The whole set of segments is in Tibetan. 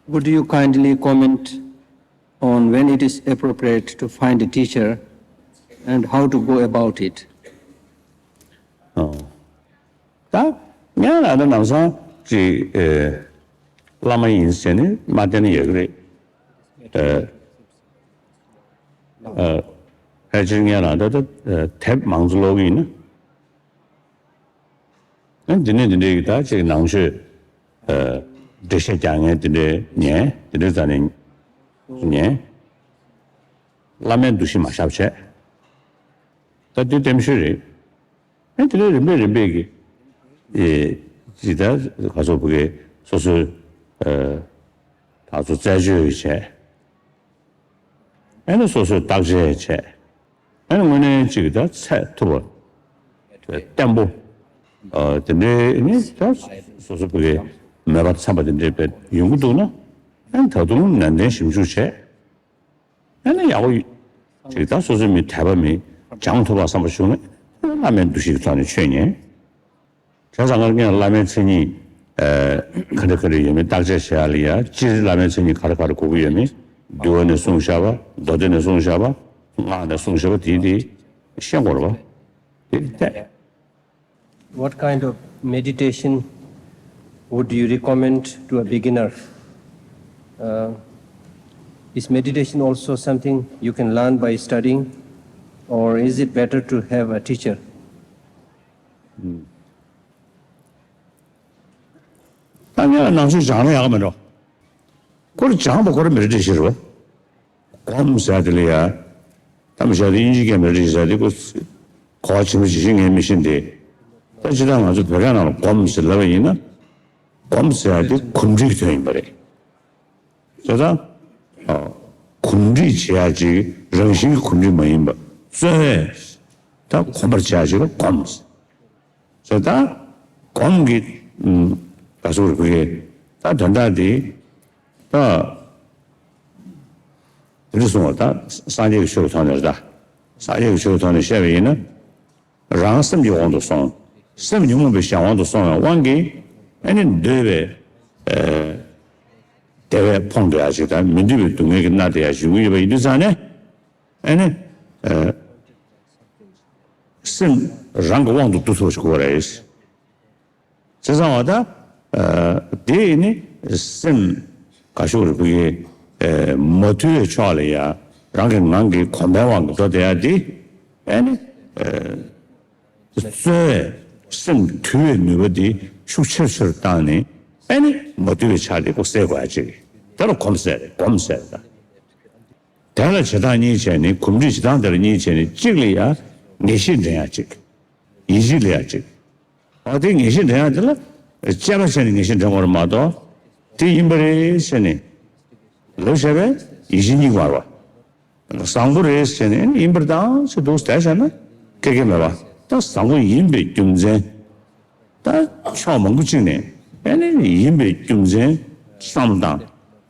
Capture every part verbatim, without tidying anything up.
Would you kindly comment on when it is appropriate to find a teacher and how to go about it? ཨོ། ད་ང་ལ་ད་ལམ་སང་ཅིག་ཨེ། བླ་མ་ཡིན་ཟེར་ནས་མ་བསྟེན་ན་ཡོད་ཀྱི་རེད། ཨེ། ཨེ། ཕལ་ཆེར་ངས་ལ་ད་ད་ཨེ། དེབ་མང་ཚོ་ཀློག་གི་ཡིན་ན། ཨ། འདི་ནས་འདི་འདྲའི་གི་ད་ཅིག་ནང་ཆོས་ཨ། འགྲེལ་བཤད་རྒྱག་མཁན་དེ་འདྲའི་ཉན། དེ་འདྲའི་རྩ་ནས་ཉན། བླ་མའི་འདུ་ཤེས་མ་བཞག་བྱས། ད་དེ་བརྟན་ཤོས་རེད། ཨ། དེ་ནས་རིམ་པས་རིམ་པས་ཀྱི་ཨེ། ཅིག་ད་ག་ཚོད་བུ་གའི་སོ་སོའི་ཨ། ད་ཚོ་རྩད་གཅོད་བྱས། ཨ་ནི་སོ་སོས་བརྟག་དཔྱད་བྱས། ཨ་ནི་དངོས་གནས་གཅིག་ད་ཚད་ཐུབ་པ་བརྟན་པོ། ཨ། དེ་འདྲའི་ནི་ད་སོ་སོ་བོད་ཀྱི་མོས་པ་འཚམས་པ་དེ་འདྲའི་བས་ཡོང་གི་འདུག་ན། ཨ་ནི་ད་དུང་ནན་ཏན་ཞིབ་འཇུག་བྱས། ཨ་ནི་ཡག་པོ་གཅིག་ད་སོ་སོའི་མི་དད་པ་མི་སྦྱངས་ཐུབ་པ་བསམ་པ་བྱུང་ན། བླ་མའི་འདུ་ཤེས་ཀྱི་ཐོག་ནས་ཆོས་ཉན། བྱས་ཙང་ང་ངས་བླ་མའི་མཚན་ཉིད་ཨ། ག་འདྲ་ག་འདྲ་ཡོད་མེད་བརྟག་དཔྱད་བྱེད་ཡ་ལ་ཡ། སྤྱིར་བླ་མའི་མཚན་ཉིད་ག་རེ་ག་རེ་དགོས་ཀྱི་ཡོད་མེད། འདུལ་བ་ནས་གསུངས་བཞག་པ། མདོ་སྡེ་ནས་གསུངས་བཞག་པ། སྔགས་ནས་གསུངས་བཞག་པ་དེ་དེ་ཤེས་དགོས་རེད་པ། དེ་བལྟས། What kind of meditation would you recommend to a beginner? Uh, is meditation also something you can learn by studying, or is it better to have a teacher? ད་ངས་ནང་ཆོས་སྦྱངས་ན་ཡག་མེད་འགྲོ། ཁོ་རང་སྦྱངས་པ་ཁོ་རང་མེ་ཌི་ཊེ་ཤན་རེད་པ། སྒོམ་ཟེར་དེ་ལ་ཡ། ད་མི་ཤ་དེ་དབྱིན་ཇི་སྐད་མེ་ཌི་ཊེ་ཤན་ཟེར་དེ་ཁོ་གོ་བ་ཆེན་པོ་ཇི་བཞིན་ངས་མི་ཤེས་ཏེ། ད་ཅི་ལྟར་ང་ཚོ་བོད་སྐད་ནང་ལ་སྒོམ་ཟེར་ལབ་པ་ཡིན་ན། སྒོམ་ཟེར་དེ་གོམས་འདྲིས་ཀྱི་དོན་ཡིན་པ་རེད། བྱས་ཙང་། ཨ། གོམས་འདྲིས་བྱེད་ཡ་ཅིག་རང་བཞིན་གྱི་གོམས་འདྲིས་མ་ཡིན་པ། བརྩོན་པས་ད་གོམས་པར་བྱེད་ཡ་ཅིག་ལ་སྒོམ། བྱས་ཙང་སྒོམ་གྱི་ཨུམ། ག་ཟེར་དགོས་རེད། ད་དོན་དག་དེ་ད་དེ་འདྲ་གསུངས་པ། ད་སངས་རྒྱས་ཀྱི་ཆོས་ཀྱི་ཐོག་ནས་རེད། ད་སངས་རྒྱས་ཀྱི་ཆོས་ཀྱི་ཐོག་ནས་བཤད་པ་ཡིན་ན། རང་སེམས་ཀྱི་དབང་དུ་སོང་། སེམས་ཉོན་མོངས་པའི་གཞན་དབང་དུ་སོང་བའི་དབང་གིས། ཨ་ནི་འདོད་པའི་ཨ། བདེ་བས་ཕོངས་བསྡད་ཡ་ཅིག་དང་། མི་འདོད་པའི་སྡུག་བསྔལ་གྱིས་མནར་བསྡད་ཡ་ཅིག་ཡོང་གི་ཡོད་པ་ཡིན་དུས་ཙང་ནས། ཨ་ནི་ཨ། སེམས་རང་གི་དབང་དུ་བསྡུ་ཐུབ་པ་ཞིག་དགོས་པ་རེད། བྱས་ཙང་བ་ད། ཨ། དེ་ནི་སེམས་ག་ཤོག་རེ་བུ་གའི་ཨ། མ་ཐུལ་བའི་ཕྱོགས་ལ་ཡ། རང་གི་ངང་གིས་གོམས་པའི་དབང་གིས་འགྲོ་བསྡད་ཡ་དེ། ཨ་ནི་ཨ། བརྩོན་པས་སེམས་དུལ་བའི་ནུས་པ་དེ་ཤུགས་ཆེར་ཆེར་བཏང་ནས། ཨ་ནི་མ་དུལ་བའི་ཆ་དེ་ཁོ་སེལ་དགོས་ཡ་ཅིག་དེ་ལ་གོམས་ཟེར་རེད། སྒོམ་ཟེར་རེད། ད་དེ་ལ་བྱེད་སྟངས་གཉིས་བྱས་ནས། གོམས་འདྲིས་བྱེད་སྟངས་དེ་ལ་གཉིས་བྱས་ནས། གཅིག་ལ་ཡ་ངེས་ཤེས་འདྲེན་ཡ་གཅིག་ཡིད་ཆེས་སླེབས་ཡ་གཅིག་ཨ། དེ་ངེས་ཤེས་འདྲེན་ཡ་དེ་ལ་དཔྱད་པ་བྱས་ནས་ངེས་ཤེས་འདྲེན་དགོས་རེད་མ་གཏོགས། དེ་ཡིན་པ་རེད་ཟེར་ནས་ལབ་བྱས་པས་ཡིད་ཆེས་རྙེད་ཀྱི་མ་རེད་པ། བཟང་པོ་རེད་ཟེར་ནས་ཡིན་པར་བཏང་ཟེར་འདུག་བསྡད་བཞག་ན་སྐད་ཀྱི་མེད་པ། ད་བཟང་པོ་ཡིན་པའི་རྒྱུ་མཚན། ད་ཕྱོགས་མང་པོ་གཅིག་ནས་ཨ་ནི་ཡིན་པའི་རྒྱུ་མཚན་བསམ་བཏང་།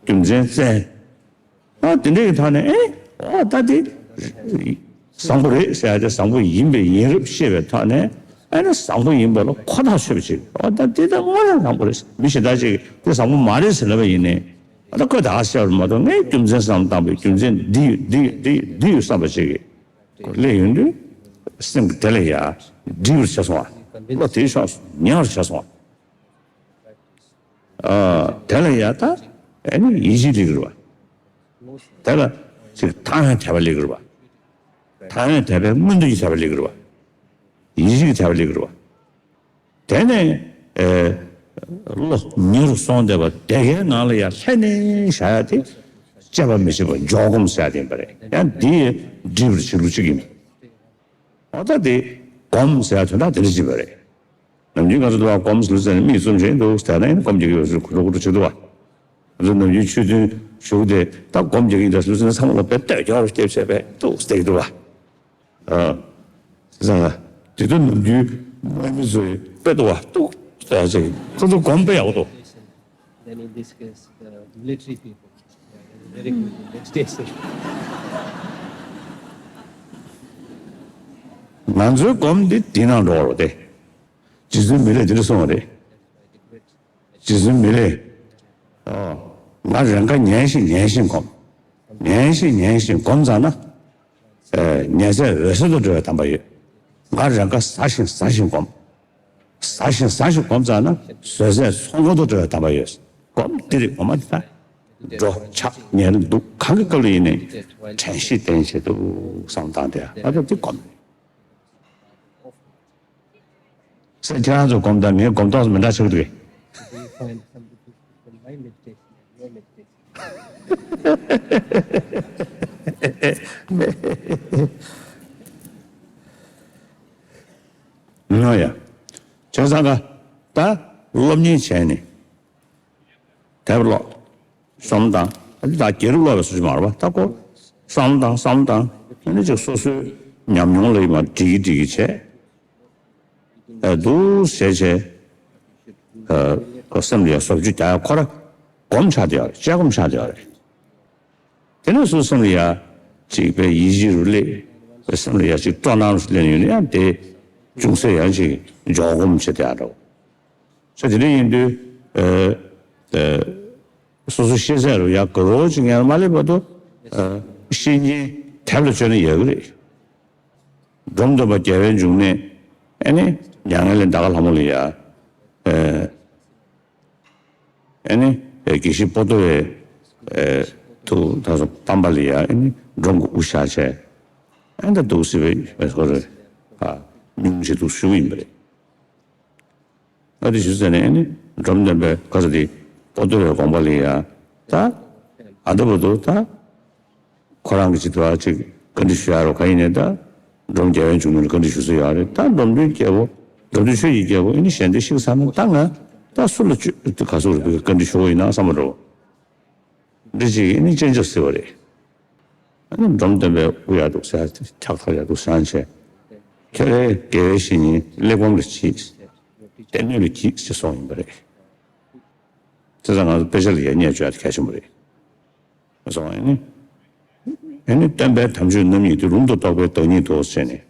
རྒྱུ་མཚན་བཙལ། ཨ། དེ་འདྲའི་ཐོག་ནས། ཨེ། ཨོ། ད་དེ་བཟང་པོ་རེད་ཟེར་ཡ་དེ་བཟང་པོ་ཡིན་པའི་ཡིན་རབས་ཤེས་པའི་ཐོག་ནས། ཨ་ནི་བཟང་པོ་ཡིན་པ་ལ་ཁོ་ཐག་ཆོད་པ་ཅིག་ཨོ། ད་དེ་ད་དངོས་གནས་བཟང་པོ་རེད། མི་གཞན་དག་ཅིག་གིས་དེ་བཟང་པོ་མ་རེད་ཟེར་ལབ་པ་ཡིན་ནའི། ཨ། ད་ཁོས་ད་ག་ཟེར་བ་མ་གཏོགས། ངས་རྒྱུ་མཚན་བསམ་བཏང་པའི་རྒྱུ་མཚན་འདི་ཡོད། འདི་ཡོད། འདི་ཡོད། འདི་ཡོད་བསམ་པ་ཅིག་གིས་སླེབས་ཡོང་དུས། སེམས་ཀྱི་དེ་ལ་ཡ་འདྲིས་པར་བྱས་སོང་བ། བློ་དེའི་ཕྱོགས་སུ་ཉེ་བར་བྱས་སོང་བ། ཨ། དེ་ལ་ཡ་ད་ཨ་ནི་ཡིད་ཆེས་སླེབས་ཀྱི་རེད་པ། དེ་ལ་ཅིག་ཐར་ཡང་དད་པ་སླེབས་ཀྱི་རེད་པ། ཐར་ཡང་དད་པའི་མངོན་འདོད་ཀྱི་དད་པ་སླེབས་ཀྱི་རེད་པ། ཡིད་ཆེས་ཀྱི་དད་པ་སླེབས་ཀྱི་རེད་པ། དེ་ནས་ཨ། བློ་ཉེ་རུ་སོང་བསྡད་པ་དེ་གའི་ནང་ལ་ཡ་ལྷན་ནེ་བཞག་ཡ་དེ་དཔྱད་པ་མི་བྱེད་པར་འཇོག་སྒོམ་ཟེར་ཡ་དེ་ཡིན་པ་རེད། ཡང་འདི་ཡི་འདྲིས་པར་བྱེད་ལུགས་གཅིག་ཡིན། འོ། ད་དེ་སྒོམ་ཟེར་ཡ་དོན་དག་དེ་འདྲ་ཅིག་ཡིན་པ་རེད། ནམ་རྒྱུན་ང་ཚོ་དུ་བ་སྒོམ་ཟེར་ལུགས་ཟེར་ནས་མིག་བཙུམ་བྱས་འདུག་ཟེར་ན། ཡིན་ན་སྒོམ་རྒྱག་གི་ཡོད་ཟེར་གུ་དོག་གུ་དོག་བྱེད་འདུག་བ། ང་ཚོ་ནམ་རྒྱུན་ཆོས་ཐུན་ཞུགས་ཏེ། ད་སྒོམ་རྒྱག་གི་ཡིན་ད་ཟེར་ལུགས་ཟེར་ན། ཚང་མ་ལ་དཔེ་ལྟོས་རྒྱག་རོགས་བྱེད་བྱས་པས་འདུག་ཟེར་གྱི་འདུག་བ། ཨ། ཟེར་ན་དེ་དུས་ནམ་རྒྱུན་དམག་མི་ཚོས་དཔེ་འདུག་བ། འདུག་ཟེར་ཅིག་ཁོ་ཚོ་སྒོམ་དཔེ་ཡག་པོ་འདུག Then in this case, the military people, they are very good in meditation. ང་ཚོའི་སྒོམ་འདི་འདི་ནང་འགྲོ་བ་རེད་དེ། རྗེ་བཙུན་མི་ལས་འདི་འདྲ་གསུངས་པ་རེད། རྗེ་བཙུན་མི་ལས། ཨོ། ང་རེ་འགའ་ཉལ་ཞིང་ཉལ་ཞིང་སྒོམ། ཉལ་ཞིང་ཉལ་ཞིང་སྒོམ་ཙམ་ན། ཨེ། ཉལ་སའི་འོད་གསལ་དུ་འགྲོ་བའི་དམ་པ་ཡོད། ང་རེ་འགའ་ཟ་ཞིང་ཟ་ཞིང་སྒོམ། ཟ་ཞིང་ཟ་ཞིང་སྒོམ་ཙམ་ན་བཟོད་སའི་ཚོགས་འཁོར་དུ་འགྲོ་བའི་དམ་པ་ཡོད། སྒོམ་འདི་རེད། སྒོམ་མ་འདི་དག་འགྲོ་འཆག་ཉལ་འདུག་གང་གི་སྐབས་ལ་ཡིན་ནའི་དྲན་ཤེས་བསྟེན་བྱེད་དུ་བསམ་བཏང་སྟེ་ཨ་ད་འདི་སྒོམ་རེད། སེམས་ཁྱེད་རང་ཚོ་སྒོམ་དང་ངའི་སྒོམ་ཐོག་མི་འདྲ་ཆགས་འདུག་གས། Do you find some difference between my meditation and your meditation? ཉོ་ཡ། བྱས་ཙང་ཀ་ད་སློབ་གཉེར་བྱས་ནས། དེབ་ཀློག་བསམ་བློ་བཏང་། ད་རྒྱལ་རབས་ཀློག་པའི་སྲོལ་ཞིག་མ་རེད་པ། ད་ཁོ་བསམ་བློ་བཏང་། བསམ་བློ་བཏང་། ཨ་ནི་ཅིག་སོ་སོའི་ཉམས་མྱོང་ལ་ཡི་མ་འགྲིག་གི་འགྲིག་གི་བྱས། ཨ་འདུག་ཟེར་བྱས། ཨ་ཁོ་སེམས་ལ་ཡ་བཟོ་བཅོས་རྒྱག་ཡ་ཁོ་ར་སྒོམ་ཆགས་བསྡད་ཡོད་རེད། དཔྱད་སྒོམ་ཆགས་བསྡད་ཡོད་རེད། དེ་ནས་སོ་སེམས་ལ་ཡ་ཅིག་པའི་ཡིད་བཞིན་རུ་སླེབས། པའི་སེམས་ལ་ཡ་ཅིག་སྤྲོ་སྣང་རུ་སླེབས་ཡོད་ན་ཡང་དེ་ཅུང་ཟད་ཡང་ཅིག་འཇོག་སྒོམ་བྱེད་བསྡད་ཡ་འདྲ་བོ། ས་དེ་འདྲ་ཡིན་དུས། ཨ་ཨ་སོ་སོ་ཤེས་ཚད་རུ་ཡ་དགའ་བོ་ཅིག་ངལ་མ་སླེབས་བར་དུ། ཨ་བཤེས་གཉེན་དེབ་ལ་བཅོལ་ན་ཡག་གི་རེད། འབྲོམ་སྟོན་པ་རྒྱལ་བའི་འབྱུང་གནས། ཨ་ནི་མྱ་ངན་ལས་འདའ་ཁ་ལྷ་མོ་ལ་ཡ། ཨ་ཨ་ནི་དགེ་བཤེས་པོ་ཏོ་བའི་ཨ་ཐུགས་ད་སོ་བལྟམས་པ་ལ་ཡ། ཨ་ནི་འབྲོམ་གྱི་དབུ་ཞྭ་བྱས། ཨ་ནི་ད་འདུག་སེ་བའི་བའི་སྐོར་རེ་ཨ་སྙུང་བྱེད་འདུག་ཞུ་གི་ཡིན་པ་རེད། ཨ་དེ་ཞུ་ཟེར་ནས་ནི་འབྲོམ་སྟོན་པའི་ཁ་ས་དེ་པོ་ཏོ་བའི་དགོངས་པ་ལ་ཡ། ད་ཨ་འདྲ་བོ་འདུག་ད་ཁོ་རང་གི་ཅིག་ཏུ་ཨ་ཅིག་བཀའ་འདྲི་ཞུ་ཡ་རོ་ག་ཡིན་ནས་ད་འབྲོམ་རྒྱལ་བའི་འབྱུང་གནས་ལ་བཀའ་འདྲི་ཞུ་ས་ཡོད་རེད། ད་འབྲོམ་སྟོན་རྒྱལ་པོ་འབྲོམ་སྟོན་ཆོས་ཀྱི་རྒྱལ་པོ་ཨ་ནི་ཞལ་འདེབས་ཤིག་ཚར་ན་ད་ང་ད་སུ་ལ་ཅིག་ག་ཟུག་རེད་བཀའ་འདྲི་ཞུ་དགོས་ཡིན་ན་བསམ་པ་འདྲ་བོ། འདི་ཅིག་ནི་སྤྱན་ཆབ་ཟེར་བ་རེད། ཨ་ནི་འབྲོམ་སྟོན་པས་དབུ་ཡག་འདུག་ཟེར་ཁྲག་ཐག་ཡག་འདུག་བཟང་བྱས། ཁྱོད་རའི་དགེ་བའི་བཤེས་གཉེན་གླེགས་བམ་ལ་གྱིས། བསྟན་སྣོད་ལ་གྱིས་ཞེས་གསུངས་ཡིན་པ་རེད། བྱས་ཙང་ང་ཚོ་དཔེ་ཆ་ལ་ཡ་བརྙས་བཅོས་ཡ་དེ་གལ་ཆེན་པོ་རེད། མ་སོང་ཨ་ནི། ཨ་ནི་སྟོན་པའི་དམ་ཆོས་རྣམ་གཉིས་ཏེ། ལུང་དང་རྟོགས་པའི་བདག་ཉིད་དོ་ཞེས་ནས།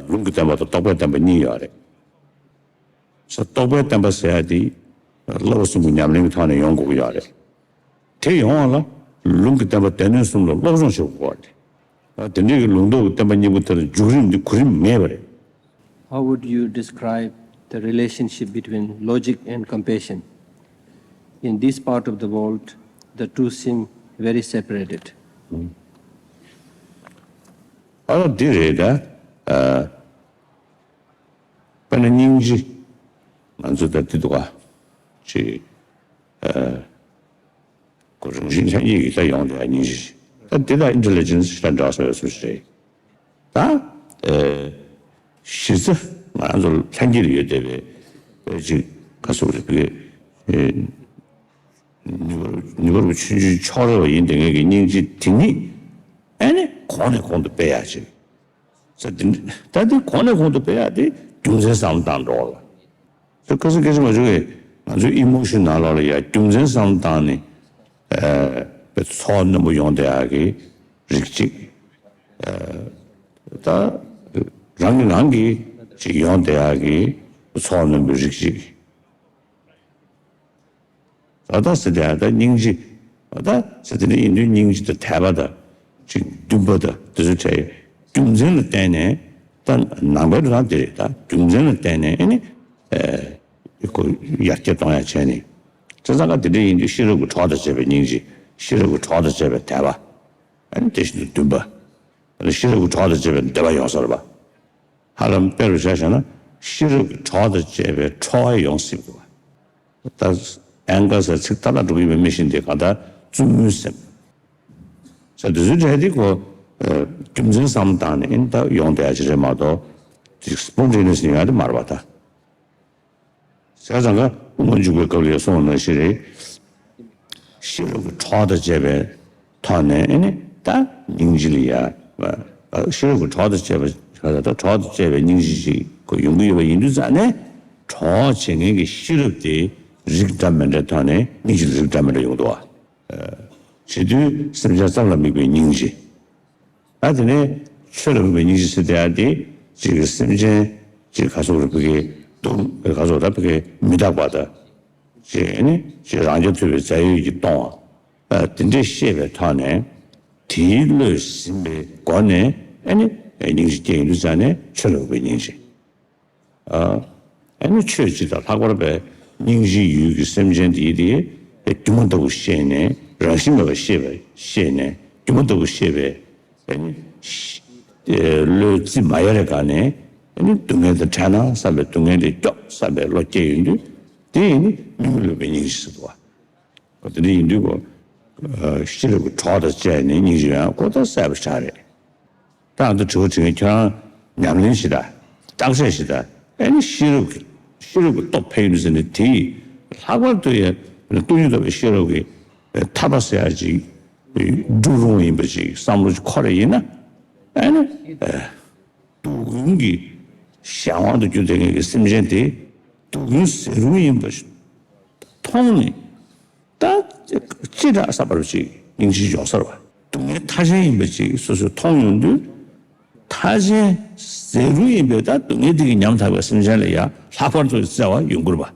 ལུང་གི་བསྟན་པ་དང་རྟོགས་པའི་བསྟན་པ་གཉིས་ཡོད་རེད། ས་རྟོགས་པའི་བསྟན་པ་ཟེར་ཡ་དེ་བསླབ་པ་གསུམ་གྱི་ཉམས་ལེན་གྱི་ཐོག་ནས་ཡོང་དགོས་ཀྱི་ཡོད་རེད། དེ་ཡོང་བ་ལ་ལུང་གི་བསྟན་པ་སྡེ་སྣོད་གསུམ་ལ་སློབ་སྦྱོང་བྱེད་དགོས་པ་རེད། དེ་འདྲའི་གི་ལུང་རྟོགས་ཀྱི་བསྟན་པ་གཉིས་པོ་དེར་འཇུག་རིམ་འདི་གོ་རིམ་མེད་པ་རེད། How would you describe the relationship between logic and compassion? In this part of the world, the two seem very separated. ཨ་ལ་འདི་རེད་ད། ཨ། དཔེར་ན་སྙིང་རྗེ། ང་ཚོ་ད་འདི་འདུག་ག་ཅིག་ཨ། ཁོ་རང་བཞིན་ལྷན་སྐྱེས་ཀྱི་ད་ཡོང་དེ་སྙིང་རྗེ། ད་འདི་ལ་ཨིན་ཊེ་ལི་ཇེན་སི་ཞེ་དྲག་འདྲ་སོ་ཡོད་སུ་ཞིག་རེད། ད་ཨ། གཞི་རྩ་ང་ཚོ་ལྷན་སྐྱེས་ལ་ཡོད་བསྡད་པའི་ཨ་ཅིག་ག་ཟེར་དགོས་རེད། ཨ། ཉེ་བར་ཉེ་བར་ཆུང་ཆུང་ཕྱོགས་རེ་བ་ཡིན་དེ་ངེད་ཀྱི་སྙིང་རྗེ་དེ་ཉིད་ཨ་ནི་གོང་ནས་གོང་དུ་སྤེལ་ཡག་ཅིག་ས་དེ་ད་དེ་གོང་ནས་གོང་དུ་སྤེལ་ཡག་དེ་རྒྱུ་མཚན་བསམ་བློ་བཏང་འགྲོ་བ་ལ། ས་ཁ་སང་སྐད་ཆ་མ་བྱུང་བས་ང་ཚོའི་ཨི་མོ་ཤོན་ནང་ལོགས་ལ་ཡ་རྒྱུ་མཚན་བསམ་བློ་བཏང་ནས་ཨ་པའི་ཚོར་རྣོན་པོ་ཡོང་བསྡད་ཡག་གི་རིགས་གཅིག་ཨ་ད་རང་གི་རང་གི་ཅིག་ཡོང་བསྡད་ཡག་གི་ཚོར་རྣོན་པོའི་རིགས་གཅིག་ད་ལྟ་ཟེར་དེ་ད་སྙིང་རྗེ། ད་ཟེར་དེ་ནི་ཡིན་དུས་སྙིང་རྗེ་དང་དད་པ་དང་ཅིག་འདུན་པ་དང་དེ་ཚོ་གྲས་རྒྱུ་མཚན་ལ་བརྟེན་ནས་ད་ནང་པའི་འགྲོ་སྟངས་དེ་རེད། ད་རྒྱུ་མཚན་ལ་བརྟེན་ནས་ཨ་ནི་ཨེ་ཁོ་ཡར་རྒྱས་གཏོང་ཡ་བྱས་ནས་བྱས་ཙང་ཀ་དེ་འདྲ་ཡིན་དུས་ཤེས་རབ་ཀྱི་གྲོགས་དང་བཅས་པའི་སྙིང་རྗེ། ཤེས་རབ་ཀྱི་གྲོགས་དང་བཅས་པའི་དད་པ། ཨ་ནི་དེ་བཞིན་དུ་འདུན་པ། ཨ་ནི་ཤེས་རབ་ཀྱི་གྲོགས་དང་བཅས་པའི་འདོད་པ་ཡོང་ས་རེད་པ། ཧ་ལམ་དཔེ་རུ་བཞག་བཞག་ན་ཤེས་རབ་ཀྱི་གྲོགས་དང་བཅས་པའི་ཁྲོ་བ་ཡོང་སྲིད་པ། ད་ཨེང་གར་ཟེར་ཚིག་ཏག་ཏག་འགྲོ་གི་ཡོད་པའི་མི་ཤེས་འདི་གང་ལྟར་བཙུན་མོའི་སེམས། ས་དེ་ཚོའི་གྲས་འདི་ཁོ་རྒྱུ་མཚན་བསམ་བློ་བཏང་ནས་ཨེ་ད་ཡོང་བསྡད་ཡ་ཅིག་རེད་མ་གཏོགས་ཅིག་སྤོན་ཊེ་ནི་ཡས་ནི་ཡོང་ཡ་དེ་མ་རེད་པ་ད། བྱས་ཙང་ཀ་དབུ་མ་འཇུག་པའི་སྐབས་ལ་ཡང་གསུངས་པ་ནང་བཞིན་རེད། ཤེས་རབ་ཀྱི་གྲོགས་དང་བཅས་པའི་ཐོག་ནས་ཨེ་ནི་ད་སྙིང་རྗེ་ལ་ཡ། ཤེས་རབ་ཀྱི་གྲོགས་དང་བཅས་པའི་ག་ད་གྲོགས་དང་བཅས་པའི་སྙིང་རྗེ་ཞིག་ཁོ་ཡོང་གི་ཡོད་པ་ཡིན་དུས་ཙང་ནས་གྲོགས་བྱེད་མཁན་གྱི་ཤེས་རབ་དེ་རིགས་འདྲ་མི་འདྲའི་ཐོག་ནས་སྙིང་རྗེ་ལ་རིགས་འདྲ་མི་འདྲ་ཡོང་འདུག་བ། བྱེད་དུས་སེམས་ཅན་ཙམ་ལ་དམིགས་པའི་སྙིང་རྗེ། ད་དེ་ནས་ཆོས་ལ་དམིགས་པའི་སྙིང་རྗེ་ཟེར་དེ་ཡང་དེ་གཅིག་གི་སེམས་ཅན་གཅིག་ག་སོགས་རེ་ཕ་གི་སྡུག་ག་སོགས་ད་ཕ་གི་མི་རྟག་པ་དང་། ཅེས་ནི་ཅེས་རང་རྐྱ་ཐུབ་པའི་རྩལ་ཡུལ་གྱིས་སྟོང་བ། ཨ་དེ་འདྲས་ཤེས་པའི་ཐོག་ནས་དེའི་བློས་ཟིན་པའི་སྒོ་ནས་ཨ་ནི་སྙིང་རྗེ་སྐྱེ་ཡོང་དུས་ཙང་ནས་ཆོས་ལ་འོས་པའི་སྙིང་རྗེ། ཨ་ནི་ཆོས་སྤྱི་དང་ལྷག་པར་པའི་སྙིང་རྗེའི་ཡུལ་གྱི་སེམས་ཅན་དེའི་དེ་སྒྱུ་མ་ལྟ་བུ་ཤེས་ནས་རང་བཞིན་མེད་པ་ཤེས་པ་ཤེས་ནས་སྒྱུ་མ་ལྟ་བུ་ཤེས་པའི་ཨ་ནི་བློའི་རྩིས་མ་ཡལ་བའི་སྒང་ནས་ཨ་ནི་སྡུག་བསྔལ་དང་བྲལ་ན་བསམ་པའི་སྡུག་བསྔལ་དེ་སྐྱོབ་བསམ་པའི་བློ་སྐྱེ་ཡོང་དུས་དེ་ཡིན་ནི་སྙིང་རྗེ་སློབ་པའི་སྙིང་རྗེ་ཟེར་བ། དེ་འདྲ་ཡིན་དུས་ཤེས་རབ་ཀྱི་གྲོགས་དང་བཅས་ནས་སྙིང་རྗེ་ཡོང་ཁོ་ཐག་གསལ་པོ་ཆགས་རེད། ད་ང་ཚོ་དྲི་བ་དྲི་མཁན་ཁྱོད་རང་ཉམས་ལེན་ཞིག་དང་བརྟག་དཔྱད་ཞིག་དང་ཨ་ནི་ཤེས་རབ་ཀྱི་ཤེས་རབ་ཀྱི་སྟོབས་འཕེལ་ཡོང་ཟེར་ནས་དེ་ཡིས་ལྷག་པར་དུ་ཡང་སྟོང་ཉིད་རྟོགས་པའི་ཤེས་རབ་ཀྱི་ཐར་པ་ཟེར་ཡ་ཅིག་སྒྲུབ་རུང་བ་ཡིན་པ་ཅིག་བསམ་བློ་ཅིག་འཁོར་བ་ཡིན་ན་ཨ་ནི་སྡུག་ཀུན་གྱི་གཞན་དབང་དུ་གྱུར་བསྡད་མཁན་གྱི་སེམས་ཅན་དེ་སྡུག་ཀུན་ཟད་རུང་ཡིན་པ་མཐོང་ནས། ད་ཅི་དྲག་ས་བར་ཅིག་སྙིང་རྗེ་འཇོག་ཚར་བ། སྡུག་བསྔལ་མཐའ་ཅན་ཡིན་པ་ཅིག་སོ་སོས་མཐོང་ཡོང་དུས། མཐའ་ཅན་ཟད་རུང་ཡིན་པའི་ད་སྡུག་བསྔལ་དེ་གི་ཉམ་ཐག་པའི་སེམས་ཅན་ལ་ཡང་ལྷག་པར་དུ་བརྩེ་བ་ཡོང་དགོས་པ།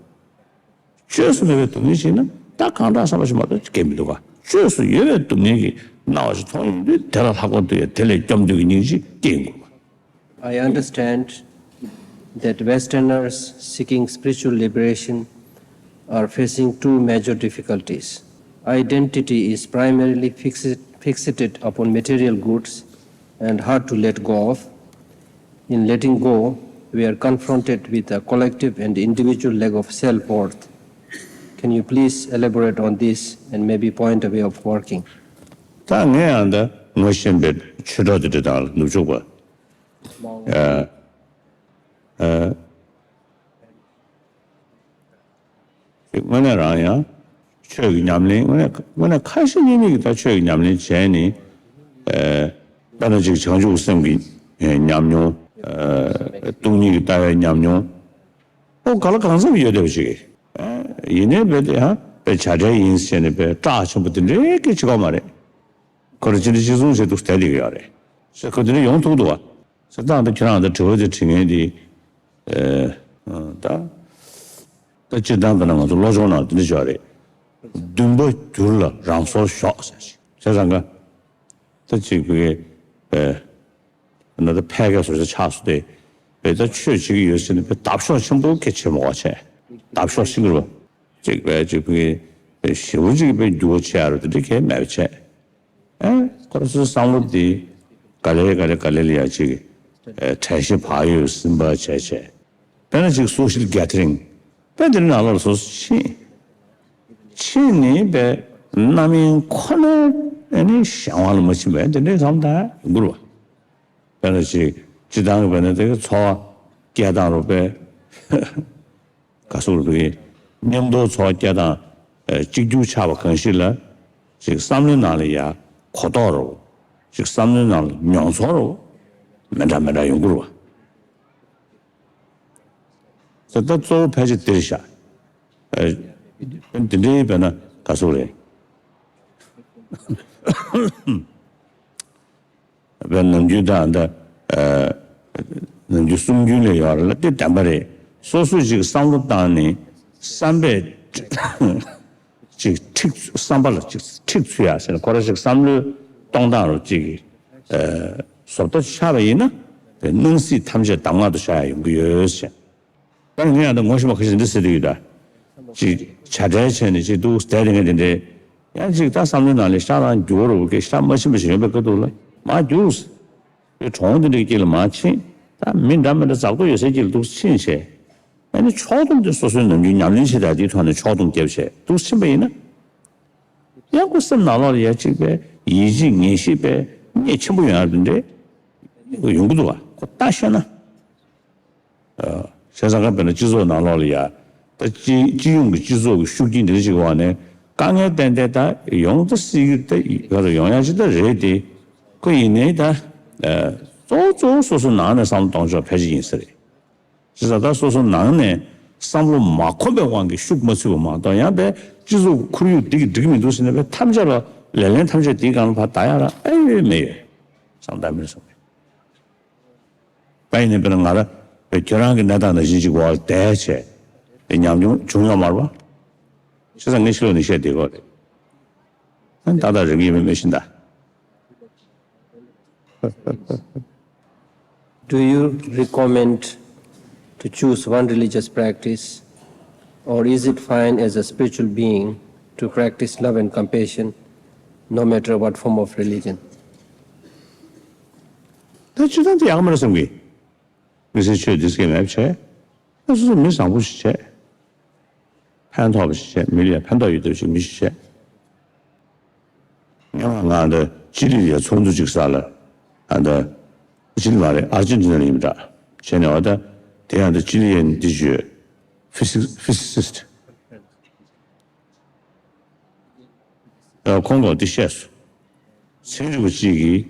བཅོས་སུ་མེད་པའི་སྡུག་བསྔལ་ཞིག་ན་ད་གང་དྲག་བསམ་པ་ཞིག་མ་གཏོགས་སྐྱེ་མི་འདུག་ག་བཅོས་སུ་ཡོད་པའི་སྡུག་བསྔལ་གྱི་སྣང་བ་ཞིག་མཐོང་ཡོང་དུས་དེ་ལ་ལྷག་པར་དུ་ཡང་དེ་ལས་སྐྱོབ་འདོད་ཀྱི་སྙིང་རྗེ་སྐྱེ་ཡོང་དགོས་པ། I understand that Westerners seeking spiritual liberation are facing two major difficulties. Identity is primarily fixed, fixated upon material goods and hard to let go of. In letting go, we are confronted with a collective and individual lack of self worth. Can you please elaborate on this and maybe point a way of working? ད་ངས་ཡང་ད་ངོ་ཤེས་པའི་ཆོས་གྲོགས་དེ་འདྲ་དང་ནུབ་ཕྱོགས་པ། ཨ། ཨ། དངོས་གནས་རང་ཡང་ཆོས་ཀྱི་ཉམས་ལེན་དངོས་གནས་དངོས་གནས་ཁ་ཞེ་གཉིས་མེད་ཀྱི་ད་ཆོས་ཀྱི་ཉམས་ལེན་བྱས་ནས། ཨ། དཔེར་ན་ཅིག་བྱང་ཆུབ་སེམས་ཀྱི་ཉམས་མྱོང་། ཨ། སྟོང་ཉིད་ཀྱི་ལྟ་བའི་ཉམས་མྱོང་། ཨོ་ག་ལ་གང་འཚམ་ཡོད་བསྡད་པ་ཅིག་ཨ། ཡིན་ནའི་དཔེ་དེ་ཡང་དཔེ་བྱ་བྲལ་ཡིན་ཟེར་ནས་དཔེ་སྐྲག་ཆེན་པོ་དེ་འདྲའི་སྐད་ཆ་གོ་མ་རེད། ཁོ་རང་ཅི་འདྲ་གཅིག་མཚུངས་བྱས་འདུག་བསྡད་བསྡད་ཀྱི་ཡོད་རེད། ཟེར་ཁོ་དེ་འདྲ་ཡོང་ཐུབ་འདུག་བ། ཟེར་ད་ད་ཁྱེད་རང་ད་དྲི་བ་དེ་དྲི་མཁན་དེ། ཨེ། ད། ད་སྤྱིར་བཏང་དཔེར་ན་ང་ཚོ་བློ་སྦྱོང་ནང་དེ་འདྲ་བྱས་རེད། འདུན་པ་བསྒྱུར་ལ་རང་སྲོག་ཞོག་ཟེར་ཞིག་བྱས་ཙང་ཀ་ད་ཅིག་བི་ཨེ། ན་ད་ཕལ་སྐད་བཟོ་བྱ་ཆགས་སོང་སྟེ། བས་ད་ཆོས་བྱེད་ཀྱི་ཡོད་ཟེར་ནས་བས་འདབ་གཤོག་ཆེན་པོ་སྐད་ཆེན་མོ་བ་བྱས། འདབ་གཤོག་ཤིང་རུ། ཅིག་བས་ཅིག་བི་ཞེ་བོ་ཅིག་བས་འགྱུར་བ་ཆེ་ཡ་རུ་དེ་འདྲ་གས་མེད་པ་བྱས། ཨེ། ཁོ་རང་ཚོའི་བསམ་བློ་འདི་ག་ལེ་ག་ལེ་ག་ལེ་ལ་ཡ་ཅིག་ཨེ། གྲལ་བཤེར་བག་ཡོད་ཟིན་པ་བྱས་བྱས། དཔེར་ན་ཅིག་social gathering། དཔེ་འདིར་ནང་ལོགས་སུ་ཕྱིན། ཕྱིན་ནས་པའི་རྣམ་གཡེང་ཁོ་ནའི་ཨ་ནི་གཞན་དབང་ལ་མ་ཕྱིན་པའི་འདི་འདྲའི་བསམ་བློ་ཡོང་གི་རེད་བ། དཔེར་ན་ཅིག་སྤྱིར་བཏང་གི་དཔེར་ན་དེ་གི་འཚོ་བ་སྐྱེལ་སྟངས་རུ་པའི་ག་སོགས་རུ་པའི་མཉམ་དུ་འཚོ་བ་སྐྱེལ་སྟངས་གཅིག་གྱུར་ཆགས་པ་གང་ཞིག་ལ་ཅིག་བསམ་བློའི་ནང་ལ་ཡ་གོ་རྟོགས་རུ་ཅིག་བསམ་བློའི་ནང་ལ་མྱོང་ཚོར་རུ་མི་འདྲ་མི་འདྲ་ཡོང་གི་རེད་བ། ད་ལྟ་གཙོ་བོ་ཕལ་ཆེར་འདིར་བཞག་ཨ། འདི་འདྲའི་དཔེར་ན་ག་ཟེར་རེད། དཔེར་ན་ནམ་རྒྱུན་དང་འདི། ཨ། ནམ་རྒྱུན་གསུང་རྒྱུན་ལས་ཡོད་རེད་ལ་དེ་བདེན་པ་རེད། སོ་སོས་ཅིག་བསམ་བློ་བཏང་ནས་བསམ་པས་ཅིག་འཁྲིག་བསམ་པ་ལ་ཅིག་འཁྲིག་ཚུད་ཡ་ཟེར་ན་ཁོ་རང་ཅིག་བསམ་བློའི་གཏོང་སྟངས་རུ་ཅིག་ཨ། བཟོ་ལྟ་ཆགས་པ་ཡིན་ན་དེ་སྣང་སྲིད་ཐམས་ཅད་གདམས་ངག་ཏུ་བཞག་ཡ་ཡོང་གི་ཡོད་ཟེར། ད་ངས་ཡང་ད་ངོ་ཤེས་པ་ཁ་ཤས་འདི་ཟེར་དུས་ཡོད་ད། ཅིག་བྱ་བྲལ་བྱས་ནས་ཅིག་འདུག་བསྡད་དེ་ངས་དེ་འདྲའི། ཡང་ཅིག་ད་བསམ་བློའི་ནང་ལས་ཤ་རང་རྒྱུག་རུ་གི་ཤ་མ་ཕྱིན་པ་ཞིག་ཡོད་པའི་སྐབས་དུ་ལ་མ་རྒྱུགས། པའི་གྲོང་འདི་འདྲའི་དཀྱིལ་ལ་མ་ཕྱིན། ད་མི་འདྲ་མི་འདྲ་འཛག་སྡུག་ཡོད་སའི་དཀྱིལ་ལ་འདུག་ཕྱིན་བྱས། ཨ་ནི་ཕྱོགས་བསྡོམས་དེ་སོ་སོའི་ནམ་རྒྱུན་ཉམས་ལེན་བྱེད་ཡ་དེའི་ཐོག་ནས་ཕྱོགས་བསྡོམས་བརྒྱབ་བྱས་འདུག་ཕྱིན་པ་ཡིན་ན། ཡང་ཁོ་སེམས་ནང་ལོགས་ལ་ཡ་གཅིག་པའི་ཡིད་ཆེས་ངེས་ཤེས་པའི་གནད་ཆེན་པོ་ཡོང་ཡ་དེ་འདྲའི་ཡོང་གི་འདུག་ག་ཁོ་ལྟ་ཤེས་ན། བྱས་ཙང་ཀ་དཔེར་ན་སྤྱི་ཚོགས་ནང་ལོགས་ལ་ཡ། ད་སྤྱི་སྤྱི་ཡོངས་ཀྱི་སྤྱི་ཚོགས་ཀྱི་ཤུགས་རྐྱེན་འདི་འདྲ་ཅིག་འོག་ནས་དཀའ་ངལ་ཏན་ཏན་ད་ཡོང་ད་སྲིད་ཀྱི་ད་ག་ཚོད་ཡོང་ཡ་ཅིག་ད་རེད་དེ། ཁོ་ཡིན་ནའི་ད། གཙོ་བོ་གཙོ་བོ་སོ་སོ་ནང་ནས་བསམ་བློ་གཏོང་ཕྱོགས་ཕལ་ཆེར་ཡིན་ས་རེད། བྱས་ཙང་ད་སོ་སོ་ནང་ནས་བསམ་བློ་མ་ཁོམ་པའི་དབང་གིས་ཤུགས་མ་ཚུད་པ་མ་གཏོགས་ཡང་པའི་སྤྱི་ཚོགས་ཀྱི་ཁོར་ཡུག་འདི་གིས་འགྲིག་མི་འདུག་ཟེར་ནས་པའི་ཐམས་ཅད་ལ་ལེ་ལན་ཐམས་ཅད་འདིའི་སྒང་ལ་ཕར་ད་ཡ་ར་ཨེ་ཡོད་མེད་ཡོད། བསམ་ད་མིན་སོང་། པ་ཡིན་ནའི་དཔེར་ན་ང་ར་བའི་ཁྱོད་རང་གི་གནས་སྟངས་ནང་བཞིན་ཅིག་འོག་ལ་བསྡད་བྱས་པའི་ཉམས་མྱོང་བྱུང་ཡོད་མ་རེད་པ། བྱས་ཙང་ངས་ཕྱི་ལོགས་ནས་བཤད་བསྡད་ཀྱི་ཡོད་རེད། ཨ་ནི་ཏག་ཏག་རེད་མི་ཡིན་མིན་མི་ཤེས་ད། Do you recommend to choose one religious practice, or is it fine as a spiritual being to practice love and compassion, no matter what form of religion? ད་སྤྱིར་བཏང་དེ་ཡག་མ་རེད་བསམ་གི། མི་སེར་ཆོས་འདི་སྐད་མེད་པ་བྱས། ད་སོ་སོ་མི་བཟང་པོ་ཞིག་བྱས། ཕན་ཐོགས་པ་ཞིག་བྱས། མི་ལ་ཡང་ཕན་ཐོགས་ཡོད་བསྡད་པ་ཞིག་མི་ཞིག་བྱས། ངས་ང་ང་འདི་ཅི་ལི་ཡ་ཚོགས་འདུ་ཅིག་ས་ལ་ཨ་འདི་ཅི་ལི་མ་རེད། ཨར་ཇེན་ཊི་ན་ལ་ཡིན་པ་འདྲ་བྱས་ནས་བ་ད་དེ་ཡང་འདི་ཅི་ལི་ཡ་འདི་བརྗོད། ཕི་སི་ཕི་སི་སི་སི་ཊི། ཁོང་གིས་འདི་བཤད་སོང་། ཚན་རིག་པ་གཅིག་གིས་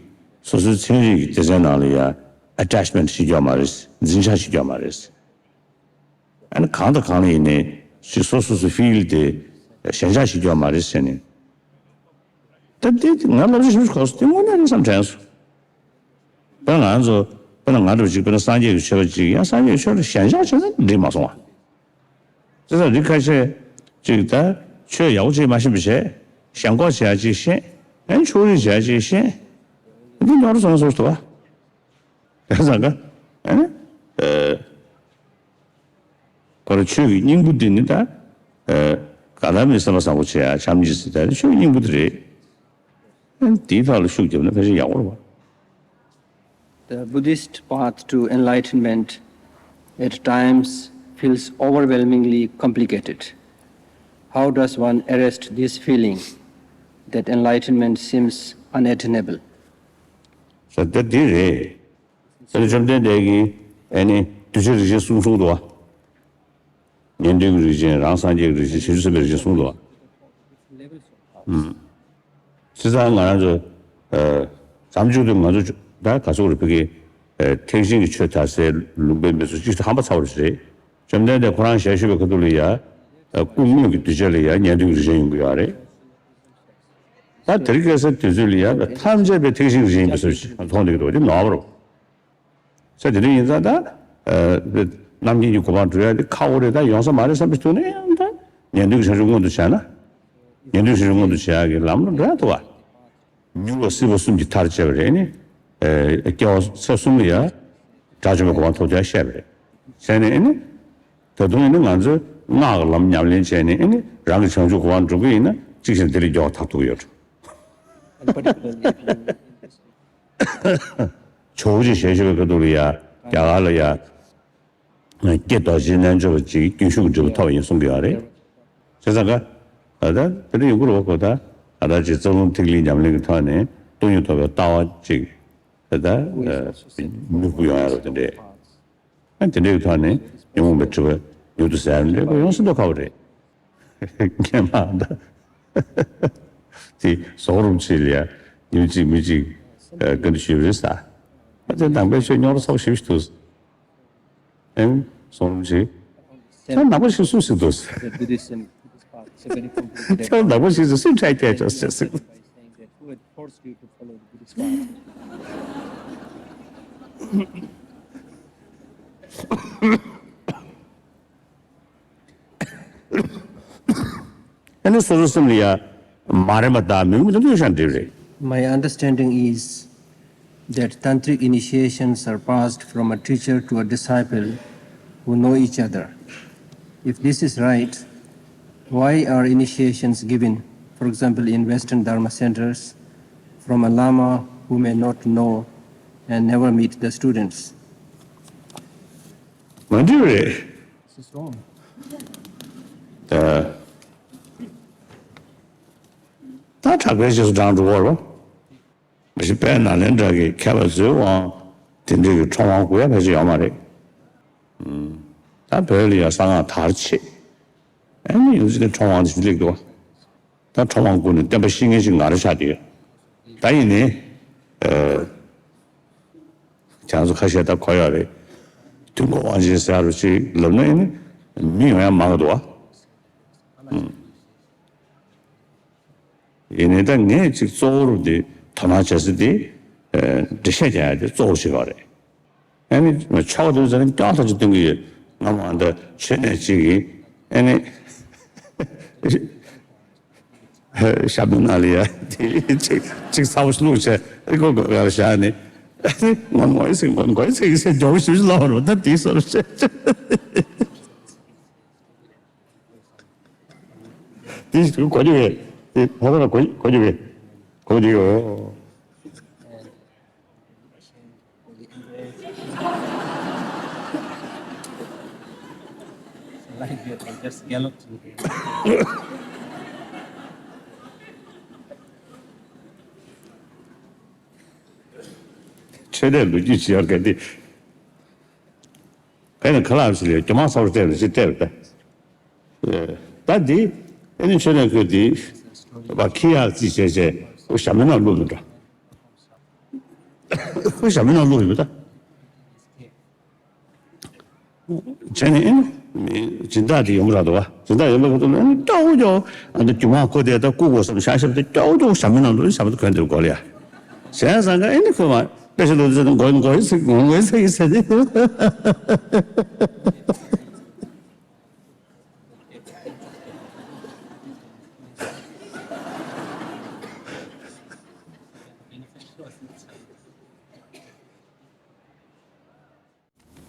སོ་སོའི་ཚན་རིག་གི་སྡེ་ཚན་ནང་ལ་ཡ་ཨ་ཊེཆ་མེན་ཊི་ཞིག་ཡོད་མ་རེད། འཛིན་ཆགས་ཤིག་ཡོད་མ་རེད། ཨ་ནི་གང་དང་གང་ལ་ཡིན་ནའི་ཅིག་སོ་སོ་སོའི་ཕི་ལྡ་དེ་ཞེན་ཆགས་ཤིག་ཡོད་མ་རེད་ཟེར་ནས། ད་འདི་ང་སློབ་སྦྱོང་ཞིབ་ཞིབ་གོ་སོང་། འདི་དངོས་གནས་རེད་བསམ་དྲན་སོང་། དཔེར་ན་ང་ཚོ་དཔེར་ན་ང་འདྲ་བ་ཅིག་དཔེར་ན་སངས་རྒྱས་ཀྱི་ཆོས་པ་ཅིག་ཡང་སངས་རྒྱས་ཀྱི་ཆོས་ལ་ཞེན་ཆགས་བྱས་ན་འགྲིག་མ་སོང་བ། བྱས་ཙང་རིགས་ཁ་ཤས་ཅིག་ད་ཆོས་ཡག་པོ་ཅིག་མ་ཤེས་པ་བྱས། ཞེན་ཁོག་བྱེད་ཡག་ཅིག་ཤེས། ཨན་ཕྱོགས་རིས་བྱེད་ཡག་ཅིག་ཤེས། འདི་ཉོ་རུ་སོང་སོང་འདུག་བ། བྱས་ཙང་ག་ཨ་ནི་ཨ་ཁོ་རང་ཆོས་ཀྱི་སྙིང་པོ་འདི་ནི་ད་ཨ་ག་ལ་མི་སེམས་པ་བཟང་པོ་བྱེད་ཡག་བྱམས་སྙིང་རྗེ་ཟེར་ད་ནི་ཆོས་ཀྱི་སྙིང་པོ་འདི་རེད། ཨ་ནི་དེའི་ཐོག་ལ་ཤུགས་བརྒྱབ་ན་ཕལ་ཆེར་ཡག་པོ་རེད་བ། The Buddhist path to enlightenment at times feels overwhelmingly complicated. How does one arrest this feeling that enlightenment seems unattainable? ཟེར་ད་འདི་རེད། ཟེར་ན་བཅོམ་ལྡན་འདས་ཀྱིས་ཨ་ནི་གདུལ་བྱ་རིགས་ཅན་གསུམ་གསུངས་འདུག་བ། ཉན་ཐོས་ཀྱི་རིགས་ཅན། རང་སངས་རྒྱས་ཀྱི་རིགས་ཅན། བྱང་ཆུབ་སེམས་དཔའི་རིགས་ཅན་གསུངས་འདུག་བ། ཨུམ། བྱས་ཙང་ང་རང་ཚོ་ཨ་མཚམས་མཇུག་ཏུ་ང་ཚོ་ད་ག་ཚོད་རེད་ཕ་གི་ཨ་ཐེག་ཆེན་གྱི་ཆོས་དར་སའི་ལུང་པའི་མི་ཚོ་གཅིག་ཏུ་ཧམ་པ་ཚ་བ་རེད། བཅོམ་ལྡན་འདས་ཁོ་རང་ཞལ་བཞུགས་པའི་ཁ་ཐུག་ལ་ཡ་ཨ་སྐུ་དངོས་ཀྱི་གདུལ་བྱ་ལ་ཡ་ཉན་ཐོས་ཀྱི་རིགས་ཅན་ཡོང་གི་ཡོད་རེད། ད་དེ་རིང་ཁ་སང་དུས་ཚོད་ལ་ཡ་ཐམས་ཅད་པའི་ཐེག་ཆེན་གྱི་རིགས་ཅན་ཡིན་པའི་བཟོ་ཞིག་མཐོང་བསྡད་ཀྱི་འདུག་དེ་ནོར་བ་རེད། ས་དེ་འདྲ་ཡིན་ཙང་ད། རྣམ་མཁྱེན་གྱི་གོ་འཕང་སྒྲུབ་ཡ་དེ་ཁག་པོ་རེད། ད་ཡོང་ས་མ་རེད་བསམ་པའི་ཐོག་ནས་ཡང་ད་ཉན་ཐོས་ཀྱི་བྱང་ཆུབ་མངོན་དུ་བྱས་ན། ཉན་ཐོས་བྱང་ཆུབ་མངོན་དུ་བྱེད་ཡ་གི་ལམ་ལ་འགྲོ་ཡ་འདུག་བ། མྱུར་བ་སྲིད་པ་གསུམ་གྱི་མཐར་བཅད་པ་རེད་ནི། སྐྱེ་བ་ཚེ་གསུམ་ལ་ཡ། དགྲ་བཅོམ་པའི་གོ་འཕང་ཐོབ་ཐུབ་ཡ་བཤད་པ་རེད། བྱས་ནས་ནི། ད་དུང་ནི་ང་ཚོས་སྔགས་ཀྱི་ལམ་ཉམས་ལེན་བྱས་ནས་ནི་རང་གི་བྱང་ཆུབ་གོ་འཕང་སྒྲུབ་ཀྱི་ཡིན་ན་གཅིག་བྱས་ན་དེ་ལས་མགྱོགས་ཐག་ཐུག་ཡོད། ཇོ་བོ་རྗེ་ཞལ་བཞུགས་པའི་སྐབས་དུ་ལ་ཡ་རྒྱ་གར་ལ་ཡ། ཀྱེ་རྡོ་རྗེ་རྣལ་འབྱོར་པ་ཅིག་རྒྱུན་ཞུགས་ཀྱི་འབྲས་བུ་ཐོབ་པ་ཡིན་གསུང་གི་ཡོད་རེད། བྱས་ཙང་ཀ་ད་ལྟ་དེ་འདྲ་ཡོང་གི་རེད་བ། ཁོ་ད་ད་ལྟ་ཅིག་རྩ་རླུང་ཐིག་ལེའི་ཉམས་ལེན་གྱི་ཐོག་ནས་སྟོང་ཉིད་རྟོགས་པའི་ལྟ་བ་ཅིག་ད་ལྟ་མྱུར་པོ་ཡོང་ཡ་རེད་དེ་འདྲས། ཨ་དེ་འདྲའི་ཐོག་ནས་ཉོན་མོངས་པའི་སྒྲིབ་པ་མྱུར་དུ་ཟད་ཡ་འདྲ་ཁོ་ཡོང་སྲིད་མདོག་ཁ་པོ་རེད། ངས་མ་ད་དེ་ཟོག་རུམ་ཆེ་ལ་ཡ་ཉིན་གཅིག་མི་གཅིག་ཨ་བཀའ་འདྲི་ཞུས་པ་རེད་ས། ཨ་དེ་ནང་པའི་ཆོས་རྙོག་དྲ་ཚ་པོ་ཞེ་པོ་ཞིག་འདུག་ཨེ་ཟོག་རུམ་ཆེ། ད་ནང་པ་ཞིག་སུ་ཞིག་འདུག་ད་ནང་པ་ཞིག་སུ་སུས་ཁྲལ་བསྐྱལ་ཆོག་ཟེར་ཟེར། ཨ་ནི་སོ་སོ་སེམས་ལ་ཡ་མ་རན་པ་དང་མི་ངོམ་དེ་ཚོ་ཡོད་ཤག་འགྲིག་རེད། My understanding is that tantric initiations are passed from a teacher to a disciple who know each other. If this is right, why are initiations given, for example, in Western Dharma centers, from a lama who may not know and never meet the students? མ་འགྲིག་རེད། ད་ད་གྲགས་པའི་རྗེས་སུ་འབྲང་འགྲོ་བར། མ་གཞི་དཔལ་ནཱ་ལེནྡྲ་གི་མཁས་པ་ཚོའི་དབང་དེ་འདྲའི་གི་ཁྲོམ་དབང་བསྐུར་ཡ་ཕལ་ཆེར་ཡོད་མ་རེད། ད་བོད་ལ་ཡ་གསང་སྔགས་དར་ཆེ། ཨ་ནི་ཡོང་ཚེ་ནི་ཁྲོམ་དབང་དེ་ཞིག་སླེབས་འདུག་ད་ཁྲོམ་དབང་བསྐུར་ནས་བསྟན་པ་བཤིག་མཁན་ཞིག་ང་རང་ཆགས་བསྡད་ཡོད། ད་ཡིན་ནའི། ཨ། ཁྱེད་ཚོ་ཁ་ཤས་ད་གོ་ཡོད་རེད། དུས་འཁོར་དབང་ཆེན་ཟེར་རུ་ཅིག་ལབ་ན་ཨ་ནི་མི་ཡོང་ཡ་མང་གི་འདུག་ཨ། ཡིན་ནའི་ད་ངས་ཅིག་གཙོ་བོར་འདི་དོ་སྣང་བྱ་ས་འདི་འགྲེལ་བཤད་རྒྱག་ཡ་དེ་གཙོ་བོ་ཞིག་ཡོད་རེད། ཨ་ནི་ཆོག་འདུག་ཟེར་ན་ཀྱང་ཐག་ཆོད་སྟོན་གྱི་ཡོད། ང་མ་འདི་ཆོས་ནས་ཅིག་གིས་ཨ་ནི་ ཞབས་ནང་ལ་ཡ་དེ་གཅིག་གཅིག་ཚ་བོ་ཞིག་བླུགས་བྱས་ཨེ་ཁོ་ག་ལ་བཞག་ནས་ཨེ་ངོ་ངོ་ཨེ་ཟིག་ངོ་ངོ་ཨེ་ཟིག་ཨེ་ཟིག་མགྱོགས་ཞུ་ཞུ་ལབ་རོ། ད་དེ་སོར་བྱས། དེ་གོ་རྒྱུ་བས། དེ་ཕ་ག་ལ་གོ་གོ་རྒྱུ་བས། གོ་རྒྱུ་ཡོད། Like that, I just galloped. ཆོས་དད་ལོ་རྒྱུས་ཅི་ཡང་གལ་ཏེ། ག་ནས་ཁ་ལག་ཞིག་ལས་རྒྱུ་མ་ཚ་བོ་བལྟས་ནས་ཅི་བལྟས་པ་ད། ད་འདི་ཨེ་ནི་ཆོས་ལས་ཁོས་འདི་བ་ཁི་ཡག་རྩིས་བྱས་བྱས་ཞྭ་མོའི་ནང་བླུགས་ནས་འགྲོ། ཁོས་ཞྭ་མོའི་ནང་བླུགས་ཡོད་པ་ད། བྱས་ནས་ཨེ་ནི་སྦྱིན་བདག་དེ་ཡོང་གི་ར་འདུག་བ། སྦྱིན་བདག་ཡོང་པའི་ཁ་ཐུག་ལ་ཨེ་ནི་སྐྱོ་བོ་སྐྱོ་བོ་ཨ་ནི་རྒྱུ་མ་ཁོ་དེ་ད་བཀུག་དགོས་བསམ་ཤ་ཤབ་དེ་སྐྱོ་བོ་སྐྱོ་བོ་ཞྭ་མོའི་ནང་བླུགས། ཞྭ་མོ་དེ་གོན་དེར་གོ་ལ་ཡ། བྱས་ཙང་ཀ་ཨེ་ནི་ཁོས་མ་དཔེ་ཆ་ལོ་ཚོད་མགོ་མགོ་ཡི་ཚིག་མགོ་མགོ་ཡི་ཚིག་ཡི་ཚིག་དེ།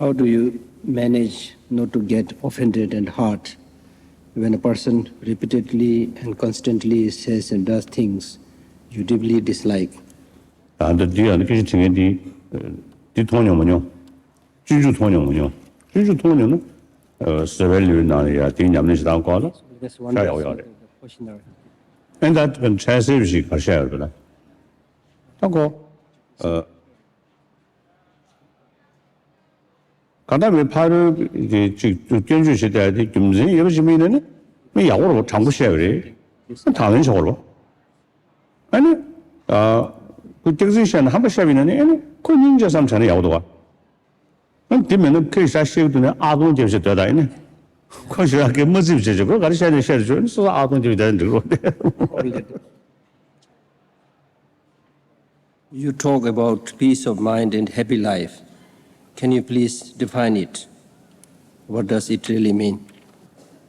How do you manage not to get offended and hurt when a person repeatedly and constantly says and does things you deeply dislike? ད་ལྟ་འདི་ཡང་སྐད་ཆ་དྲི་མཁན་འདི་འདི་མཐོང་མྱོང་མ་མྱོང་། སྤྱོད་འཇུག་མཐོང་མྱོང་མ་མྱོང་། སྤྱོད་འཇུག་མཐོང་མྱོང་ན་བཟོད་པའི་ལེའུའི་ནང་ལ་ཡ་དེའི་ཉམས་ལེན་བྱེད་སྟངས་སྐོར་ལ་ཤ་ཡག་ཡོག་རེད། ཨེ་ད་ཕན་འཕྲལ་སེལ་བ་ཞིག་གར་བཤད་ཡོད་པ་ལ། ད་ཁོ། གང་ལྟར་མི་ཕ་རོལ་གྱི་ཅིག་སྐྱོན་བརྗོད་བྱེད་བསྡད་དེ་རྒྱུ་མཚན་ཡོད་པ་ཞིག་མིན་ན་ནི་མི་ཡག་པོ་རེད་པ། དྲང་པོ་བཤད་པ་རེད། དང་ལེན་བྱེད་དགོས་རེད་པ། ཨ་ནི། ཁོ་སྐྱག་རྫུན་བཤད་ན་ཧམ་པ་བཤད་པ་ཡིན་ན་ནི་ཨ་ནི་ཁོ་སྙིང་རྗེ་བསམ་བྱས་ན་ཡག་པོ་འདུག་ག་ཨ་ནི་དེ་མིན་ན་ཁོས་ཤ་བཤད་ཀྱི་འདུག་ན་ཨ་སྟོང་རྒྱབ་བྱས་སྡོད་ད་ཡིན་ན། ཁོ་ཞེ་དྲག་གི་མ་རྩིབ་བྱས་བྱས་ཁོ་ག་རེ་བཤད་ན་བཤད་རེད་བྱས་ནི་སོ་སོ་ཨ་སྟོང་རྒྱབ་བྱས་སྡོད་ན་འགྲིག་རོགས་ཏེ། You talk about peace of mind and happy life. Can you please define it? What does it really mean?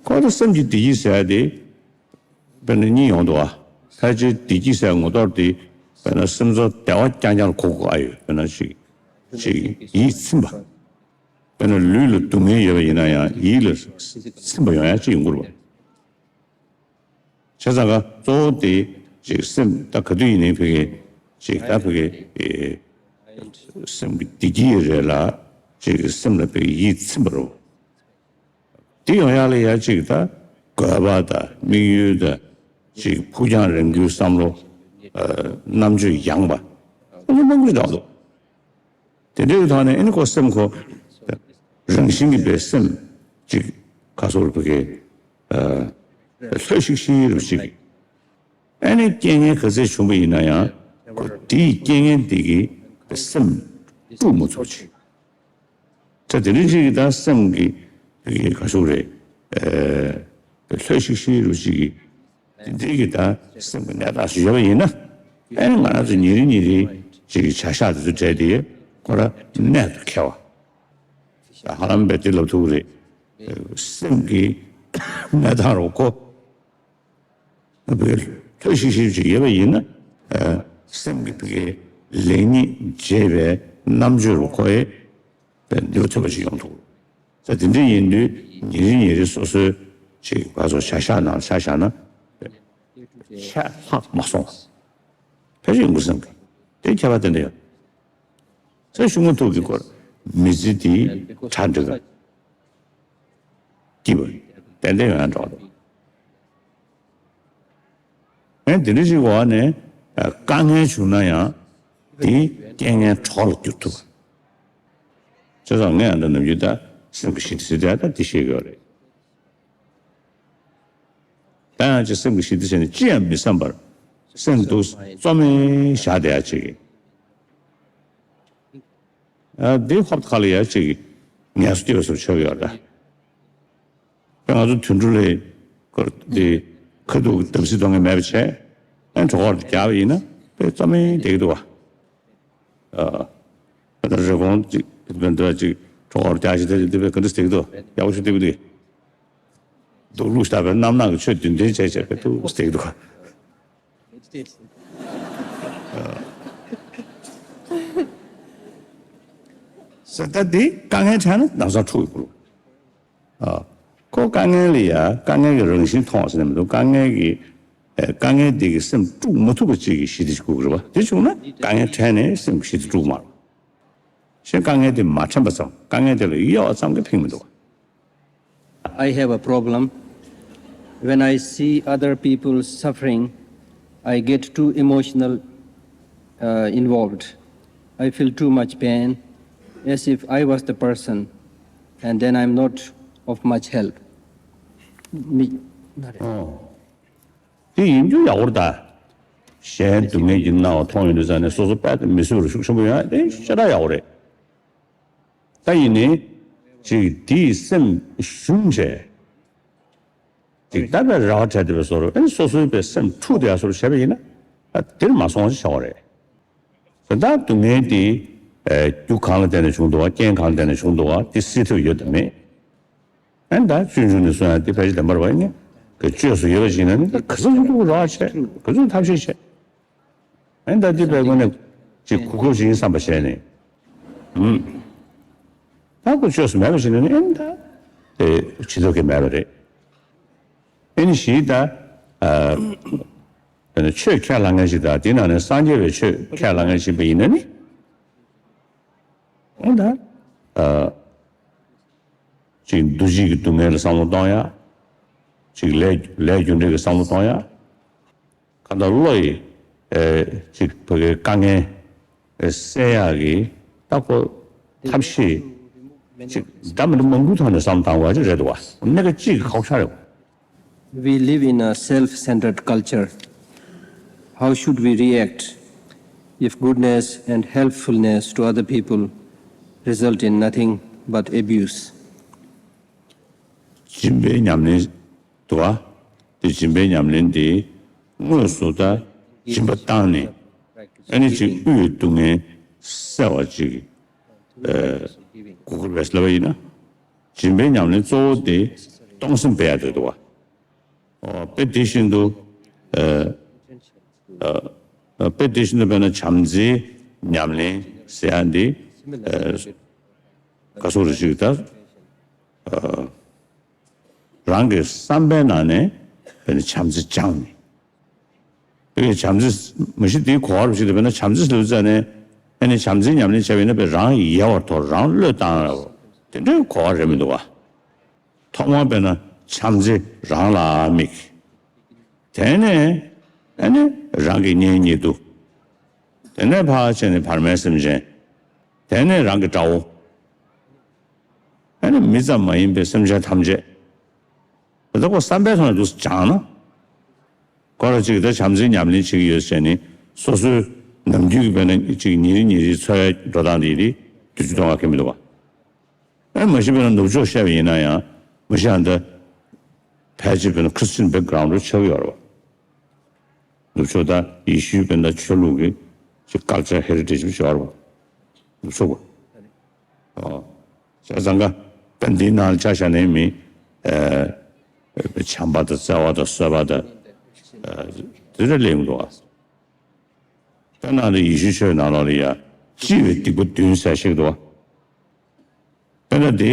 ཁོ་ཚོ་སེམས་ཀྱི་བདེ་སྐྱིད་ཟེར་ཡ་དེ་དཔེར་ན་གཉིས་ཡོང་འདུག་བ། ཕལ་ཆེར་བདེ་སྐྱིད་ཟེར་ངོ་ཐོག་དེ་དཔེར་ན་སེམས་ཚོར་བདེ་བ་རྐྱང་རྐྱང་ལ་གོ་དགོས་ཨ་ཡོད། དཔེར་ན་ཅིག་ཅིག་ཡིད་ཚིམ་པ། དཔེར་ན་ལུས་ལ་སྡུག་བསྔལ་ཡོད་པ་ཡིན་ན་ཡང་ཡིད་ལ་ཚིམ་པ་ཡོང་ཡ་ཅིག་ཡོང་གི་རེད་པ། བྱས་ཙང་ཀ་གཙོ་བོ་དེ་ཅིག་སེམས་ད་ག་དུས་ཡིན་ནའི་ཕ་གི་ཅིག་ད་ཕ་གི་སེམས་ཀྱི་བདེ་སྐྱིད་རེད་ལ་ཅིག་སེམས་ལ་ཕ་གི་ཡིད་ཚིམ་པ་རེད། དེ་ཡོང་ཡག་ལ་ཡ་ཅིག་ད་དགོས་པ་དང་དམིགས་ཡུལ་དང་ཅིག་ཕུགས་རྒྱང་རིང་པོའི་བསམ་བློ། རྣམ་དཔྱོད་ཡངས་པ། ཁོ་ཚོ་མང་པོ་ཞིག་འདུག་དེ་འདྲའི་ཐོག་ནས་ཨེ་ནི་ཁོ་སེམས་ཁོ་རང་བཞིན་གྱིས་པའི་སེམས་ཅིག་ཁ་སོར་བུ་གའི་ལྷོད་ཤིག་ཤིག་རུ་ཞིག་ཨེ་ནི་རྐྱེན་ངན་ག་ཚད་བྱུང་བ་ཡིན་ན་ཡང་ཁོ་དེའི་རྐྱེན་ངན་དེ་གིས་སེམས་དཀྲུག་མ་ཚུགས་ཅིག་ད་དེ་རིང་ཅིག་གི་ད་སེམས་ཀྱི་བུ་གའི་ཁ་སོར་རེད། ལྷོད་ཤིག་ཤིག་རུ་ཞིག་གིས། དེ་འདྲའི་གི་ད་སེམས་ཀྱི་གནས་སྟངས་སུ་ཡོད་པ་ཡིན་ན། ཨེ་ང་རང་ཚོ་ཉིན་རེ་ཉིན་རེ་ཅིག་གི་བྱ་གཞག་དེ་ཚོ་བྲལ་ཏེ་ཁོ་རང་གནད་དུ་འཁེལ་བ། ད་ཧ་ལམ་པས་དེ་ལབ་ཐུབ་ཀྱི་རེད། སེམས་ཀྱི་གནས་སྟངས་རུ་ཁོ་བུ་གའི་ལྷོད་ཤིག་ཤིག་ཅིག་ཡོད་པ་ཡིན་ན། སེམས་ཀྱི་བུ་གའི་ལེགས་ཉེས་འབྱེད་པའི་རྣམ་དཔྱོད་རུ་ཁོ་ཡི་པའི་ནུས་པ་ཐོན་པ་ཞིག་ཡོང་ཐུབ། ད་དེ་འདྲ་ཡིན་དུས་ཉིན་རེ་ཉིན་རེ་སོ་སོའི་ཅིག་ང་ཚོ་བྱ་གཞག་ནང་ཆ་བཞག་ན་ཆད་ལྷག་མ་སོང་བ། ཕལ་ཆེར་ཡོང་གི་བསམ་གི། དེ་ཁྱད་པར་དེ་འདྲ་ཡོད། ཚེ་ཤུགས་མ་ཐུག་གི་སྐོར་མི་ཚེ་འདི་གྲ་འགྲིག་ག་སྐྱིད་པ་ཏན་ཏན་ཡོང་ཡ་འགྲོ་འདུག་ངས་འདི་འདྲ་ཞིག་འོག་ནས་དཀའ་ངལ་བྱུང་ན་ཡང་དེ་རྐྱེན་ངན་གྲོགས་ལ་བསྒྱུར་ཐུབ། བྱས་ཙང་ངས་ཨ་ད་ནམ་རྒྱུན་ད་སེམས་ཀྱི་ཞི་བདེ་ཟེར་ད་འདི་བཤད་ཀྱི་ཡོད་རེད། ད་ཡང་ཅིག་སེམས་ཀྱི་ཞི་བདེ་ཟེར་ནས་ཅི་ཡང་མི་བསམ་པར་སེམས་འདུག་རྩོམ་མེད་བཞག་བསྡད་ཡ་ཅིག་གི། ཨ་འདི་ཧོབ་ཁ་ལ་ཡ་ཅིག་གི་ངལ་གསོ་སྐྱེ་བ་སོགས་ཆོག་གི་ཡོད་རེད། དཔེ་ང་ཚོ་དུད་འགྲོ་ལས་སྐོར་དེ་ཁ་ཐུག་གི་བརྡབ་གསིག་གཏོང་མཁན་མེད་པ་བྱས་ཨ་གྲོད་ཁོག་རྒྱག་པ་ཡིན་ན་དཔེ་རྩ་མེད་བསྡད་ཀྱི་འདུག་བ། ཨ་ད་རེ་སྐོང་ཅིག་དཔེ་འདི་ཅིག་གྲོད་ཁོག་རྒྱག་ཞིག་དེ་དེ་དཔེ་ག་འདྲ་བསྡད་ཀྱི་འདུག་ཡག་པོ་ཞིག་བསྡད་ཀྱི་འདུག་དུག་ལུག་ལྟ་བུའི་རྣམ་སྣང་གི་ཆོས་བདུན་ལྡན་བྱས་བྱས་དཔེ་ཐུགས་བསྡད་ཀྱི་འདུག་ག་ཟེར་ད་འདི་དཀའ་ངལ་འཕྲད་ན་ན་ཚ་འཁྲུག་ཡོང་གི་རེད། ཨ། ཁོ་དཀའ་ངལ་ལ་ཡ་དཀའ་ངལ་གྱི་རང་བཞིན་མཐོང་བ་ཟེར་ནས་མི་འདུག་དཀའ་ངལ་གྱི་ཨེ། དཀའ་ངལ་འདི་གི་སེམས་དཀྲུག་མ་ཐུབ་པ་ཅིག་གི་ཞི་བདེ་ཞིག་དགོས་ཀྱི་རེད་བ། དེ་བྱུང་ན་དཀའ་ངལ་འཕྲད་ནས་སེམས་ཞི་བདེ་དཀྲུག་མ་རེད། གཞན་དཀའ་ངལ་དེ་མ་འཕྲད་པ་ཙམ། དཀའ་ངལ་དེ་ལ་གཡོལ་བ་ཙམ་གྱིས་ཕན་མི་འདུག I have a problem. When I see other people suffering, I get too emotional, uh, involved. I feel too much pain, as if I was the person, and then I'm not of much help. Me. དེ་ཡིན་རྒྱུ་ཡག་པོ་རེད་ད། གཞན་སྡུག་བསྔལ་གྱི་སྣང་བ་མཐོང་ཡོང་དུས་ཙང་ནས་སོ་སོ་དཔེ་མི་བཟོད་པར་ཤུགས་ཆེན་པོ་ཡོང་ཡ་དེ་ཞེ་དྲག་ཡག་པོ་རེད། ད་ཡིན་ནའི་ཅིག་དེའི་སེམས་ཞུམ་བྱས། ཅིག་ད་དཔེ་རེ་བ་བྲལ་བསྡད་པའི་བཟོ་འདྲ། ཨ་ནི་སོ་སོའི་དཔེ་སེམས་འཁྲུག་བསྡད་ཡ་བཟོ་འདྲ་བྱས་པ་ཡིན་ན། ཨ། དེར་མ་སོང་ཞེས་བྱ་བ་རེད། དེ་ལྟར་སྡུག་བསྔལ་དེ་ཨ། རྒྱུ་གང་ལ་བརྟེན་ནས་བྱུང་འདུག་ག་རྐྱེན་གང་ལ་བརྟེན་ནས་བྱུང་འདུག་ག་དེ་སེལ་ཐུབ་ཡོད་དམ་མེད། ཨ་ནི་ད་སྤྱོད་འཇུག་ནས་གསུངས་ཡ་དེ་ཕལ་ཆེར་བདེན་པ་རེད་བ། ཡིན་ནའི་བཅོས་སུ་ཡོད་པ་ཞིག་ན་ནི་ག་ཚོད་ཐུབ་ཐུབ་རེ་བ་བྱས། ག་ཚོད་ཐབས་ཤེས་བྱས། ཨ་ནི་ད་དེ་བས་ཁོ་ནས་ཅིག་གོ་སྐབས་ཤིག་ཡིན་བསམ་པ་བྱས་ནས། ཨུམ། ད་ཁོ་བཅོས་སུ་མེད་པ་ཞིག་ན་ནི་ཨ་ནི་ད་དེ་བྱེད་ཐབས་ཀྱི་མེད་པ་རེད། ཨ་ནི་གཞི་ད་ཨ། དཔེར་ན་ཆོས་ཁས་བླངས་མཁན་ཞིག་དང་དེའི་ནང་ནས་སངས་རྒྱས་པའི་ཆོས་ཁས་བླངས་མཁན་ཞིག་ཡིན་པ་ཡིན་ན་ནི། ཨ་ནི་ད་ཨ། ཅིག་འདུ་བྱེད་ཀྱི་སྡུག་བསྔལ་ལ་བསམ་བློ་གཏོང་ཡ། ཅིག་ལས་ལས་རྒྱུ་འབྲས་ཀྱི་བསམ་བློ་གཏོང་ཡ། གང་ལྟར་བློ་ཡིས་ཨེ་ཅིག་བོད་ཀྱི་དཀའ་ངལ་ཨེ་སེལ་ཡག་གི་ད་ཁོ་ཐབས་ཤེས་ཅིག་འདྲ་མི་འདྲ་མང་པོའི་ཐོག་ནས་བསམ་བློ་གཏོང་དགོས་ཡ་ཅིག་རེད་འདུག་བ། གནད་འགག་གཅིག་གི་ཁག་ཆེ་རེད། We live in a self-centered culture. How should we react if goodness and helpfulness to other people result in nothing but abuse? སྦྱིན་པའི་ཉམས་ལེན་འདུག་བ། དེ་སྦྱིན་པའི་ཉམས་ལེན་དེ་དངོས་སུ་ད་སྦྱིན་པ་བཏང་ནས་ཨ་ནི་ཅིག་དབུལ་སྡུག་བསྔལ་སེལ་བ་ཅིག་ཨ་དགོས་ཀྱི་རེད་ལབ་པ་ཡིན་ན། སྦྱིན་པའི་ཉམས་ལེན་གཙོ་བོ་དེ་གཏོང་སེམས་སྤེལ་ཡ་དེ་འདུག་བ། ཨོ། དཔེ་དེ་བཞིན་དུ་ཨ་ཨ་དཔེ་དེ་བཞིན་དུ་དཔེར་ན་བྱམས་བརྩེའི་ཉམས་ལེན་ཟེར་ཡ་འདི་ཨ་ག་སོགས་རེ་ཞིག་ད་ཨ་རང་གི་བསམ་པའི་ནང་ནས་དཔེར་ན་བྱམས་བརྩེ་སྦྱངས་ནས། དེ་བས་བྱམས་བརྩེ་མ་གཞི་དེའི་གོ་བ་རུ་ཞིག་ཏུ་དཔེར་ན་བྱམས་བརྩེ་ཟེར་ཙ་ནས་ཨ་ནི་བྱམས་བརྩེའི་ཉམས་ལེན་བྱས་པ་ཡིན་ན་དཔེ་རང་ཡལ་བར་དོར། རང་བློས་བཏང་བ་དེ་འདྲའི་གོ་བ་རེད་མི་འདུག་བ། ཐོག་མར་དཔེར་ན་བྱམས་བརྩེ་རང་ལ་དམིགས། དེ་ནས་ཨ་ནི་རང་གི་གཉེན་ཉེ་དུ། དེ་ནས་ཕར་བྱས་ནས་བར་མའི་སེམས་ཅན། དེ་ནས་རང་གི་དགྲ་བོ། ཨ་ནི་མི་ཙམ་མ་ཡིན་པའི་སེམས་ཅན་ཐམས་ཅད། དེ་ལྟ་བུ་བསམ་པའི་ཐོག་ནས་འདུག་སེ་སྦྱངས་ན། ཁོ་རང་གཅིག་ད་བྱམས་བརྩེའི་ཉམས་ལེན་བྱེད་ཀྱི་ཡོད་ཟེར་ནས་སོ་སོའི་ནམ་རྒྱུན་གྱི་དཔེར་ན་གཅིག་ཉིན་རེ་ཉིན་རེའི་འཚོ་བའི་འགྲོ་སྟངས་དེ་དེ་བསྒྱུར་བཅོས་གཏོང་ག་གལ་མི་འདུག་བ། ཨ་མ་གཞི་དཔེར་ན་ནུབ་ཕྱོགས་བཤད་པ་ཡིན་ན་ཡང་མ་གཞི་ཨ་ད་ཕལ་ཆེར་དཔེར་ན་Christian background་རུ་ཆགས་ཀྱི་ཡོད་རེད་བ། ནུབ་ཕྱོགས་ད་ཡེ་ཤུའི་དཔེར་ན་ཆོས་ལུགས་ཀྱི་ཅིག་culture heritage་བྱས་པ་རེད་བ། ནུབ་ཕྱོགས་པ། ཨོ། བྱས་ཙང་ཀ་ད་འདིའི་ནང་ལ་ཆ་བཞག་ནའི་མི་ཨ་བྱམས་པ་དང་བརྩེ་བ་དང་བཟོད་པ་དང་ཨ་དེ་འདྲ་སླེབས་ཀྱི་འདུག་ཨ། དཔེར་ན་ཡེ་ཤུ་ཆོས་ནང་ལོགས་ལ་ཡ་ལྕི་བའི་སྡིག་པ་བདུན་ཟེར་ཞིག་འདུག་ཨ། དཔེར་ན་དེ་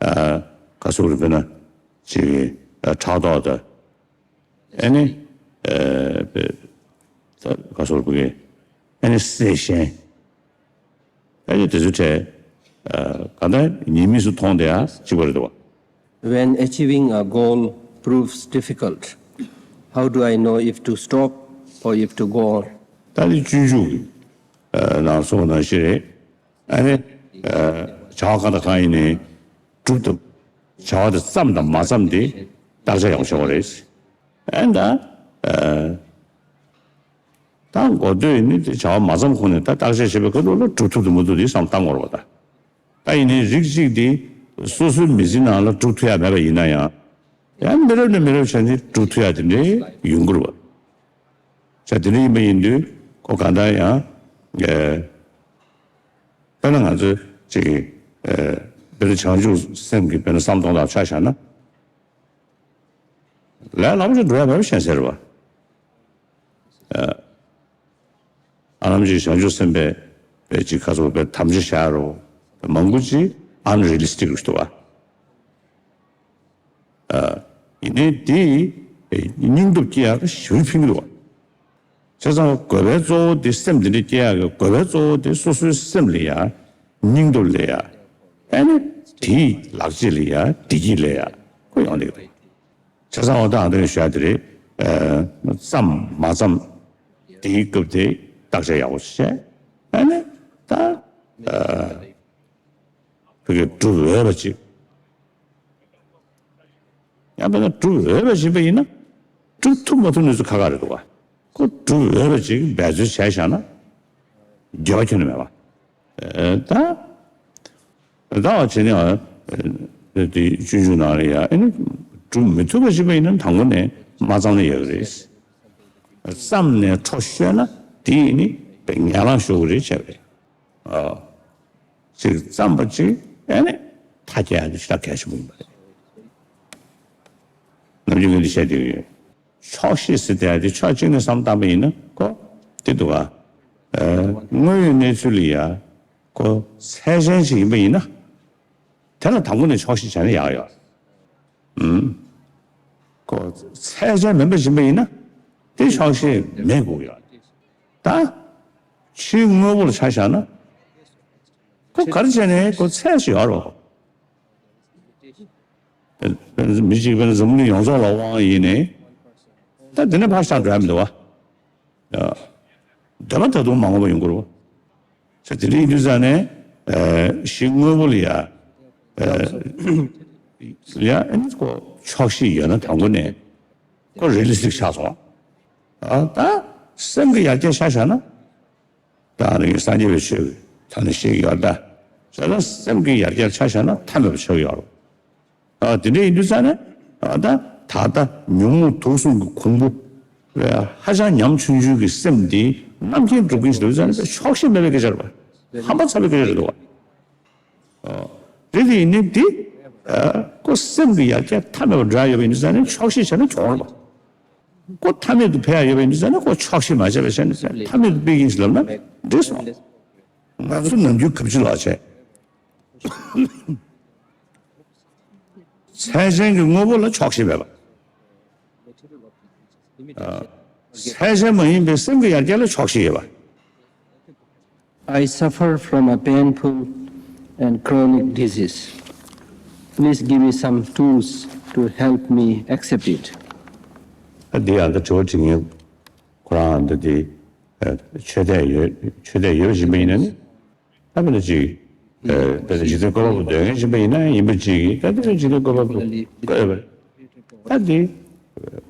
ཨ་ག་སོགས་རེད། དཔེར་ན་ཅིག་ཨ་ཕྲག་དོག་དང་ཨ་ནི་ཨ་ག་སོགས་རེད། ཨ་ནི་བསད་གཞན། ཨ་ནི་དེ་ཚོའི་གྲས་ཨ་གང་ལྟར་ཉེས་དམིགས་སུ་མཐོང་བསྡད་ཡ་གཅིག་པ་རེད་འདུག་བ། When achieving a goal proves difficult, how do I know if to stop or if to go on? ད་ནི་སྤྱོད་འཇུག་གི་ཨ་ནང་གསུངས་པ་ནང་བཞིན་རེད། ཨ་ནི་ཨ་བྱ་བ་གང་དང་གང་ཡིན་ནའི་གྲུབ་ཐུབ། བྱ་བ་དེ་བརྩམས་དང་མ་བརྩམས་དེ་བརྟག་དཔྱད་ཡག་པོ་བྱེད་དགོས་རེད། ཨ་ནི་ད་ཨ་ད་འགོ་སྟོད་ནི་དེ་བྱ་བ་མ་བརྩམས་གོང་ནས་ད་བརྟག་དཔྱད་བྱེད་པའི་སྐབས་ལ་གྲུབ་ཐུབ་དང་མ་ཐུབ་དེ་བསམ་བློ་བཏང་དགོས་རེད་པ། ད་ད་ཡིན་ནའི་རིགས་གཅིག་དེ་སོ་སོའི་མི་ཚེའི་ནང་ལ་གྲུབ་ཐུབ་ཡ་མེད་པ་ཡིན་ན་ཡང་། ཡང་མི་རབས་ནས་མི་རབས་བྱས་ནས་གྲུབ་ཐུབ་ཡ་དེ་འདྲའི་ཡོང་གི་རེད་པ། ཆ་དེ་འདྲ་ཡིན་པ་ཡིན་དུས་ཁོ་གང་ལྟར་ཡང་ཨེ་དཔེར་ན་ང་ཚོས་ཅིག་ཨེ་དཔེར་ན་བྱང་ཆུབ་སེམས་ཀྱི་དཔེར་ན་བསམ་གཏོང་སྟངས་ཆ་བཞག་ན། ལས་སླ་པོ་ཞིག་འགྲོ་ཡ་མེད་པ་ཤེས་གསལ་རེད་པ། ཨ་ནམ་ཅིག་བྱང་ཆུབ་སེམས་དཔའི་དཔེ་ཅིག་ཁ་སོགས་པའི་དམ་བཅའ་བཞག་རོགས། མང་པོ་ཅིག་ཨན་རི་ལི་སི་ཊིག་རུ་འདུག་བ། ཡིན་ནའི་དེ་སྙིང་སྟོབས་སྐྱེ་ཡག་གི་ཞུ་ཕིང་འདུག་བ། བྱས་ཙང་དགོས་པའི་གཙོ་བོ་དེ་སེམས་དེ་འདྲ་སྐྱེ་ཡག་གི་དགོས་པའི་གཙོ་བོ་དེ་སོ་སོའི་སེམས་ལ་ཡ་སྙིང་སྟོབས་ལ་ཡ་ཨ་ནི་དེའི་ལག་རྗེས་ལ་ཡ་བདེ་སྐྱིད་ལ་ཡ་ཁོ་ཡོང་བསྡད་ཀྱི་འདུག་བྱས་ཙང་འོ་ད་ཨ་འདྲ་ཞུ་ཡ་དེ་རེད། ཨ་བརྩམས་མ་བརྩམས་དེའི་སྐབས་དེ་བརྟག་དཔྱད་ཡག་པོ་བྱས། ཨ་ནི་ད་ཨ་བོད་སྐད་སྒྲུབ་འོས་པ་ཅིག་ཡང་དཔེར་ན་སྒྲུབ་འོས་པ་ཞིག་ཡིན་པ་ཡིན་ན། སྒྲུབ་ཐུབ་མ་ཐུབ་གནས་ཚུལ་ཁ་ཁ་རེད་འདུག་བ། ཁོ་སྒྲུབ་འོས་པ་ཅིག་འབད་རྩོལ་བྱས་བཞག་ན། འགྱོད་པ་ཁྱོན་ནས་མེད་པ། ཨེ་ད། ད་བ་བྱས་ནས་ཨ་དེ་སྤྱོད་འཇུག་ནང་ལ་ཡ་ཨེ་ནི་སྒྲུབ་མི་ཐུབ་པ་ཞིག་ཡིན་ན་དང་པོ་ནས་མ་བརྩམས་ན་ཡག་གི་རེད། བརྩམས་ནས་འཕྲོ་ཤོར་ན་དེ་ཡིན་ནི་ངན་ལང་ཤོར་གི་རེད་བྱས་པ་རེད། ཨ། ཅིག་བརྩམས་པ་ཅིག་ཨེ་ནི་མཐའ་སྐྱེལ་ཡ་དེ་ཞེ་དྲག་གལ་ཆེན་པོ་ཡིན་པ་རེད། ནམ་རྒྱུན་ངས་འདི་བཤད་བསྡད་ཀྱི་ཡོད། ཆོག་ཤེས་ཟེར་དེ་དེ་ཕྱོགས་གཅིག་ནས་བསམ་བཏང་པ་ཡིན་ན་ཁོ་དེ་འདུག་ག་ཨ། དངོས་ཡོད་གནས་ཚུལ་ལ་ཡ་ཁོ་ཚད་ཅན་ཞིག་ཡིན་པ་ཡིན་ན། དེ་ལ་དང་པོ་ནས་ཆོག་ཤེས་བྱས་ན་ཡག་ཡོད། ཨུམ། ཁོ་ཚད་ཅན་མིན་པ་ཡིན་པ་ཡིན་ན་དེ་ཆོག་ཤེས་མེད་དགོས་ཀྱི་ཡོད། ད་ཕྱིའི་དངོས་པོ་ལ་ཆ་བཞག་ན་ཁོ་ག་རེ་བྱས་ནས་ཁོ་ཚད་ཅིག་ཡོད་རེད། དཔེར་ན་མི་གཅིག་དཔེར་ན་འཛམ་བུ་གླིང་ཡོངས་རྫོགས་ལ་དབང་ཡིན་ནའི་ད་དེ་ནས་ཕར་བཞག་འགྲོ་ཡ་མི་འདུག་བ། འདོད་པ་ད་དུང་མ་འོངས་པ་ཡོང་གི་རེད་བ། ས་དེ་འདྲ་ཡིན་དུས་ཙང་ནས་གཞི་དངོས་པོ་ལ་ཡ་ཡ་ཨ་ནི་ཁོ་ཆོག་ཤེས་ཡོད་ན་དང་པོ་ནས་ཁོ་རི་ལི་སི་ཊིག་ཆགས་སོང་། ཨ་ད་སེམས་ཀྱི་ཡར་རྒྱས་ཆ་བཞག་ན། ད་ནི་སངས་རྒྱས་པའི་ཆོས་ཀྱི་ཐ་ན་ཤེས་ཀྱི་ཡོད་ད། ཟེར་ན་སེམས་ཀྱི་ཡར་རྒྱས་ཆ་བཞག་ན་ཐ་མལ་པ་ཆགས་ཀྱི་ཡོད་རེད། ཨ་དེ་འདྲ་ཡིན་དུས་ཙང་ནས་ཨ་ད་ད་ལྟ་ཉོན་མོངས་དུག་གསུམ་གྱི་གོང་བུ་ཧ་ཅང་ཉམ་ཆུང་ཆུང་གི་སེམས་འདི་རྣམ་མཁྱེན་སྒྲུབ་མཁན་ཞིག་འདུག་ཙང་ནས་ཆོག་ཤེས་མེད་པའི་སྐད་ཆ་རེད་པ། ཧམ་པ་ཚ་བའི་སྐད་ཆ་རེད་འདུག་བ། ཨ་རེད་དེ་ཡིན་ནའི་འདི་ཨ་ཁོ་སེམས་ཀྱི་ཡར་རྒྱས་ཐ་མལ་པ་འགྲོ་ཡ་ཡོད་པ་ཡིན་དུས་ཙང་ནས་ཆོག་ཤེས་བྱས་ན་གྱོང་རེད་པ། ཁོ་ཐ་མལ་དུ་འཕེལ་ཡ་ཡོད་པ་ཡིན་དུས་ཙང་ནས་ཁོ་ཆོག་ཤེས་མ་བྱས་པ་བྱས་ནས་ཐ་མལ་དུ་སྤེལ་མཁན་ཞིག་ལབ་ན་འགྲིག་སོང་། ང་ཚོ་ནམ་རྒྱུན་གབ་ཅི་ལོག་བྱས། ཚད་ཅན་གྱི་དངོས་པོ་ལ་ཆོག་ཤེས་མེད་པ། ཨ། ཚད་ཅན་མ་ཡིན་པའི་སེམས་ཀྱི་ཡར་རྒྱས་ལ་ཆོག་ཤེས་ཡོད་པ། I suffer from a painful and chronic disease. Please give me some tools to help me accept it. ཨ་འདི་ཡང་ད་དྲི་བ་དྲི་མཁན་ཁོ་རང་ད་དེ་ཨ་ཆོས་དད་ཡོད་ཆོས་དད་ཡོད་བཞིན་པ་ཡིན་ན་ནི། ད་དཔེར་ན་ཅིག་ཨ་དཔེར་ན་འཇིག་རྟེན་བཀོད་པ་པོ་འདོད་མཁན་ཞིག་ཡིན་ན་ཡིན་པ་ཅིག་གིས་ད་དེ་འཇིག་རྟེན་བཀོད་པ་པོ་བཀོད་པ་ད་དེ་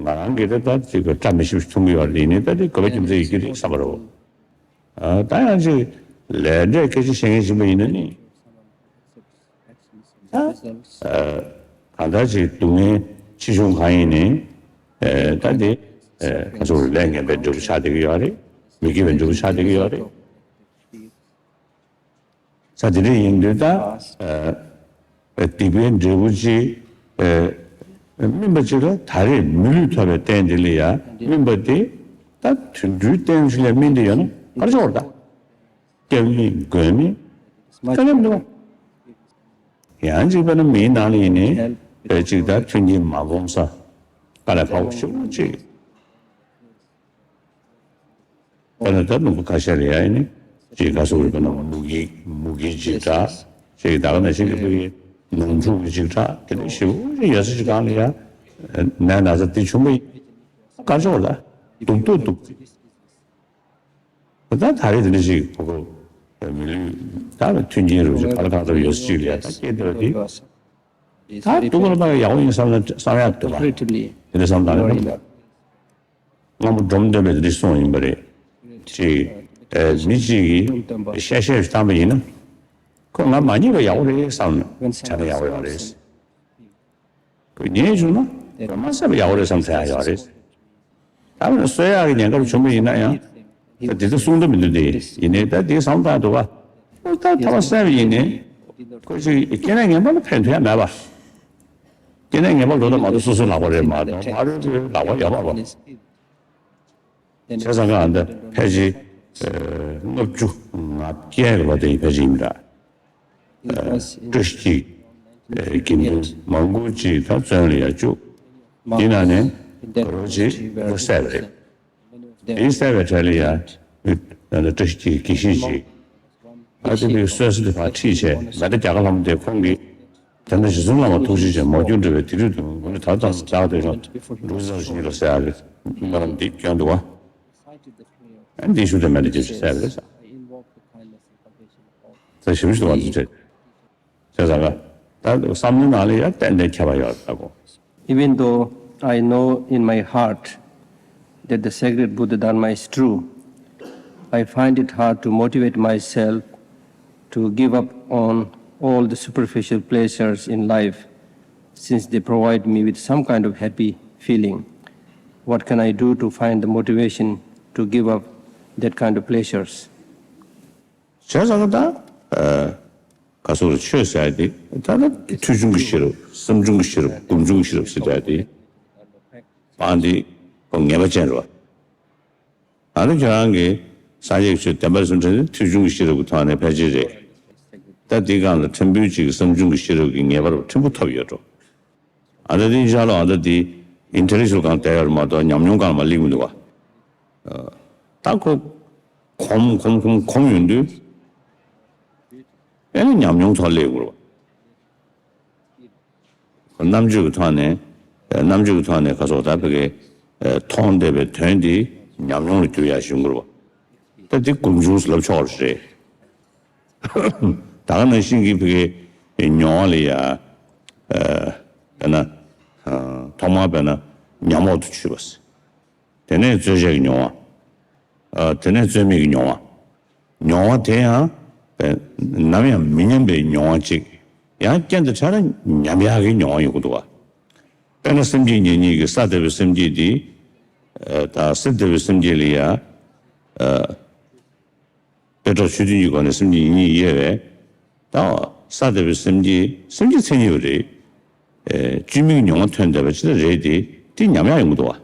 ང་རང་གིས་ད་ད་ཅིག་བཀྲ་མི་ཤིས་པ་ཞིག་མཐོང་གི་ཡོད་རེད། ཡིན་ནའི་ད་དེ་དགོས་པ་རྒྱུ་མཚན་ཡོད་ཀྱི་རེད་བསམ་པ་རེད། ཨ་ད་ཡང་ཅིག་ལས་འབྲས་སྐད་ཆ་བཤད་མཁན་ཞིག་ཡིན་ན་ནི་ད་ཨ་གང་ལྟར་ཅིག་སྡུག་བསྔལ་ཆེ་ཆུང་གང་ཡིན་ནའི་ཨ་ད་དེ་ཨ་ང་ཚོ་ལས་ངན་པའི་འབྲས་བུ་ཆགས་བསྡད་ཀྱི་ཡོད་རེད། མི་དགེ་བའི་འབྲས་བུ་ཆགས་བསྡད་ཀྱི་ཡོད་རེད། ས་དེ་འདྲ་ཡིན་དུས་ད་ཨ་སྡིག་པའི་འབྲས་བུ་ཅིག་ཨ་སྨིན་པ་ཅིག་ལ་ད་རེས་མི་ལུས་ཐོབ་པའི་རྟེན་དེ་ལ་ཡ་སྨིན་པ་དེ་ད་དུད་འགྲོའི་རྟེན་ཅིག་ལ་སྨིན་དེ་ཡོད་ན་ག་རེ་ཆོག་རེད་ད། སྐྱབས་མེད་མགོན་མེད་དཀའ་ལས་མི་འདུག་ཡང་ཅིག་དཔེར་ན་མིའི་ནང་ལ་ཡིན་ནའི་ཅིག་ད་མཐུན་རྐྱེན་མ་ཕོངས་ས་དཀའ་ལས་ཁག་པོ་ཞེ་པོ་ཅིག་དཔེར་ན་ད་ནོར་བུ་ཁ་ཤས་ལ་ཡ་ཡིན་ནི་ཅིག་ག་སོགས་རེད། དཔེར་ན་མུ་གེ་མུ་གེ་འཇིགས་སྐྲག་ཅིག་ད་ག་ནང་བཞིན་གྱི་ཕ་གི་ནོར་འཁྲུལ་གྱི་འཇིགས་སྐྲག་དེ་འདྲ་ཞེ་པོ་ཅིག་ཡོད་ས་ཅིག་སྒང་ལ་ཡ་ནད་ན་ཚ་དེ་བྱུང་བ་ཡིན་ག་རེ་ཆོག་ལ་སྡུག་ཏོ་སྡུག་ད་ད་རེས་དེ་འདྲ་ཞིག་གོ་གོ་མི་ལུས་ད་ལ་མཐུན་རྐྱེན་རུ་ཅིག་ག་ལ་གང་ཐུབ་ཡོད་ས་ཅིག་ལ་ཡ་ད་སྐྱེས་བསྡད་པ་དེ་ད་སྡུག་པ་ལ་ད་ཡག་པོ་ཡིན་བསམ་ན་བསམ་ཡག་འདུག་ལ་དེ་འདྲ་བསམ་བཏང་ན་སྔོན་པོ་འབྲོམ་སྟོན་པས་འདི་གསུངས་ཡིན་པ་རེད། ཅིག་ཨེ་མི་གཅིག་གིས་བཤད་བཤད་བཏང་པ་ཡིན་ན་ཁོ་ང་མ་ཉེས་པ་ཡག་པོ་རེད་བསམ་ནས་བྱས་ན་ཡག་པོ་ཡོད་རེད། ཁོ་ཉེས་བྱུང་ན་ཁོ་མ་བསད་པ་ཡག་པོ་རེད་བསམ་ཚར་ཡག་ཡོད་རེད། ད་བས་ན་གསོད་ཡག་གི་ཉེན་ཁ་བྱུང་པ་ཡིན་ན་ཡང་ད་འདི་ཚོ་གསུང་ད་མི་འདུག་སྟེ་ཡིན་ནའི་ད་འདི་བསམ་བཏང་འདུག་ག་ཁོ་ད་ཐ་བ་བསད་པ་ཡིན་ནའི་ཁོ་ཅིག་སྐྱེ་གནས་ངན་པ་ལ་ཕན་ཐོགས་ཡ་མེད་པ། སྐྱེ་གནས་ངན་པ་འགྲོ་ད་མ་གཏོགས་སོ་སོའི་ལག་པ་རེད་མ་གཏོགས་ཕ་རོལ་པོའི་ལག་པ་ཡོད་མ་རེད། བྱས་ཙང་ཀ་ཨ་འདི་ཕལ་ཆེར་ལྔ་བཅུ་ང་བརྒྱད་ཀྱི་ལོ་དེ་ཡི་ཕལ་ཆེར་ཡིན་པ་འདྲ། བཀྲ་ཤིས་འཁྱིལ་དགེ་འདུན་མང་པོ་ཅིག་ད་བཙོན་ལ་ཡར་བཅུག་འདི་ནང་ནས་ག་རོ་ཅིག་བསད་པ་རེད། དེའི་བསད་པའི་གྲས་ལ་ཡང་བཀྲ་ཤིས་འཁྱིལ་དགེ་བཤེས་ཅིག་ཨ་དེ་ནི་སོ་སོ་དེ་ཕར་ཁྲིད་བྱས་མེ་མདའ་རྒྱ་གར་ལྷ་མོ་དེ་ཁོང་གིས་དེ་འདྲ་རྗེ་བཙུན་བླ་མ་ཐུགས་རྗེ་ཆེ་མ་གྱུར་འདྲ་བའི་དེ་དུས་དུ་ང་ནི་ད་ལྟ་ཟླ་དེ་ཤོག་འབྲུག་ཚང་ཞིང་ལ་ཟེར་ཡ་གི་སྨོན་ལམ་འདི་སྐྱོན་འདུག་བ། ཨ་འདི་ཤུ་དེ་མེ་མདའ་རྒྱབ་བྱས་བསད་པ་རེད་ཟེར། ད་ཞིབ་ཞིབ་ཏུ་བ་འདི་བྱས། བྱས་ཙང་ཀ་ད་བསམ་བློའི་ནང་ལ་ཡང་ཏན་ཏན་ཁྱད་པར་ཡོད་ལྟ་གོ། Even though I know in my heart that the sacred Buddha Dharma is true, I find it hard to motivate myself to give up on all the superficial pleasures in life, since they provide me with some kind of happy feeling. What can I do to find the motivation to give up that kind of pleasures? བྱས་ཙང་ད་ག་སོགས་ཆོས་ཟེར་ཡ་དེ་ད་ལྟ་ཐོས་བྱུང་གི་ཤེས་རབ་བསམ་བྱུང་གི་ཤེས་རབ་སྒོམ་བྱུང་གི་ཤེས་རབ་ཟེར་ཡ་དེ་བང་དེ་ཁོ་ངེས་པ་ཅན་རེད་བ། ད་ལྟ་ཁྱོད་རང་གི་སངས་རྒྱས་ཀྱི་ཆོས་བདེན་པར་སེམས་ཁྲལ་ནི་ཐོས་བྱུང་གི་ཤེས་རབ་ཀྱི་ཐོག་ནས་ཕལ་ཆེར་རེད། ད་འདི་སྒང་ལ་ཕྲན་བུ་གཅིག་གི་བསམ་བྱུང་གི་ཤེས་རབ་ཀྱི་ངེས་པར་ཕྲན་བུ་ཐོབ་ཡོད་འགྲོ། ཨ་ད་འདི་ཤ་ལོ་ཨ་ད་འདི་ཨིན་ཊེ་ལེག་ཅུ་ཨལ་སྒང་བསྡད་ཡོད་རེད་མ་གཏོགས་ཉམས་མྱོང་སྒང་ལ་མ་སླེབས་མི་འདུག་བ། ད་ཁོ་གོམས་གོམས་གོམས་གོམས་ཡོང་དུས་ཨེ་ནི་ཉམས་མྱོང་ཐོག་སླེབས་དགོས་རེད་བ། རྣམ་དཔྱོད་ཀྱི་ཐོག་ནས་རྣམ་དཔྱོད་ཀྱི་ཐོག་ནས་ཁ་སོགས་ད་བོད་སྐད་མཐོང་བསྡད་པའི་དོན་དེ་ཉམས་མྱོང་ལ་འགྱུར་ཡག་ཞིག་ཡོང་གི་རེད་བ། ད་འདི་སྒོམ་བྱུང་ཟེར་ལབ་ཆོག་རེད། ད་ག་ནང་བཞིན་གྱི་བོད་སྐད་མྱོང་བ་ལ་ཡ་དཔེར་ན་ཐོག་མར་དཔེར་ན་ཉམས་འོག་ཏུ་ཆུད་པ། དེ་ནས་རྩོལ་བཅས་ཀྱི་མྱོང་བ། དེ་ནས་རྩོལ་མེད་ཀྱི་མྱོང་བ། མྱོང་བ་དེ་ཡང་ནམ་ཡང་མི་ཉམས་པའི་མྱོང་བ་གཅིག་ཡང་རྐྱེན་དུ་ཆ་ན་ཉམས་ཡག་གི་མྱོང་བ་ཡོང་གི་འདུག་བ། དཔེར་ན་སེམས་བསྐྱེད་ཉེར་གཉིས་ཀྱི་ས་དེ་བའི་སེམས་བསྐྱེད་འདི། ད་སེམས་དེ་བའི་སེམས་བསྐྱེད་ལ་ཡ། དཔེ་གྲོགས་ཆོས་མཐུན་གྱི་སྒོ་ནས་སེམས་བསྐྱེད་ཉེར་གཉིས་དབྱེ་བས། ད་ས་དེ་བའི་སེམས་བསྐྱེད་སེམས་བསྐྱེད་མཚན་ཉིད་རེད། བཅོས་མིན་གྱི་མྱོང་བ་ཐོན་བསྡད་པ་ཅི་ལྟར་རེད་དེ་དེ་ཉམས་ཡག་ཡོང་གི་འདུག་བ།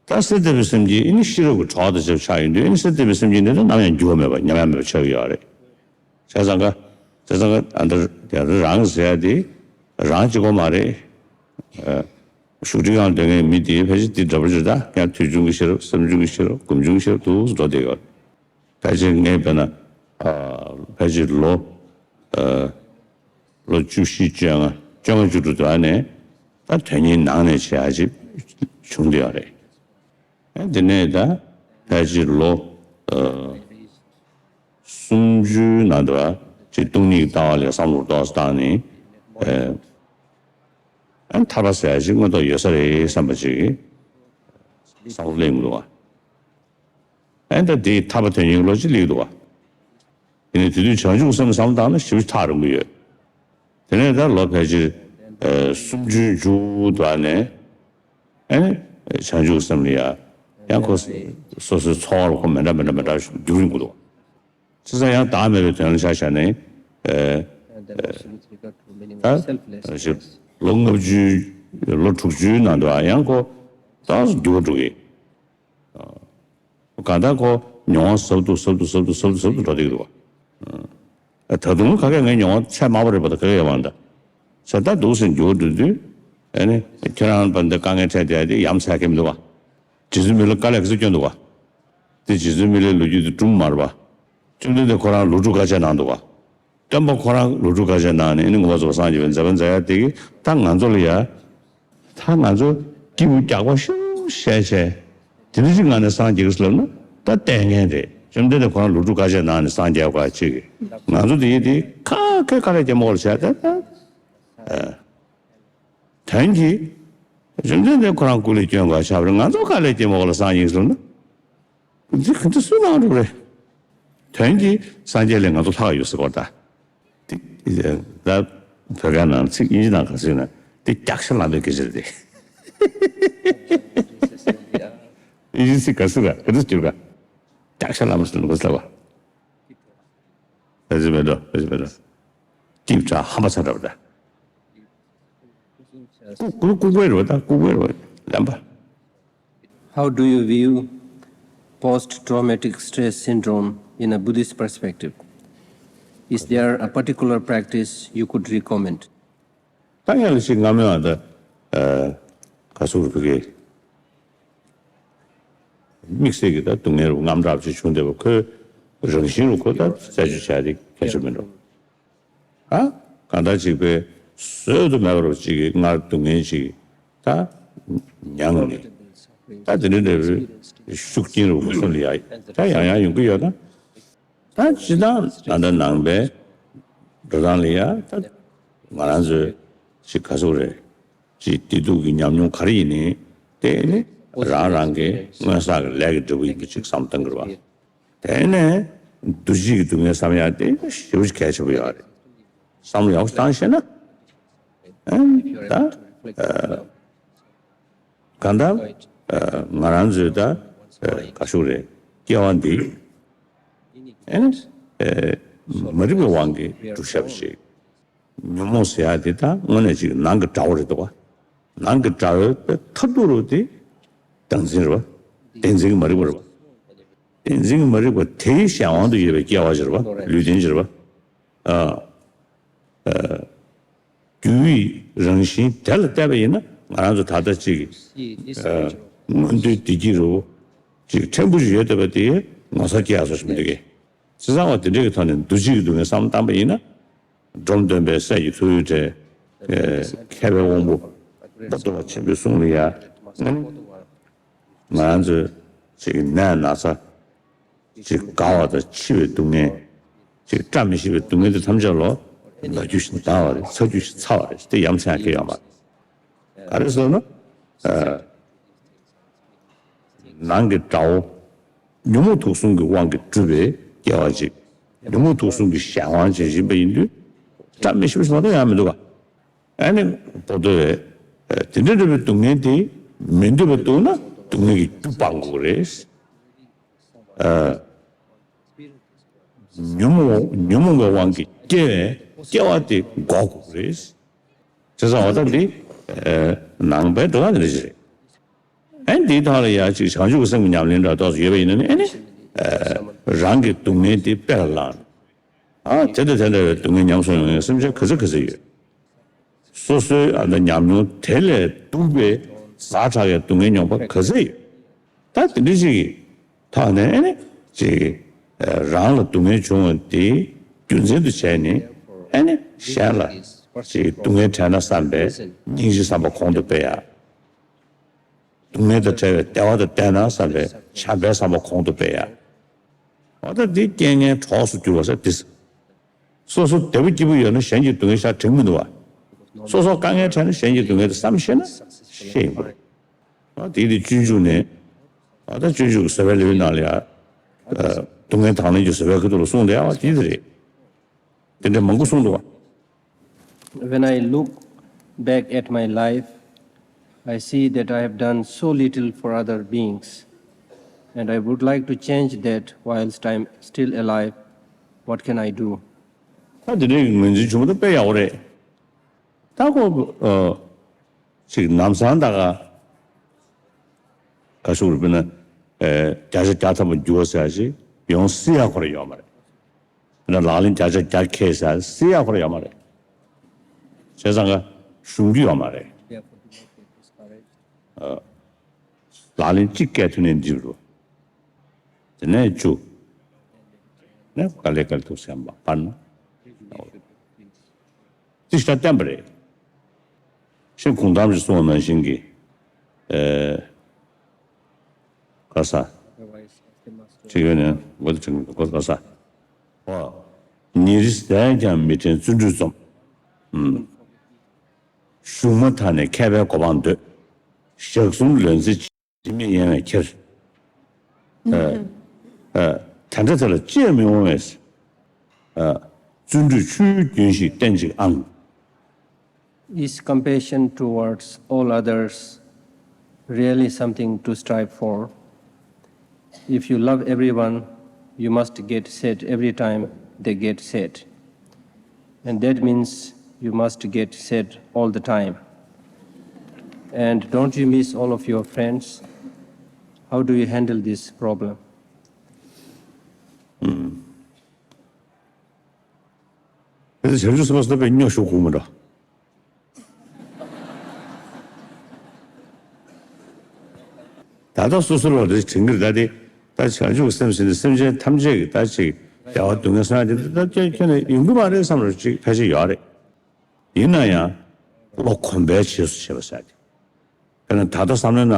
ད་སེམས་དེ་བའི་སེམས་བསྐྱེད་ཨེ་ནི་ཤེས་རབ་ཀྱི་གྲོགས་དང་བཅས་པ་ཆགས་ཡོང་དུས་ཨེ་ནི་སེམས་དེ་བའི་སེམས་བསྐྱེད་འདི་ད་ནམ་ཡང་འགྱུར་བ་མེད་པ་ཉམས་ཡག་མེད་པ་ཆགས་ཀྱི་ཡོད་རེད། བྱས་ཙང་ཀ་བྱས་ཙང་ཀ་ཨ་འདི་རང་ཟེར་ཡ་དེ་རང་གཅིག་པོ་མ་རེད། ཞུགས་ཁྲི་ཁང་སྡོད་མཁན་མི་དེ་ཕལ་ཆེར་དེ་འདྲ་པོ་ཅིག་ད་ཡང་ཐོས་བྱུང་གི་ཤེས་རབ་བསམ་བྱུང་གི་ཤེས་རབ་སྒོམ་བྱུང་གི་ཤེས་རབ་ཏུ་འགྲོ་བསྡད་ཡོད། ཕལ་ཆེར་ངས་དཔེར་ན། ཨ། ཕལ་ཆེར་ལོ། ཨ། ལོ་བཅུ་བཞི་བཅོ་ལྔ་བཅོ་ལྔ་བཅུ་དྲུག་དུ་ཨ་ནས་ད་དོན་གཉེར་ནང་ནས་བྱེད་ཡ་ཅིག་བྱུང་བསྡད་ཡོད་རེད། ཨ། དེ་ནས་ད་ཕལ་ཆེར་ལོ། ཨ། སུམ་ཅུའི་ནང་དུ་ཨ་ཅིག་སྟོང་ཉིད་ཀྱི་ལྟ་བ་ལ་བསམ་བློ་ཏོག་ཙམ་བཏང་ནས། ཨ། ཨ། ཐར་པ་ཟེར་ཡ་ཅིག་དངོས་ཐོག་ཡོད་ས་རེད་བསམ་པ་ཅིག་བསམ་བློ་སླེབས་འདུག་བ། ཨེ་ད་དེ་ཐར་པ་དོན་གཉེར་གྱི་བློ་ཅིག་སླེབས་འདུག་བ། དེ་ནས་དེ་དུས་བྱང་ཆུབ་སེམས་བསམ་བློ་བཏང་ན་ཞེ་པོ་ཅིག་ཐག་རིང་པོ་ཡོད། དེ་ནས་ད་ལོ་ཕལ་ཆེར་ཨ་སུམ་ཅུའི་མཇུག་ཏུ་ཨ་ནས་ཨེ་བྱང་ཆུབ་སེམས་ལ་ཡ་ཡང་ཁོ་སོ་སོའི་འཚོ་བ་ལ་ཁོ་མི་འདྲ་མི་འདྲ་མི་འདྲ་ཞིག་འགྱུར་ཡོང་གི་འདུག་བ། བྱས་ཙང་ཡང་བདག་མེད་པའི་དོན་ལ་ཆ་བཞག་ནས་ཨེ་ད་ལོ་ལྔ་བཅུའི་ལོ་དྲུག་ཅུའི་ནང་དུ་ཡང་ཁོ་ད་འགྱུར་བ་འགྲོ་གི། གང་ལྟར་ཁོ་མྱོང་བ་ཟབ་ཏུ་ཟབ་ཏུ་ཟབ་ཏུ་ཟབ་ཏུ་ཟབ་ཏུ་འགྲོ་བསྡད་ཀྱི་འདུག་བ། ད་དུང་ག་གེ་ངའི་མྱོང་བ་ཚད་དམའ་བ་རེད་པ་ད་ག་གེ་ཡོད་མ་རེད་ད། ཚད་ད་འདུག་སེ་འགྱུར་འགྲོ་དུས་ཨ་ནི་ཁྱོད་རང་པ་འདི་དཀའ་ངལ་འཕྲད་བསྡད་དེ་ཡ་མཚན་གང་ཡང་མི་འདུག་བ། རྗེ་བཙུན་མི་ལ་དཀའ་ལས་ག་ཚོད་བསྐྱོན་འདུག་བ། དེ་རྗེ་བཙུན་མི་ལའི་ལོ་རྒྱུས་དེ་སྒྲུང་མ་རེད་པ། བཅོམ་ལྡན་འདས་ཁོ་རང་ལོ་དྲུག་དཀའ་སྤྱད་གནང་འདུག་བ། སྟོན་པ་ཁོ་རང་ལོ་དྲུག་དཀའ་སྤྱད་གནང་ནས་ཨ་ནི་མངོན་པར་རྫོགས་པར་སངས་རྒྱས་པའི་མཛད་པ་མཛད་ཡ་དེ་གི་ད་ང་ཚོ་ལ་ཡ། ད་ང་ཚོ་སྐྱིད་པོ་རྒྱགས་པ་ཤུགས་བཤད་བྱས། དེ་འདྲ་ཞིག་ངང་ནས་སངས་རྒྱས་ཀྱི་ལབ་ན་ད་ལྟས་ངན་རེད། བཅོམ་ལྡན་འདས་ཁོ་རང་ལོ་དྲུག་དཀའ་སྤྱད་གནང་ནས་སངས་རྒྱས་པ་ཅིག་གི་ང་ཚོ་དེ་ཡི་དེ་ཁ་ཁའི་དཀའ་ལས་རྒྱགས་མ་དགོས་ལ་བྱས་ད་ད། དོན་གྱིས། བཅོམ་ལྡན་འདས་ཁོ་རང་སྐུ་ལས་བསྐྱོན་དགོས་ཆགས་པ་རེད། ང་ཚོ་དཀའ་ལས་རྒྱགས་མ་དགོས་ལ་སངས་རྒྱས་ཀྱི་ལབ་ན། འདི་ག་འདི་སུས་གནང་འགྲོ་རེད། དོན་གྱིས་སངས་རྒྱས་ལས་ང་ཚོ་ལྷག་ཡོད་ཟེར་བ་ད། འདི་ད་བོད་སྐད་ནང་ཚིག་དབྱིན་ཇི་ནང་ག་ཚོད་ན་འདི་རྒྱགས་ཤ་ལངས་པའི་སྐད་ཆ་རེད་དེ། དབྱིན་ཇི་ཚིག་ག་ཚོད་ག་ག་ཚོད་བསྒྱུར་ག་རྒྱགས་ཤ་ལངས་པ་ཟེར་ན་ག་ཚོད་ལབ་པ། ཨེ་ཟེར་མེད་འགྲོ། ཨེ་ཟེར་མེད་འགྲོ། ཏིབ་ཁྲ་ཧམ་པ་ཚ་འདྲ་བ་ད། ལྐུགས་ལྐུགས་པའི་རེད་བ་ད། ལྐུགས་པའི་རེད་བ་ལམ་པ། How do you view post traumatic stress syndrome in a Buddhist perspective? Is there a particular practice you could recommend? ད་ངས་ལ་ཞིག་སྔ་མོའི་ཨ་ད་ཨ་ག་སུ་རུ་ཕུ་གེ་དམིགས་བསལ་གྱི་ད་སྡུག་བསྔལ་རུ་དངངས་སྐྲག་ཅིག་བྱུང་བསྡད་པ་ཁོའི་རང་བཞིན་རུ་ཁོ་ད་རྩད་གཅོད་བྱ་དེ་གལ་ཆེ་མིན་འགྲོ། ཨ་གང་ལྟར་ཅིག་པའི་བཟོད་དུ་མེད་པ་རུ་ཅིག་གི་སྔར་སྡུག་བསྔལ་ཅིག་ད་མྱངས་ནས་ད་དེ་འདྲའི་འདྲ་བའི་ཤུགས་རྐྱེན་རུ་མ་སོང་ལ་ཡ་ད་ཡང་ཡང་ཡོང་གི་ཡོད་ན། ད་སྤྱིར་བཏང་ད་ལྟ་ནང་པའི་འགྲོ་སྟངས་ལ་ཡ་ད་ང་རང་ཚོའི་ཅིག་ག་ཟེར་རེད། ཅིག་བདེ་སྡུག་གི་ཉམས་མྱོང་ག་རེ་ཡིན་ནའི་དེ་ནི་རང་རང་གི་སྔོན་བསགས་ཀྱི་ལས་ཀྱི་འབྲས་བུ་ཡིན་པ་ཅིག་བསམ་བཏང་གི་རེད་བ། དེ་ནས་འདུ་བྱེད་ཀྱི་སྡུག་བསྔལ་བསམ་ཡ་དེ་ཞེ་པོ་ཅིག་གལ་ཆེན་པོ་ཡོད་རེད། བསམ་བློ་ཡག་པོ་བཏང་ཤེས་ན་ཨ་ནི་ད་ཨ། གང་ལྟར་ཨ་ང་རང་ཚོའི་ད་ཨ་ག་ཞུ་རེད། སྐྱེ་བ་འདི་ཨ་ནི་ཨ་མ་རིག་པའི་དབང་གིས་གྲུབ་བཞག་པ་ཞིག་ཉོན་མོངས་ཟེར་ཡ་དེ་ད་དངོས་གནས་ཅིག་ནང་གི་དགྲ་བོ་རེད་འདུག་བ། ནང་གི་དགྲ་བོའི་མཐར་ཐུག་རུ་དེ་བདག་འཛིན་རེད་བ། བདེན་འཛིན་གྱི་མ་རིག་པ་རེད་བ། བདེན་འཛིན་གྱི་མ་རིག་པ་དེའི་གཞན་དབང་དུ་ཡོད་པའི་སྐྱེ་བ་ཅིག་རེད་བ། ལུས་རྟེན་ཅིག་རེད་བ། ཨ། ཨ། རྒྱུ་ཡི་རང་བཞིན་དེ་ལ་བལྟས་པ་ཡིན་ན་ང་རང་ཚོ་ད་ལྟ་ཅིག་ཨ་མངོན་མཐོའི་བདེ་སྐྱིད་རུ་ཅིག་ཕྲན་བུ་ཞིག་ཡོད་བསྡད་པ་དེ་ངོ་མཚར་སྐྱེ་ཡག་བཟོ་ཞིག་མི་འདུག་གས། བྱས་ཙང་བ་དེ་འདྲའི་གི་ཐོག་ནས་འདུ་བྱེད་ཀྱི་སྡུག་བསྔལ་བསམ་བློ་བཏང་པ་ཡིན་ན། འབྲོམ་སྟོན་པའི་སྲས་ཀྱི་ཐུགས་ཡོད་བྲལ། ཨེ་མཁས་པའི་དབང་པོ་ད་ལྟ་བ་ཆེན་པོའི་གསུང་ལ་ཡ། ང་ཚོས་ཅིག་ནད་ན་ཚ། ཅིག་རྒ་བ་དང་འཆི་བའི་སྡུག་བསྔལ། ཅིག་བཀྲ་མི་ཤིས་པའི་སྡུག་བསྔལ་དེ་ཐམས་ཅད་ལོ་ན་རྒྱུ་ཞིག་འདའ་བ་རེད། ཚ་རྒྱུ་ཞིག་ཚ་བ་རེད། དེ་ཡ་མཚན་ཡང་གང་ཡང་ཡོད་མ་རེད། ག་རེ་ཟེར་ན། ཨ། ནང་གི་དགྲ་བོ། ཉོན་མོངས་དུག་གསུམ་གྱི་དབང་གིས་གྲུབ་པའི་སྐྱེ་བ་ཅིག་ཉོན་མོངས་དུག་གསུམ་གྱི་གཞན་དབང་ཅན་ཞིག་ཡིན་པ་ཡིན་དུས། བཀྲ་མི་ཤིས་པ་ཞིག་མ་གཏོགས་ཡང་མི་འདུག་ག་ཨ་ནི་པོ་ཏོ་བས་དེ་འདྲ་འདྲ་བའི་སྡུག་བསྔལ་དེ་མི་འདོད་པ་འདུག་ན་སྡུག་བསྔལ་གྱི་རྒྱུ་སྤང་དགོས་རེད། ཨ། ཉོན་མོངས་ཉོན་མོངས་པའི་དབང་གིས་སྐྱེ་བའི་སྐྱེ་བ་དེ་འགོག་དགོས་རེད། བྱས་ཙང་འོ་ད་འདི་ནང་པའི་འགྲོ་སྟངས་དེ་འདྲ་ཞིག་རེད། ཨ་ནི་འདིའི་ཐོག་ལ་ཡང་ཅིག་བྱང་ཆུབ་ཀྱི་སེམས་ཀྱི་ཉམས་ལེན་འདྲ་ཏོག་ཙམ་ཡོད་པ་ཡིན་ན་ནི་ཨ་ནི་རང་གི་སྡུག་བསྔལ་དེ་དཔེ་ལ་བླངས། ཨ་དེ་དང་དེ་འདྲ་བའི་སྡུག་བསྔལ་ཉམས་སུ་མྱོང་མཁན་སེམས་ཅན་ག་ཚོད་ག་ཚོད་ཡོད། སོ་སོའི་ཨ་ད་ཉམས་མྱོང་དེ་ལས་སྡུག་པའི་ཛ་དྲག་གི་སྡུག་བསྔལ་མྱོང་པ་ག་ཚོད་ཡོད། ད་དེ་འདྲ་ཞིག་གི་ཐོག་ནས་ཨ་ནི་ཅིག་རང་ལ་སྡུག་བསྔལ་བྱུང་བ་དེ་རྒྱུ་མཚན་དུ་བྱས་ནས་ཨ་ནི་གཞན་ལ་ཅིག་སྡུག་བསྔལ་འཕྲད་ན་བསམ་པའི་སྙིང་རྗེའི་བསམ་པ་གོང་དུ་སྤེལ་ཡ། སྡུག་བསྔལ་དང་བྲལ་བའི་བདེ་བ་དང་ལྡན་ན་བསམ་པའི་བྱམས་པའི་བསམ་པ་གོང་དུ་སྤེལ་ཡ། འོ་ད་འདི་རྐྱེན་ངན་གྲོགས་སུ་གྱུར་པ་ཟེར་འདི། སོ་སོ་བདེ་པོ་སྐྱིད་པོ་ཡོད་ན་གཞན་གྱི་སྡུག་བསྔལ་ཤ་དྲན་མི་འདུག་བ། སོ་སོ་དཀའ་ངལ་འཕྲད་ན་གཞན་གྱི་སྡུག་བསྔལ་དེ་བསམ་ཤེས་ན་ཤེས་ཡིན་པ་རེད། འོ་དེ་དེ་སྤྱོད་འཇུག་ནས་འོ་ད་སྤྱོད་འཇུག་གི་བཟོད་པའི་ལེའུའི་ནང་ལ་ཡ། སྡུག་བསྔལ་དང་ལེན་གྱི་བཟོད་པའི་ཁ་ཐུག་ལ་གསུངས་བསྡད་ཡ་བ་དེ་དེ་རེད། དེ་འདྲ་མང་པོ་གསུངས་འདུག་བ། When I look back at my life, I see that I have done so little for other beings, and I would like to change that whilst I'm still alive. What can I do? ད་དེ་འདྲའི་ངོས་འཛིན་བྱུང་བ་ད་དཔེ་ཡག་པོ་རེད། ད་ཁོ་ཨ་ཅིག་ལམ་སང་ད་ག་ག་ཞུ་རུ་དཔེར་ན་ཨ་བརྒྱ་ཆ་བརྒྱ་ཐམ་པ་འགྱུར་བ་ཟེར་ཡ་ཞིག་ཡོང་སྲིད་ཡ་ཁོ་རང་ཡོད་མ་རེད། ལག་ལེན་བརྒྱ་ཆ་བརྒྱ་ཁེལ་ཟེར་སྲིད་ཡག་ཁོ་རང་ཡོད་མ་རེད། བྱས་ཙང་ག་ཞུམ་རྒྱུ་ཡོད་མ་རེད། ལག་ལེན་གཅིག་སྐྱེལ་ཐུབ་ནས་འགྲིག་རུ། དེ་ནས་བཅུ། ནས་དཀའ་ལས་དཀའ་ལས་ཐུག་སེམས་པ་སྤར་ན། ཅི་ཞིག་བསྟན་པ་རེད། ཤིང་གུང་ཐང་ཞིག་གསུངས་པ་ནང་བཞིན་གྱི། ཨེ། ག་ས། ཅིག་ཡོད་ནས་མགོ་དེ་ཅིག་མགོ་ག་ས། ཨོ། ཉིན་རེ་ཟས་ཀྱང་མི་དྲན་བརྩོན་འགྲུས་རྩོམ། ཨུམ། གཞུང་མ་ཐག་ནས་མཁས་པའི་གོ་འཕང་འདོད། ཞག་གསུམ་ལོན་ཚེ་ཅི་མི་གཡེང་བས་ཁྱེར། ཨ། ཨ། དེ་འདྲ་དེ་ལ་ཅི་ཡང་མི་འོང་བས། ཨ། བརྩོན་འགྲུས་ཆུ་ཡུར་རྒྱུན་ཞིག་བསྟེན་ཅིག་ཨང་། Is compassion towards all others really something to strive for? If you love everyone, you must get sad every time they get sad. And that means you must get sad all the time. And don't you miss all of your friends? How do you handle this problem? དེ་ཚོ་བྱང་ཆུབ་སེམས་དཔའ་སོ་པས་སྨྱོ་ཤོག་ཁུག་མི་འགྲོ། ད་ལྟ་སོ་སོ་ལ་རེ་དྲན་གྱི་རེད། ད་དེ་ད་བྱང་ཆུབ་སེམས་ཟེར་ནས་སེམས་ཅན་ཐམས་ཅད་ཀྱི་ད་ཅིག་བདེ་བ་སྡུག་བསྔལ་སོང་ཡ་དེ་ད་ཁྱོད་ཁྱོད་ནས་ཡོང་གི་མ་རེད་བསམ་རོགས་ཅིག་ཕལ་ཆེར་ཡོད་རེད། ཡིན་ན་ཡང་བློ་གོམས་པའི་རྗེས་སུ་བྱེད་པ་ཟེར་ཏེ། དཔེར་ན་ད་ལྟ་བསམ་བློའི་ནང་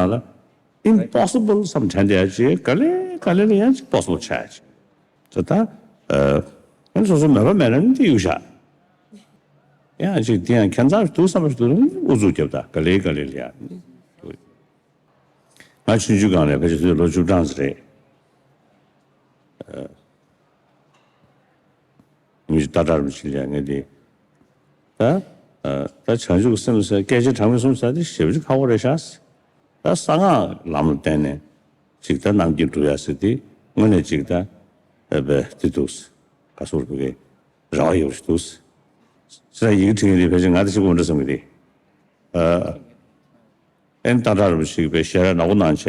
ལ་impossible་བསམ་དྲན་བསྡད་ཡ་ཅིག་ག་ལེ་ག་ལེ་ལ་ཡང་ཅིག་possible་ཆགས་ཡ་ཅིག་ད་ལྟ་ཨ་ཨ་ནི་སོ་སོ་མོས་པ་མེད་ན་ནི་དེ་གཡུག་བཞག་ཡང་ཅིག་དེ་ཡང་ཁྱད་མཚར་འདུག་བསམ་པ་ཞིག་འདུག་ན་ཨུ་ཚུགས་རྒྱབ། ད་ག་ལེ་ག་ལེ་ལ་ཡ། ང་ཆུང་ཆུང་སྒང་ལ་ཕལ་ཆེར་དུས་ལོ་བཅུ་གྲངས་ཙམ་རེད། ཨ། མི་ཞིག་ཏག་ཏག་རུ་ཕྱིན་ཡ་ངས་དེ། ད། ཨ། ད་བྱང་ཆུབ་སེམས་ཟེར་སྐད་ཆ་གྲངས་མེད་གསུམ་ཟེར་དེ་ཞེ་པོ་ཅིག་ཁག་པོ་རེད་ཤག་ད་གསང་སྔགས་ལམ་ལ་བརྟེན་ནས་ཅིག་ད་རྣམ་མཁྱེན་སྒྲུབ་ཡ་ཟེར་དེ་དངོས་གནས་ཅིག་ད་ཨ་བས་དེ་འདུག་ག་སོར་བུ་གའི་ར་བ་ཡོད་རེད་འདུག་ཟེར་ཡིག་བྲིས་ཡིན་དེ་ཕལ་ཆེར་ང་དེ་ཞིག་གོ་འདྲ་བསམ་གི་དེ། ཨ། ཨེ་ནི་ཏག་ཏག་རུ་ཞིག་པའི་ཞལ་རས་ནག་པོ་གནང་བྱས།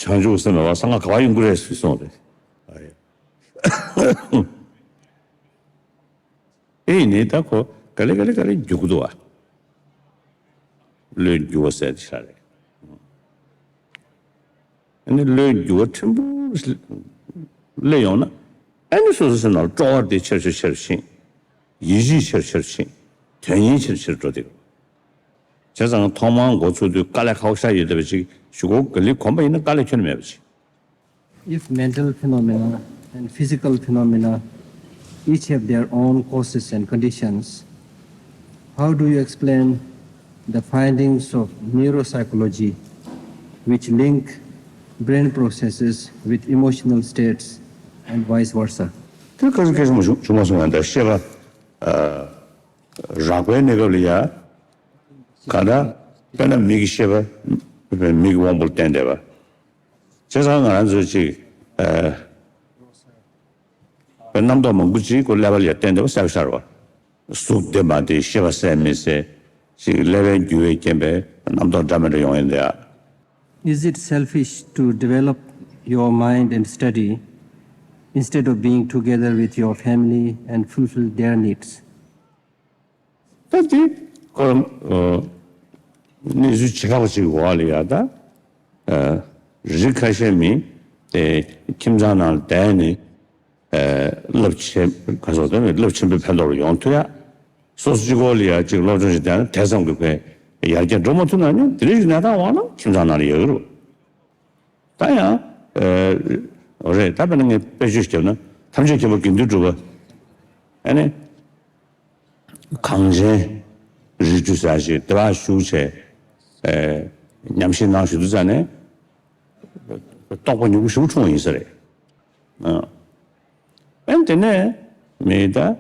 བྱང་ཆུབ་སེམས་མེད་པར་གསང་སྔགས་ག་པར་ཡོང་གི་རེད་ཟེར་གསུངས་རེད། ཨ་ཡ། ཨེ་ནི་ད་ཁོ་ག་ལེ་ག་ལེ་ག་ལེ་འགྱུར་གི་འདུག་བ། བློའི་འགྱུར་བ་ཟེར་དེ་ཤ་རེད། ཨ་ནི་བློའི་འགྱུར་བ་ཕྲན་བུ་སླེབས་ཡོང་ན། ཨ་ནི་སོ་སོ་སེམས་ནང་སྤྲོ་བ་དེ་ཆེར་ཆེར་ཆེར་ཕྱིན། ཡིད་ཆེས་ཆེར་ཆེར་ཕྱིན། དོན་གཉེར་ཆེར་ཆེར་འགྲོ་བསྡད་ཡོད། བྱས་ཙང་ཐོག་མར་འགོ་ཚུགས་དུས་དཀའ་ལས་ཁག་པོ་ཤ་ཡོད་བསྡད་པ་ཅིག་གཞུག་གུ་ག་ལེ་གོམས་པ་ཡིན་ན་དཀའ་ལས་ཁྱོན་ནས་མེད་པ་ཅིག If mental phenomena and physical phenomena each have their own causes and conditions, how do you explain the findings of neuropsychology which link brain processes with emotional states and vice versa? དེ་ཁ་སང་སྐད་ཆ་མ་བྱུང་བྱུང་མ་སོང་ཡང་ད་ཤེས་པ་ཨ་རགས་པའི་གནས་སྐབས་ལ་ཡ་ག་ད་དཔེར་ན་མིག་གི་ཤེས་པ་མིག་གི་དབང་པོ་ལ་བརྟེན་བསྡད་པ། བྱས་ཙང་ང་རང་ཚོས་ཅིག་ཨ་རྣམ་རྟོག་མང་པོ་ཅིག་ཁོ་ཀླད་པ་ལ་ཡ་བརྟེན་བསྡད་པ་གསལ་པོ་ཤར་བ། གཟུགས་བདེ་མ་བདེ་ཤེས་པ་གསལ་མི་གསལ་ཅིག་ཀླད་པའི་འགྱུར་བས་རྐྱེན་པས་རྣམ་རྟོག་འདྲ་མི་འདྲ་ཡོང་ཡིན་འདི་ཨ། Is it selfish to develop your mind and study instead of being together with your family and fulfill their needs? ད་དེ་ཁོ་རང་གནས་ཚུལ་ཇི་འདྲ་བ་ཅིག་འོག་ལ་ཡ་ད་རིགས་ཁ་ཤས་མི་དེ་ཁྱིམ་ཚང་ནང་བསྡད་ནས་རླབས་ཆེན་ག་སོགས་དེ་རླབས་ཆེན་པོའི་ཕན་ཐོགས་ལ་ཡོང་ཐུབ་ཡ། སོ་སོ་གཅིག་པོ་ལ་ཡ་གཅིག་སློབ་སྦྱོང་ཞིག་བསྡད་ན་དེ་ཙམ་གྱི་ཕན་ཡར་རྒྱས་འགྲོ་མ་ཐུབ་ན་ཡང་དེ་རིགས་ཀྱི་གནས་སྟངས་འོག་ན་ཁྱིམ་ཚང་ནང་ལ་ཡོད་ཀྱི་རེད། ད་ཡང་རེད། ད་དཔེར་ན་ངས་དཔེ་བརྗོད་བརྒྱབ་ན་ཐམས་ཅད་མཁྱེན་པ་དགེ་འདུན་གྲུབ་པ་ཨ་ནི། གངས་ཅན་རི་ཁྲོད་ཟེར་ཞིག་དེ་བ་བཞུགས་བྱས། ཨེ། ཉམས་ཞིབ་གནང་བཞུགས་དུས་ཙ་ནས་རྟོགས་པ་མྱུར་པོ་ཞིག་འཁྲུངས་པ་ཡིན་ས་རེད། ཨ། ཨེ་དེ་ནས་མི་ད་ཨེ་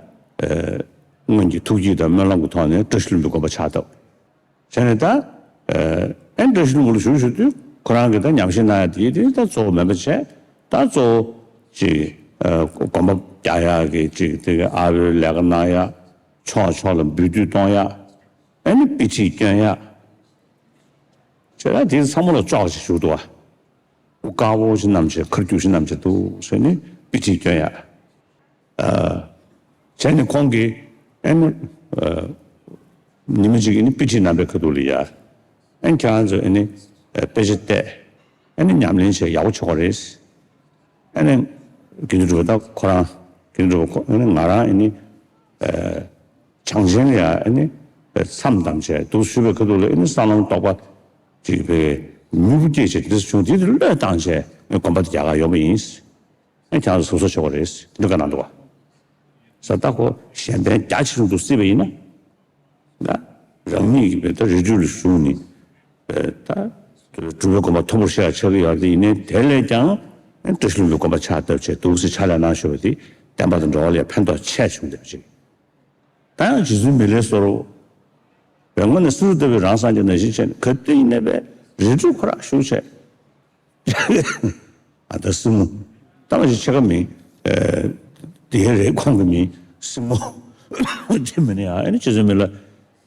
སྔོན་གྱི་ཐུགས་བསྐྱེད་དང་སྨོན་ལམ་གྱི་ཐོག་ནས་བཀྲ་ཤིས་ལྷུན་པོའི་དགོངས་པ་ཕྱག་བཏབ། བྱས་ནས་ད། ཨེ་བཀྲ་ཤིས་ལྷུན་པོ་ལ་བཞུགས་བཞུགས་དུས་ཁོ་རང་གིས་ད་ཉམས་ཞིབ་གནང་ཡ་དེ་དེ་ད་གཙོ་བོ་མིན་པ་བྱས། ད་གཙོ་བོ་ཅིག་ཨེ་གོམ་པ་རྒྱག་ཡ་གི་ཅིག་དེ་གི་ཨ་བོའི་ལས་ཀ་གནང་ཡ། ཕྱོགས་ཕྱོགས་ལ་འབུལ་སྡུད་གཏོང་ཡ། ཨ་ནི་དཔེ་ཁྲིད་སྐྱོན་ཡ། བྱས་ད་དེ་ཚང་མ་ལ་ཅོག་ཅིག་བཞུགས་འདུག་བ། དཀར་པོ་ཞིག་བསྣམས་བྱས་ཁ་རྒྱུག་ཞིག་བསྣམས་བྱས་འདུག་ཟེར་ནས་དཔེ་ཁྲིད་སྐྱོན་ཡ། ཨ། བྱས་ནས་ཁོང་གིས་ཨེ་ནི་ཨ་ཉི་མ་གཅིག་ཨེ་ནི་དཔེ་ཁྲིད་གནང་པའི་ཁ་ཐུག་ལ་ཡ། ཨེ་ནི་ཁྱེད་རང་ཚོས་ཨེ་ནི་ཨ་དཔེ་ཆ་བལྟས། ཨེ་ནི་ཉམས་ལེན་བྱས་ཡག་པོ་ཆགས་ཀྱི་རེད། ཨེ་ནི་དགེ་འདུན་གྲུབ་པ་དང་ཁོ་རང་དགེ་འདུན་གྲུབ་པ་ཁོ་ཨེ་ནི་ང་རང་ཨེ་ནི་ཨ་བྱང་ཆེན་ལ་ཡ་ཨེ་ནི་མཚམས་བསྡམས་བྱས་འདུག་ཞུས་པའི་ཁ་ཐུག་ལ་ཨེ་ནི་སྲང་ལམ་རྟོགས་པ་ཅིག་པའི་མྱུ་གུ་སྐྱེས་བྱས་དེ་འདྲ་བྱུང་། དེ་དེ་བློས་བཏང་བྱས་ངས་གོམ་པ་དེ་རྒྱག་ག་ཡོང་པ་ཡིན། ཨེ་ཁྱེད་རང་ཚོ་གཟབ་གཟབ་བྱེད་དགོས་རེད་འདི་བཀའ་གནང་འདུག་བ། ས་ད་ཁོ་གཞན་ཕན་རྒྱ་ཆེ་ཆུང་དུ་སྲིད་པ་ཡིན་ན། ད་རང་ཉིད་ཀྱི་བེ་ད་རི་ཁྲོད་ལ་བཞུགས་ནས་ད་སྒྲུབ་པའི་དགོངས་པ་མཐོན་པོར་བཞག་ཆགས་ཀྱི་ཡོད་རེད། ཡིན་ནའི་དེ་ལས་ཀྱང་བཀྲ་ཤིས་ལྷུན་པོའི་དགོངས་པ་ཕྱག་བཏབ་བྱས་འདུག་སེ་ཕྱག་ལས་གནང་ཞུ་བ་དེ་བསྟན་པ་དང་འགྲོ་བ་ལ་ཕན་ཐོགས་ཆེ་བྱུང་བསྡད་པ་ཅིག་ད་ཡང་རྗེ་བཙུན་མི་ལའི་བསོད་རབ་བའི་ངོས་ནས་སྲིད་པ་ལྟ་བུའི་རང་སངས་རྒྱས་ནང་བཞིན་བྱས་ནས་ག་དུས་ཡིན་ནའི་བས་རི་ཁྲོད་ཁོ་རང་བཞུགས་བྱས། ཨ་ད་སྲིང་མོ། ད་མ་གཞི་ཕྱེད་ཀ་མིན། ཨེ། དེ་རེད་ཁོང་གི་མིང་སྲིང་མོ། དེ་མིན་ན་ཡང་ཨ་ནི་རྗེ་བཙུན་མི་ལ།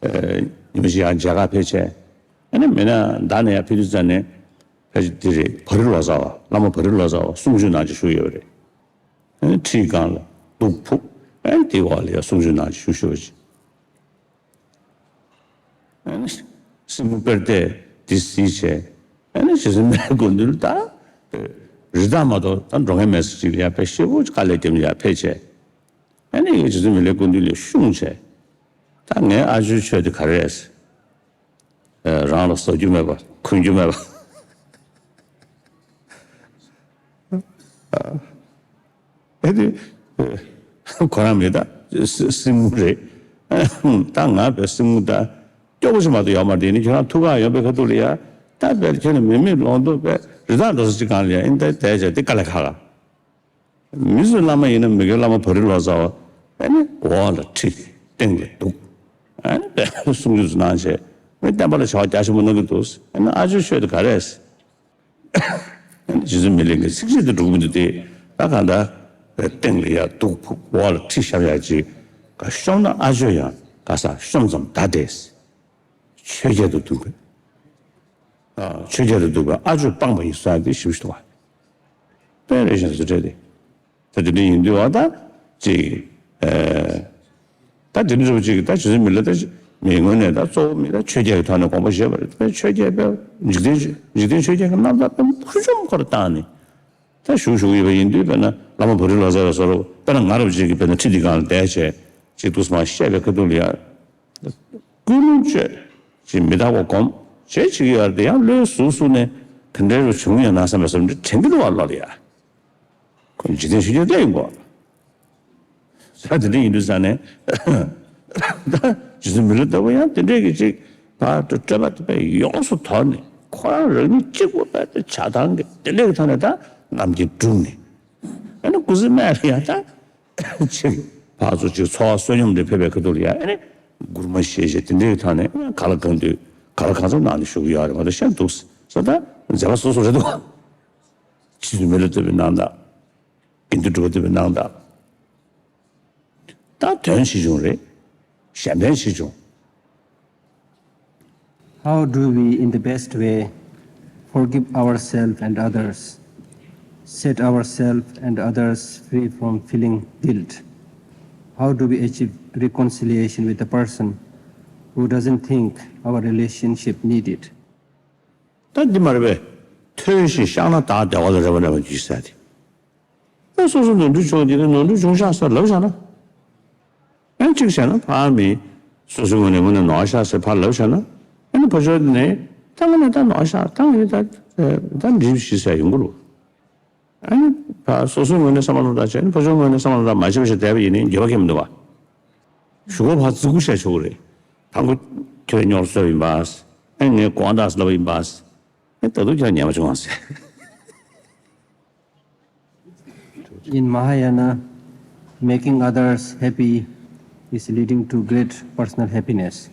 ཨེ། ཉི་མ་ཞིག་ཡང་མཇལ་ཁ་ཕེབས་བྱས། ཨ་ནི་མིན་ན་བདག་ནས་ཡང་ཕེབས་དུས་ཙ་ནས། ཕལ་ཆེར་འདི་རེད། བ་རི་ལོ་ཙཱ་བ། བླ་མ་བ་རི་ལོ་ཙཱ་བ་གསུང་ཆོས་གནང་བྱས་བཞུགས་ཡོད་པ་རེད། ཁྲིའི་སྒང་ལ་གདུགས་ཕུབ། ཨེ་དེའི་འོག་ལ་ཡ་གསུང་ཆོས་གནང་ཞུ་ཞུ་བ་ཅིག་ཨེ་ནི་སྲིང་མོ་དཔེར་ལྟས་འདི་གཟིགས་བྱས། ཨེ་ནི་རྗེ་བཙུན་མི་ལའི་སྐུ་མདུན་ལ་ད་རི་དྭགས་མ་གཏོགས་ད་འགྲོ་མཁན་མེད་ས་ཅིག་ལ་ཡ་ཕེབས། ཤེལ་ཕུག་དཀའ་ལས་བརྒྱབ་ནས་ཡ་ཕེབས་བྱས། ཨེ་ནི་ཡ་རྗེ་བཙུན་མི་ལའི་སྐུ་མདུན་ལ་བཤུམས་བྱས། ད་ངའི་ཨ་ཇོའི་ཆོས་དེ་ག་རེ་རེད། རང་ལ་བཟའ་རྒྱུ་མེད་པ་གོན་རྒྱུ་མེད་པ། ཨེ་དེ་ཁོ་རང་མི་ད་སྲིང་མོ་རེད། ད་ང་བས་སྲིང་མོ་ད་སྐྱོ་པོ་ཞིག་མ་གཏོགས་ཡོད་མ་རེད། དེ་ནི་ཁྱོད་རང་ཐུགས་ཁག་ཡོད་པའི་ཁ་ཐུག་ལ་ཡ། ད་བས་ཁྱོད་ནི་མི་མེད་ལོང་དུ་བས་རི་དྭགས་འགྲོ་ས་ཅིག་གང་ལ་ཡ་ཨེ་ད་དེ་བྱས་དེ་དཀའ་ལས་ཁག་ག་མི་ཚོའི་བླ་མ་ཡིན་ན་མི་དགེ་བླ་མ་བ་རི་ལོ་ཙཱ་བ། ཨ་ནི་འོག་ལ་ཁྲི་སྟེང་ལ་གདུགས། ཨ་ནི་དཔེ་གསུང་ཆོས་ཚོ་གནང་བྱས། ཨ་ནི་བསྟན་པ་ལ་བྱ་བ་རྒྱ་ཆེན་པོ་གནང་གི་འདུག་ཨ་ནི་ཨ་ཇོའི་ཆོས་དེ་ག་རེ་རེད། ཨ་ནི་རྗེ་བཙུན་མི་ལའི་གི་ཚིགས་བཅད་དེ་འགྲུབ་མི་འདུག་སྟེ། ད་གང་ལྟར་སྟེང་ལ་ཡ་གདུགས་ཕུབ། འོག་ལ་ཁྲི་བཤམས་ཡ་ཅིག་ག་ཤོམ་ན་ཨ་ཇོ་ཡང་ག་ས་ཤོམ་ཙམ་ད་བསྡད། ཆོས་རྒྱལ་དུ་འདུག་པས། ཆོས་རྒྱལ་དུ་འདུག་པས་ཨ་ཇོ་སྤངས་པ་ཡིན་ཟེར་ཡ་དེ་ཞེ་པོ་ཞིག་འདུག་པ། དཔེ་རེ་བཞིན་དུ་འདྲ་སྟེ། ད་དེ་འདྲ་ཡིན་དུས་བ་ད་ཅིག་ཨེ། ད་དེ་འདྲ་བ་ཅིག་ད་རྗེ་བཙུན་མི་ལ་ད་མི་ངོས་ནས་ད་གཙོ་བོ་མི་ད་ཆོས་རྒྱལ་གྱི་ཐོག་ནས་དགོངས་པ་བཞེས་པ་རེད། དཔེ་ཆོས་རྒྱལ་དཔེ་འཇིག་རྟེན་འཇིག་རྟེན་ཆོས་རྒྱལ་གྱི་རྣམ་ཐར་དཔེ་ཕུན་སུམ་ཚོགས་པར་བཏང་ནས། ད་བཞུགས་བཞུགས་ཡོད་པ་ཡིན་དུས་དཔེར་ན་བླ་མ་བོ་དྷི་ལོ་ཙཱ་བ་སོགས་དཔེར་ན་ང་རབ་ཅིག་གིས་དཔེར་ན་ཁྲི་འདི་སྒང་ལ་བསྡད་བྱས་ཅིག་ཏུ་མ་བཤད་པའི་ཁ་ཐུག་ལ་ཡ། ཀུན་སློང་བཅོས་ཅིག་མི་རྟག་པ་སྒོམ་བྱས་ཅིག་ཡོད་རེད་དེ་ཡང་བློའི་ཟུག་གཟུག་ནས་ག་འདྲའི་རུ་བྱུང་ཡོད་ན་བསམ་པའི་བསམ་འདི་དྲན་གྱི་འདུག་བ་ལོ་ལ་ཡ། ཁོ་འཇིག་རྟེན་ཤུགས་ཀྱིས་བསླད་ཡོང་གོ་ས་དེ་འདྲ་ཡིན་དུས་ས་ནས། ད་རྗེ་བཙུན་མི་ལ་ལྟ་བུ་ཡང་དེ་འདྲས་ཀྱི་ཅིག་ཕར་དུ་སྤྲོས་པ་དེ་པས་ཡོངས་སུ་དོར་ནས་ཁོ་རང་རང་ཉིད་གཅིག་པུ་པས་དེ་བྱ་བཏང་གི་དེ་འདྲས་ཀྱི་ཐོག་ནས་ད་རྣམ་མཁྱེན་བསྒྲུབས་ནས། ཨ་ནི་སྐུ་ཚེ་སྨད་ལ་ཡང་ད་ཅིག་ཕར་ཚུར་ཅིག་འཚོ་བ་བསོད་སྙོམས་འདྲ་ཕེབས་པའི་ཁ་ཐུག་ལ་ཡང་ཨ་ནི་མགུར་མ་བཤད་བཤད་དེ་འདྲས་ཀྱི་ཐོག་ནས་ག་ལ་གང་འདོད་ག་ལ་གང་འཚམ་གནང་ནས་བཞུགས་ཀྱི་ཡོད་རེད་མ་གཏོགས་ཤེས་འདུག་ས་ད་མཛད་པ་སོ་སོ་རེད་འདུག་རྗེ་བཙུན་མི་ལ་ལྟ་བུའི་གནང་སྟངས། དགེ་འདུན་གྲུབ་པ་ཐེག་པའི་གནང་སྟངས། ད་དོན་ཆེ་ཆུང་རེད། གཞན་ཕན་ཆེ་ཆུང་། How do we, in the best way, forgive ourselves and others, set ourselves and others free from feeling guilt? How do we achieve reconciliation with a person who doesn't think our relationship needed? ད་འདི་མ་རེད་པས། མཐོལ་ཞིང་བཤགས་ན་བདག་བདེ་བ་ལ་རེ་བ་རེ་བ་འགྱུར་ཟེར་ཏེ། ད་སོ་སོ་ནོར་འཁྲུལ་བྱུང་དེ་ནོར་འཁྲུལ་བྱུང་ཤག་ཟེར་ལབ་བཞག་ན། ཨེ་གཅིག་བྱས་ན་ཕར་མི་སོ་སོའི་ངོས་ནས་ངོས་ནས་ནོར་ཤག་ཟེར་ཕར་ལབ་བཞག་ན། ཨེ་ནི་ཕར་ཕྱོགས་ནས་ད་ངོས་ནས་ད་ནོར་ཤག་ད་ངས་ད་ད་འགྲིག་ཤི་ཟེར་ཡོང་གི་རེད། ཨེ་ནི་ཕར་སོ་སོའི་ངོས་ནས་བསམ་བློ་བཏང་བྱས་ནས་ཕར་ཕྱོགས་ངོས་ནས་བསམ་བློ་བཏང་མ་བྱས་པ་ཞིག་བསྡད་པ་ཡིན་ནའི་འགྱོད་པ་སྐྱེ་མི་འདུག་བ། གཞུག་གུ་ཕར་བརྩི་བཀུར་བྱས་ཆོག་གི་རེད། དང་པོ་ཁྱོད་རྙོག་བཟོས་ཡིན་པ། ཨེ་ངས་དགོངས་དག་ལབ་ཡིན་པ། ཨེ་ད་དུང་ཁྱོད་ཉན་པ་བྱུང་བ་ཟེར། In Mahayana, making others happy is leading to great personal happiness.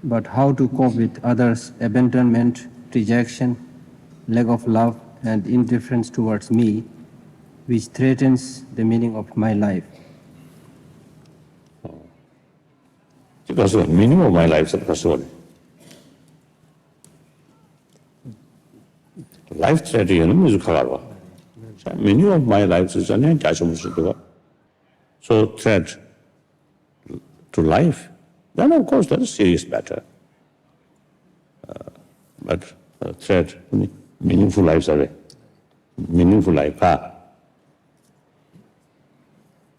But how to cope with others' abandonment, rejection, lack of love, and indifference towards me, which threatens the meaning of my life? ཅི་ག་སོ་meaning of my life ཟེར་ག་སོ་རེད། Life threat ཡོད་ན་མི་ཚོ་ཁ་ཁར་བ། Meaning of my life ཟེར་ནས་རྒྱ་ཆེན་པོ་ཞིག་འདུག་བ། So threat to life, then of course that is serious matter. Uh, but uh, threat, meaningful life ཟེར་རེད། Meaningful life ག་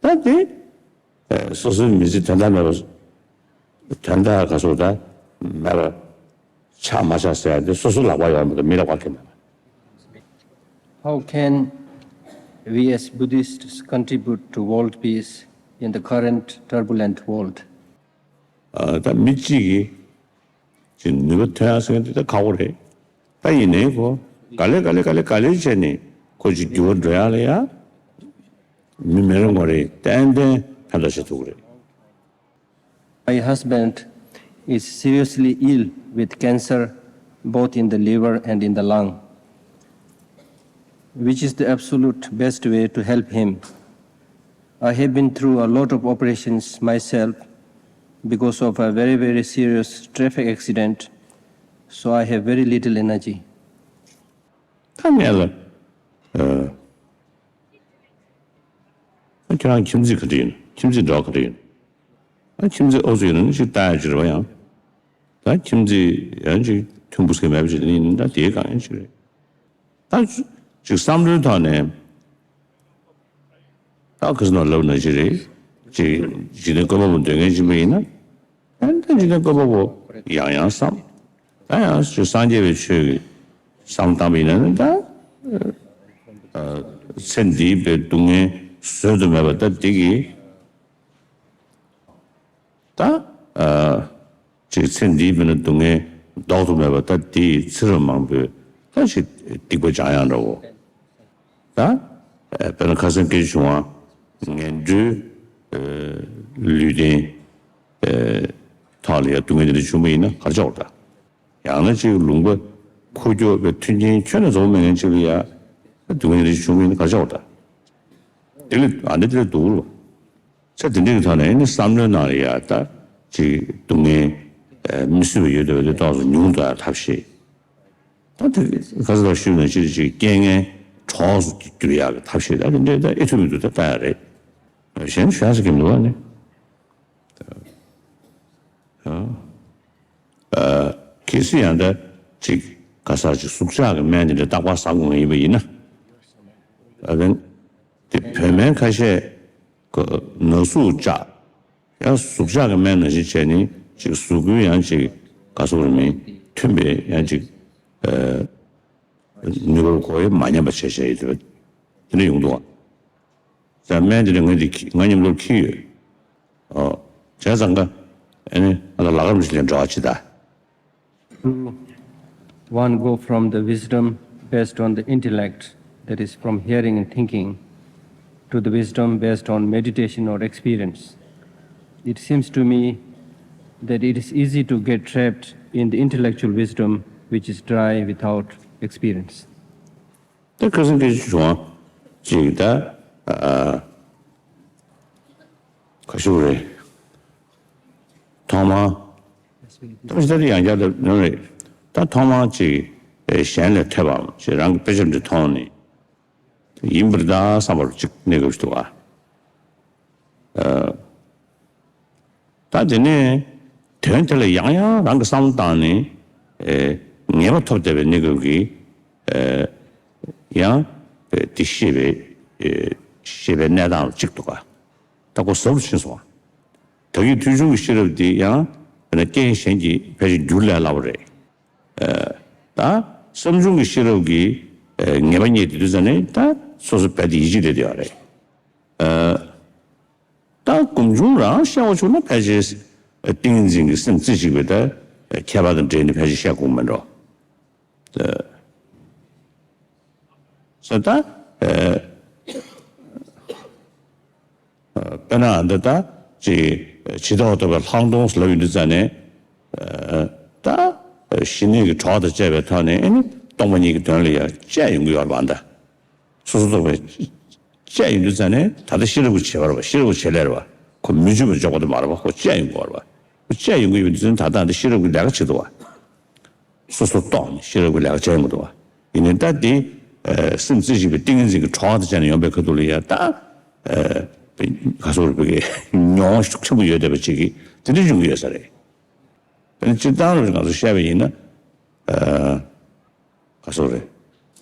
ད་དེ་སོ་སོའི་མི་ཚེ་དོན་དག་མེད་པ། དོན་དག་ག་སོ་ད་མེད་པ་ཆགས་མ་ཆགས་ཟེར་ཡ་དེ་སོ་སོ་ལག་པ་ཡོད་མ་གཏོགས་མི་ལག་པ་གང་མེད་པ། How can we as Buddhists contribute to world peace in the current turbulent world? ད་མི་གཅིག་གིས་ཅིག་ནུས་པ་ཐོན་ཡ་ཟེར་མཁན་དེ་ད་ཁག་པོ་རེད། ད་ཡིན་ནའི་ཁོ་ག་ལེ་ག་ལེ་ག་ལེ་ག་ལེ་བྱས་ནས་ཁོ་ཅིག་འགྱུར་བ་འགྲོ་ཡ་ལ་ཡ། མི་མི་རེ་ངོ་རེ་ཏན་ཏན་ཕན་ཐོགས་བྱེད་ཐུབ་ཀྱི་རེད། My husband is seriously ill with cancer both in the liver and in the lung, which is the absolute best way to help him. I have been through a lot of operations myself because of a very, very serious traffic accident, so I have very little energy. ད་ངས་ལ། ཨ། ཁྱེད་རང་ཁྱིམ་མཚེས་ག་འདྲ་ཡིན། ཁྱིམ་མཚེས་འདྲ་བ་ག་འདྲ་ཡིན། ཨ་ཁྱིམ་མཚེས་ཨོ་ཚོ་ཡིན་ན་ཅིག་ལྟ་ཡ་ཅིག་རེད་བ། ཡང་ད་ཁྱིམ་མཚེས་ཡང་ཅིག་མཐུན་པོ་ཟེར་མེད་པ་ཅིག་ཡིན་ན་ད་དེའི་སྒང་ཡང་ཅིག་རེད། ད་ཅིག་བསམ་བློའི་ཐོག་ནས་ད་ཁ་སང་ལབ་ནང་བཞིན་རེད། ཅིག་འཇིག་རྟེན་བཀོད་པ་པོ་འདོད་མཁན་ཅིག་ཡིན་ན། ཨ་ད་འཇིག་རྟེན་བཀོད་པ་པོ་ཡང་ཡང་བསམ། ད་ཡང་ཅིག་སངས་རྒྱས་པའི་ཆོས་ཀྱི་བསམ་བཏང་པ་ཡིན་ན་ད། ཚེ་འདིའི་པའི་སྡུག་བསྔལ་བཟོད་དུ་མེད་པ་ད་འདི་གི་ད། ཅིག་ཚེ་འདིའི་མི་ན་སྡུག་བསྔལ་ལྡོག་ཏུ་མེད་པ་ད་དེའི་ཚེ་རབས་མང་པོའི་ད་ཅིག་སྡིག་པ་སྦྱང་ཡག་འདྲ་བོ། ད་དཔེར་ན་ཁ་སང་སྐད་ཆ་བྱུང་བ་ངན་འགྲོའི་ལུས་རྟེན་ཐོག་ལ་ཡ་སྡུག་བསྔལ་དེ་འདྲ་བྱུང་བ་ཡིན་ན་ག་རེ་བྱ་བ་ད། ཡང་ན་ཅིག་ལུང་པ་འཁོར་སྐྱོབ་པའི་མཐུན་རྐྱེན་ཁྱོན་ནས་རྫོགས་མེད་མཁན་ཅིག་ལ་ཡ་སྡུག་བསྔལ་དེ་འདྲ་བྱུང་བ་ཡིན་ན་ག་རེ་བྱ་བ་ད། དེ་ལས་ཨ་འདྲ་དེ་ལས་སྡུག་རུ། ཚེ་འདི་འདྲའི་ཐོག་ནས་ནི་བསམ་བློའི་ནང་ལ་ཡ་ད་ཅིག་སྡུག་བསྔལ་མི་བཟོད་པ་ཡོད་བསྡད་པ་དེ་ཏོག་ཙམ་ཉུང་དུ་ཡ་ཐབས་ཤེས། ད་དེ་ག་ས་ལ་ཞུས་ན་ཅིག་ཅིག་རྐྱེན་ངན་གྲོགས་སུ་འགྱུར་ཡག་གི་ཐབས་ཤེས་ད་དེ་འདྲའི་ད་ཨེ་ཐུབ་མི་འདུག་ད་ལྟ་ཡ་རེད། གཞན་ཞུ་ཡག་ས་གི་མི་འདུག་བ་ནི། གལ་སྲིད་ཡང་ད་ཅིག་ག་ས་ཅིག་ཟུག་གཅོག་གི་སྨན་དེ་འདྲ་རྟག་པར་ཟ་དགོས་ངེས་ཡིན་པ་ཡིན་ན། ཨ་ལན། དེ་བོད་སྨན་ཁ་ཤས་ཀྱི་ན་ཟུག་བཅག་ཡང་ཟུག་གཅོག་གི་སྨན་ནང་བཞིན་བྱས་ནས་ཅིག་གཟུགས་པོའི་ཡང་ཅིག་ག་ཟེར་དགོས་རེད་མིན་མཐུན་པའི་ཡང་ཅིག་ནུས་པ་གོ་ཡ་མ་ཉམས་པ་བྱས་བྱས་ཡོད་དེ་འདྲ་ཡོང་འདུག་བ། ཟ་སྨན་དེ་འདྲ་ངས་འདི་ང་མཉམ་དུ་འཁྱེར་ཡོད། ཨོ། བྱས་ཙང་ཀ་ཨ་ནི་ང་ལ་ལག་རམ་ཞིག་ལེན་འགྲོ་བ་ཅི་ད། One go from the wisdom based on the intellect, that is, from hearing and thinking, to the wisdom based on meditation or experience. It seems to me that it is easy to get trapped in the intellectual wisdom which is dry without experience. ད་ཁ་སང་སྐད་ཆ་བྱུང་བ་ཅིག་ད་ཨ་ག་ཞུ་རེད། ཐོག་མར་ཐོག་ཞིག་ད་དེ་ཡང་བསྐྱར་ད་ནོར་རེད། ད་ཐོག་མར་ཅིག་གཞན་ལས་ཐོས་པའམ་ཅིག་རང་གི་དཔེ་ཆ་འདི་མཐོང་ནས་ཡིན་པར་གདའ་བསམ་པར་ཅིག་གནས་སྐབས་ཤིག་འདུག་ག་ད་དེ་ནས་དོན་དེ་ལ་ཡང་ཡང་རང་གི་བསམ་བློ་བཏང་ནས་ཨེ་ངེས་པ་ཐོབ་བསྡད་པའི་གནས་སྐབས་ཀྱི་ཨེ་ཡང་ཨེ་དེ་ཤེས་པའི་ཨེ་ཤེས་པའི་གནས་སྟངས་གཅིག་འདུག་ག་ད་ཁོ་ཟབ་ཏུ་ཕྱིན་སོང་བ། ད་གིན་དུས་གཞུང་གི་ཤེས་རབ་འདི་ཡང་ཨེ་རྐྱེན་གཞན་གྱིས་ཕལ་ཆེར་འགྱུར་ལས་སླ་པོ་རེད། ཨེ་ད་བསམ་བྱུང་གི་ཤེས་རབ་ཀྱི་ཨེ་ངེས་པ་རྙེད་དེ་དུས་ཙ་ནས་ད་སོ་སོ་རྦད་དེ་ཡིད་ཆེས་སླེབས་བསྡད་ཡོད་རེད། ཨེ་ད་སྒོམ་བྱུང་རང་བཤད་དགོས་བྱུང་ན་ཕལ་ཆེར་ཏིང་ངེ་འཛིན་གྱི་སེམས་རྩེ་གཅིག་པའི་ད་ཁྱད་པར་དང་འབྲེལ་ནས་ཕལ་ཆེར་བཤད་དགོས་མེད་འགྲོ། ས་ད་དཔེར་ན་འདི་ད་ཅིག་ཇི་ལྟ་བ་རྟོགས་པའི་ལྷག་མཐོང་ལབ་ཡོང་དུས་ཙ་ནས་ད་ཞི་གནས་ཀྱི་གྲོགས་དང་བཅས་པའི་ཐོག་ནས་ཨེ་ནི་སྟོང་པ་ཉིད་ཀྱི་དོན་ལ་ཡང་དཔྱད་ཡོང་གི་ཡོད་རེད་པ། ད་སོ་སོ་རྟོགས་པའི་དཔྱད་ཡོང་དུས་ཙ་ནས་ད་ལྟ་ཤེས་རབ་ཀྱི་བྱེད་པ་རེད་པ། ཤེས་རབ་ཀྱི་བྱེད་ལས་རེད་པ། ཁོ་མི་འཇུག་པར་འཇོག་པ་དེ་མ་རེད་པ། ཁོ་དཔྱད་ཡོང་གི་ཡོད་རེད་པ། ཁོ་དཔྱད་ཡོང་གི་ཡོད་དུས་ཙ་ནས་ད་ལྟ་འདི་ཤེས་རབ་ཀྱི་ལས་ཀ་བྱེད་འདུག་པ། སོ་སོ་རྟོགས་ནས་ཤེས་རབ་ཀྱི་ལས་ཀ་བྱེད་ཡོང་གི་འདུག་པ། ཡིན་ནའི་ད་འདི་སེམས་རྩེ་གཅིག་པའི་ཏིང་ངེ་འཛིན་གྱི་གྲོགས་དང་བཅས་ནས་ཡོང་པའི་ཁ་ཐུག་ལ་ཡ་ད་ག་ཟེར་དགོས་རེད། མྱོང་བ་ཤུགས་ཆེན་པོ་ཡོད་བསྡད་པ་ཅིག་གིས་དེ་འདྲ་འབྱུང་གི་ཡོད་ས་རེད། དཔེར་ན་སྤྱིར་བཏང་རུ་ང་ཚོ་བཤད་པ་ཡིན་ན། ག་ཟེར་རེད།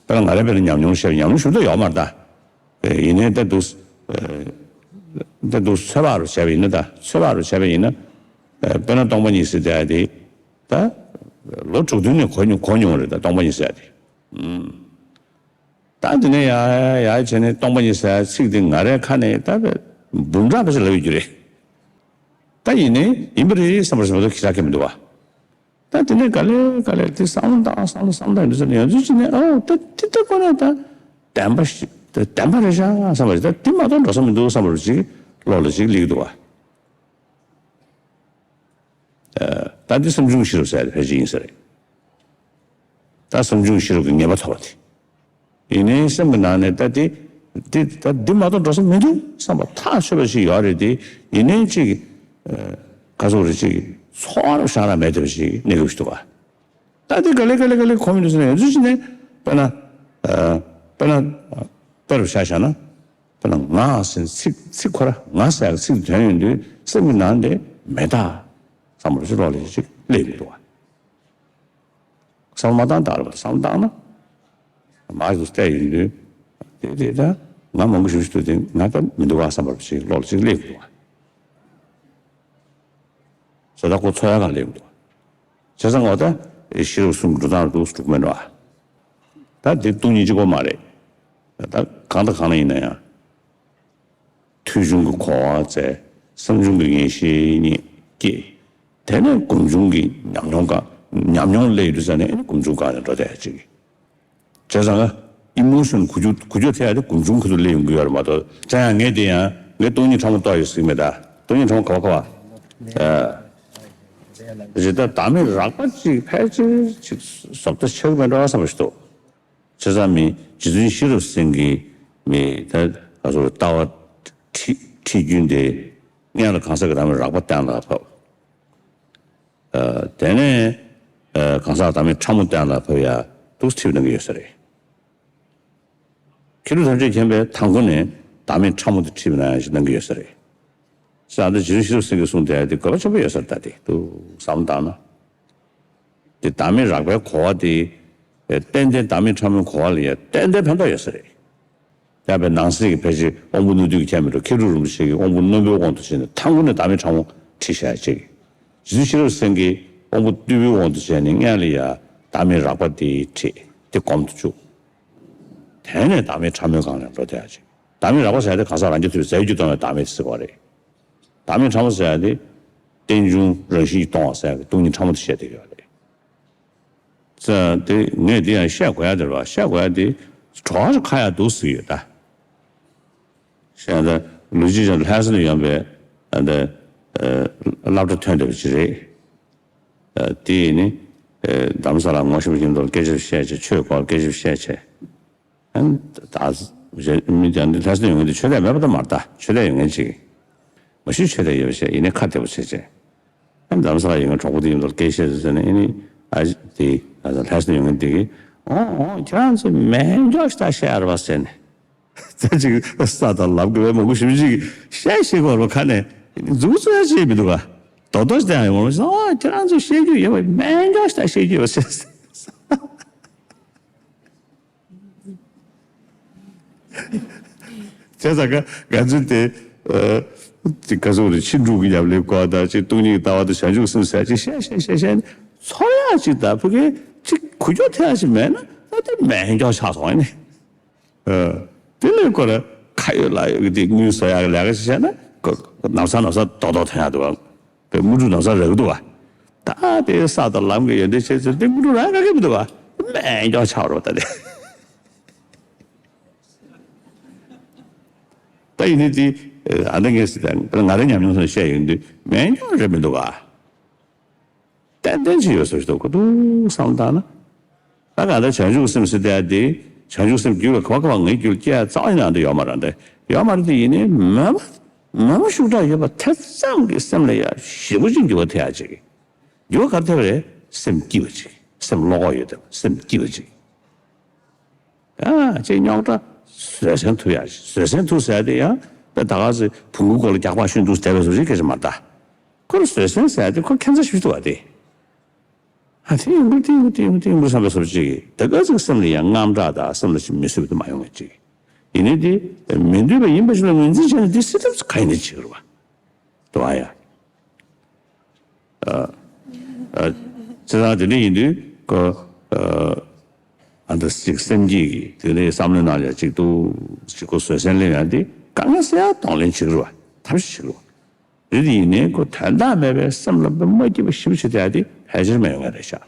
དཔེར་ན་ང་རང་དཔེར་ན་ཉམས་མྱོང་བཤད་པ་ཉམས་མྱོང་ཞུ་འདོད་ཡོད་མ་རེད་ད། ཡིན་ནའི་ད་འདུག་ད་འདུག་ཚོད་དཔག་རུ་བྱས་པ་ཡིན་ན་ད་ཚོད་དཔག་རུ་བྱས་པ་ཡིན་ན། དཔེར་ན་སྟོང་པ་ཉིད་ཟེར་དེ་ཡ་དེ། ད་ལོ་དྲུག་བདུན་ནས་གོ་མྱོང་གོ་མྱོང་རེད་ད་སྟོང་པ་ཉིད་ཟེར་ཡ་དེ། ད་འདི་ནས་ཡ་ཡ་བྱས་ནས་སྟོང་པ་ཉིད་ཟེར་ཚིག་འདི་ང་རའི་ཁ་ནས་ད་འབུམ་ཕྲག་ཕལ་ཆེར་ལབ་ཡོད་རྒྱུ་རེད། ད་ཡིན་ནའི་ཡིན་པ་རེད་བསམ་པ་བསམ་པ་ཁྱི་ལ་ཁྱེར་མི་འདུག་བ། ད་དེ་ནས་ག་ལེ་ག་ལེ་དེ་བསམ་བློ་བཏང་བསམ་བློ་བསམ་བློ་བཏང་འདི་ཚོ་ནས་ཡོང་ཚུལ་ཅི་ནས་ཨོ་ད་དེ་ད་ཁོ་ནས་ད་བདེན་པ་ཞིག་ད་བདེན་པ་རེད་ཤག་བསམ་པ་རེད། ད་དེ་མ་གཏོགས་འགྲོ་ས་མི་འདུག་བསམ་པ་རེད་ཅིག་བློ་ལ་ཅིག་སླེབས་འདུག་བ། ད་འདི་བསམ་བྱུང་ཤེས་རབ་ཟེར་ཡ་དེ་ཕལ་ཆེར་ཡིན་ས་རེད། ད་བསམ་བྱུང་ཤེས་རབ་ཀྱི་ངེས་པ་ཐོབ་པ་དེ། ཡིན་ནའི་སེམས་ཀྱི་ནང་ནས་ད་འདི་འདི་ད་འདི་མ་གཏོགས་འགྲོ་ས་མི་འདུག་བསམ་པ་ཐག་ཆོད་པ་ཞིག་ཡོད་རེད་དེ། ཡིན་ནའི་ཅིག་ག་ཟེར་རེད་ཅིག་ཚོར་བ་ཤ་ར་མེད་བསྡད་པ་ཞིག་གནས་སྐབས་ཤིག་འདུག་བ། ད་འདི་ག་ལེ་ག་ལེ་ག་ལེ་གོམས་འདུག་ཟེར་ན་ཡོད་ཚུལ་ཅི་ནས་དཔེར་ན་དཔེར་ན་དཔེ་རུ་ཆ་བཞག་ན། དཔེར་ན་ང་ཟེར་ཚིག་ཚིག་ཁོ་ར་ང་ཟེར་ཡག་ཚིག་དོན་ཡོད་དུས་སེམས་ཀྱི་ནང་དེ་མེད་ད་བསམ་པ་ཅིག་བློ་ལ་ཅིག་སླེབས་ཀྱི་འདུག་བ། བསམ་བློ་མ་བཏང་ད་རེད་པ། བསམ་བློ་བཏང་ན་མ་གི་བལྟས་ཡོང་དུས་དེ་དེ་ད་ང་མང་པོ་ཞིག་ཞིག་འདུག་དེ་ང་ད་མི་འདུག་ག་བསམ་པ་ཅིག་བློ་ལ་ཅིག་སླེབས་ཀྱི་འདུག་བ། ཟེར་ད་ཁོ་འཚོ་ཡག་གང་སླེབས་འདུག་བྱས་ཙང་འོ་ད་ཤེས་རབ་གསུམ་འགྲོ་སྟངས་འདུག་འགྲོ་གི་མེད་འགྲོ། ད་དེ་སྟོང་ཉིད་གཅིག་པོ་མ་རེད། ད་གང་དང་གང་ལ་ཡིན་ན་ཡང་། ཐོས་བྱུང་གི་གོ་བ་བཙལ། བསམ་བྱུང་གི་ངེས་ཤེས་རྙེད་སྐྱེས། དེ་ནས་སྒོམ་བྱུང་གི་ཉམས་མྱོང་གང་ཉམས་མྱོང་སླེབས་ཡོང་དུས་ཙ་ནས་ཨེ་ནི་སྒོམ་བྱུང་གང་ནས་འགྲོ་བསྡད་ཡག་ཅིག་བྱས་ཙང་ཨི་མོ་ཤོན་གུ་རྒྱུ་གུ་རྒྱུ་ཐེ་ཡ་དེ་སྒོམ་བྱུང་ཁུ་ཚུར་སླེབས་ཡོང་གི་ཡོད་རེད་མ་གཏོགས། ཅང་ཡང་ངས་དེ་ཡང་ངས་སྟོང་ཉིད་ཕྲ་མོ་རྟོགས་ཡོད་ཟེར་གི་མེད་ད། སྟོང་ཉིད་ཕྲ་མོ་ག་བ་ག་བ། ཨ། རེད་ད། བདག་མེད་རགས་པ་ཅིག་ཕལ་ཆེར་ཅིག་བཟོ་ལྟ་ཆགས་མེད་འགྲོ་བསམ་པ་ཞིག་འདུག་བྱས་ཙང་མི་རྗེ་བཙུན་ཤེས་རབ་སེང་གེ་མི་ད་ག་ཚོད་ལྟ་བ་ཁྲིད་ཁྲིད་རྒྱུན་དེ་སྔོན་ལ་གང་ཟག་གི་བདག་མེད་རགས་པ་གཏན་ལ་ཕབ། ཨ། དེ་ནས་ཨ་གང་ཟག་བདག་མེད་ཕྲ་མོ་གཏན་ལ་ཕབ་ཡ་འདུག་ཁྲིད་གནང་གི་ཡོད་ས་རེད། མཁས་གྲུབ་ཐམས་ཅད་མཁྱེན་པས་མཐའ་འཁོར་ནས་བདག་མེད་ཕྲ་མོ་དེ་ཁྲིད་གནང་ཡ་ཞིག་གནང་གི་ཡོད་ས་རེད། ས་འདི་རྗེ་བཙུན་ཤེས་རབ་སེང་གེས་གསུངས་དེ་དེ་དགོས་པ་ཆེན་པོ་ཡོད་ས་རེད། ད་དེ་འདུག་བསམ་བཏང་ན། དེ་བདག་མེད་རགས་པའི་གོ་བ་དེ་ཏན་ཏན་བདག་མེད་ཕྲ་མོའི་གོ་བ་ལ་ཡ་ཏན་ཏན་ཕན་ཐོགས་ཡོད་ས་རེད། ཡང་བའི་ནང་གསེས་ཀྱི་ཕལ་ཆེར་དབང་པོ་རྣོ་རྟུལ་གྱི་ཁྱད་མེད་འགྲོ། མཁས་གྲུབ་རིན་པོ་ཆེ་གིས་དབང་པོ་རྣོན་པོའི་དབང་དུ་བྱས་ནས་མཐའ་འཁོར་ནས་བདག་མེད་ཕྲ་མོ་ཁྲིད་བཞག་ཅིག་རྗེ་བཙུན་ཤེས་རབ་སེང་གེས་དབང་པོ་རྟུལ་པོའི་དབང་དུ་བྱས་ནས་སྔོན་ལ་ཡ་བདག་མེད་རགས་པ་དེ་ཁྲིད་དེ་སྒོམ་དུ་བཅུག་དེ་ནས་བདག་མེད་ཕྲ་མོའི་སྒང་ལ་འགྲོ་བསྡད་ཡ་ཅིག་བདག་མེད་རགས་པ་ཟེར་ཡ་དེ་གང་ཟག་རང་རྐྱ་ཐུབ་པའི་རྫས་རྒྱུ་སྟོང་པའི་བདག་མེད་དེ་ཟེར་བ་རེད། བདག་མེད་ཕྲ་མོ་ཟེར་ཡ་དེ་རྟེན་འབྱུང་རང་བཞིན་གྱིས་སྟོང་བ་ཟེར་ཡ་གི་སྟོང་ཉིད་ཕྲ་མོ་དེ་བཤད་བསྡད་ཡོད་རེད། ཙང་དེ་ངས་དེ་ཡང་བཤད་དགོས་ཡ་དེ་རེད་བ། བཤད་དགོས་ཡ་དེ་གྲོགས་ཁ་ཡ་འདུག་ཟེར་གྱི་ཡོད་ད། བཤད་ད་ལུས་ཅི་ཅང་ལྷ་ས་ནས་ཡོང་པའི་ཨ་འདི་སློབ་གྲྭ་ཐོན་བསྡད་པ་ཅིག་རེད། དེ་ཡིན་ནི་རྡ་རམ་ས་ལ་ངོ་ཤེས་པ་ཡིན་མདོག་སྐད་ཆ་བཤད་བྱས། ཆོས་སྐོར་སྐད་ཆ་བཤད་བྱས། ཨན། ད་མི་ཀྱང་འདི་ལྷ་སར་ཡོང་མཁན་དེ་ཆོས་དད་མེད་པ་ད་མ་རེད་ད། ཆོས་དད་ཡོད་མཁན་ཅིག་མ་གཞི་ཆོས་དད་ཡོད་པ་བྱས་ཡིན་ནའི་ཁ་བདེ་པོ་བྱས་བྱས། ཨན། རྡ་རམ་ས་ལ་ཡོད་མཁན་གྲོགས་པོ་དེ་ཡིན་མདོག་སྐད་བཤད་ཟེར་ནས་ཨ་ནི་ཨ་དེ་ལྷ་སར་ཡོང་མཁན་དེ་གིས་འོང་འོང་ཁྱེད་རང་ཚོས་མེད་མགྱོགས་ཤིག་ད་བཤད་ཡ་རེད་པ་ཟེར་ནས། ད་ཅིག་ས་དང་ལམ་གྱི་བའི་མང་པོ་ཞིབ་ཅིག་བཤད་ཤེས་གོ་རོ་ཁ་ནས་མཛུབ་བཙུགས་ཡ་ཅིག་མི་འདུག་ག་རྡོག་རྡོག་ཞིག་ཡང་ཡོང་རོ་ཨོ་ཁྱེད་རང་ཚོས་བཤད་རྒྱུ་ཡོད་པ་མེད་མགྱོགས་ཤིག་ད་བཤད་རྒྱུ་ཡོད་པ་ཟེར། བྱས་ཙང་ཀ་ང་ཚོས་དེ་ཨ་དེ་ག་ཚོད་རེད། ཕྱིན་དྲུག་གི་ཉམས་ལེན་སྐོར་དང་ཅིག་སྟོང་ཉིད་ཀྱི་ལྟ་བ་དང་བྱང་ཆུབ་སེམས་ཟེར་ཅིག་བཤད་བཤད་བཤད་བཤད་ཚོར་ཡག་ཅིག་དང་ཕ་གི་ཅིག་གོ་རྒྱུ་ཐེབས་ཡག་ཅིག་མེད་ན་ད་དེ་མེད་མགྱོགས་ཆགས་སོང་ཨ་ནི། ཨ་དེ་ལས་ཁོ་ར་ཁ་ཡོད་ལག་ཡོད་ཀྱི་དེ་དངུལ་བཟོ་ཡག་གི་ལས་ཀ་ཅིག་བྱས་ན་ཁོ་ནམ་སང་ནམ་སང་རྡོག་རྡོག་ཐོན་ཡག་འདུག་ག་དེ་དངོས་གྲུབ་ནམ་སང་རག་གི་འདུག་ག་ད་དེ་ས་དང་ལམ་གྱི་ཡོན་ཏན་ཆེ་ཚུལ་དེ་དངོས་གྲུབ་རག་ག་གི་མི་འདུག་ག་མེད་མགྱོགས་ཆགས་རོ་ད་དེ། ད་ཡིན་ནི་དེ་ཨ་ནི་ངས་ང་རའི་ཉམས་མྱོང་ཐོག་ནས་བཤད་ཡོང་དུས་མེད་མགྱོགས་རེད་མི་འདུག་ག་ཏན་ཏན་ཅིག་ཡོད་ས་ཞིག་འདུག་ག་འདུག་བསམ་བཏང་ན། ད་ག་ད་བྱང་ཆུབ་སེམས་ཟེར་དེ་དེ་བྱང་ཆུབ་སེམས་རྒྱུད་ལ་ག་བ་ག་བ་ངའི་རྒྱུད་ལ་སྐྱེ་ཡ་རྩ་བ་ནས་འདི་ཡོད་མ་རེད། འདི་ཡོད་མ་རེད་དེ་ཡིན་ནའི་མོས་པ་མོས་པ་ཤུགས་དྲག་ཡོད་པ་དེ་ཙམ་གྱིས་སེམས་ལ་ཡ་ཞེ་པོ་ཅིག་འགྱུར་བ་ཐེབས་ཡ་ཅིག་འགྱུར་བ་ག་རེ་ཐེབས་རེད། སེམས་སྐྱིད་པ་ཅིག་སེམས་བློ་ཁོག་ཡོད་དེ་སེམས་སྐྱིད་པ་ཅིག་ཨ་ཅེ་རྙོག་དྲ་བཟོད་བསྲན་ཐུབ་ཡ་ཅིག་བཟོད་བསྲན་ཐུབ་ཟེར་དེ་ཡང་དཔེ་ད་ག་ཚོད་བོང་གུའི་མགོ་ལ་རྒྱག་པ་ཤོན་འདུག་བསྡད་པའི་བཟོ་ཅིག་སྐད་ཆ་མ་རེད་ད། ཁོ་ལ་བཟོད་བསྲན་ཟེར་དེ་ཁོ་ཁྱད་མཚར་ཞིག་འདུག་བ་དེ། ཨ་དེ་ཡིན་དགོས་དེ་ཡིན་དགོས་དེ་ཡིན་དགོས་དེ་ཡིན་དགོས་བསམ་པའི་བཟོ་ཅིག་ད་ག་ཚོད་སེམས་ལ་ཡང་དངངས་སྐྲག་དང་སེམས་ལ་ཅིག་མི་བཟོད་པ་དེ་མ་ཡོང་བ་ཅིག་ཡིན་ནའི་དེ་མི་འདོད་པ་ཡིན་པ་ཞིག་ལ་ངོས་འཛིན་བྱས་ནས་དེ་སྲིད་ཐབས་ག་ཡིན་ནའི་བྱེད་དགོས་རེད་བ། དུ་བ་ཡ། ཨ་ཨ་བྱས་ཙང་དེ་འདྲ་ཡིན་དུས་ཁོ་ཨ་ཨ་འདི་ཅིག་སེམས་བསྐྱེད་ཀྱི་དེ་འདྲའི་བསམ་བློའི་ནང་ལ་ཅིག་ཏུ་ཅིག་ཁོ་བཟོད་བསྲན་ལེན་ཡ་དེ་དཀའ་ངལ་སེལ་ཡ་གདོང་ལེན་བྱེད་ཀྱི་རེད་བ། ཐབས་ཤེས་བྱེད་ཀྱི་རེད་བ། རེད་དེ་ཡིན་ནའི་ཁོ་དོན་དག་མེད་པའི་སེམས་ལ་མ་སྐྱིད་པ་ཞེ་པོ་བྱེད་ཡ་དེ་ཕལ་ཆེར་མ་ཡོང་ཡ་རེད་ཤག་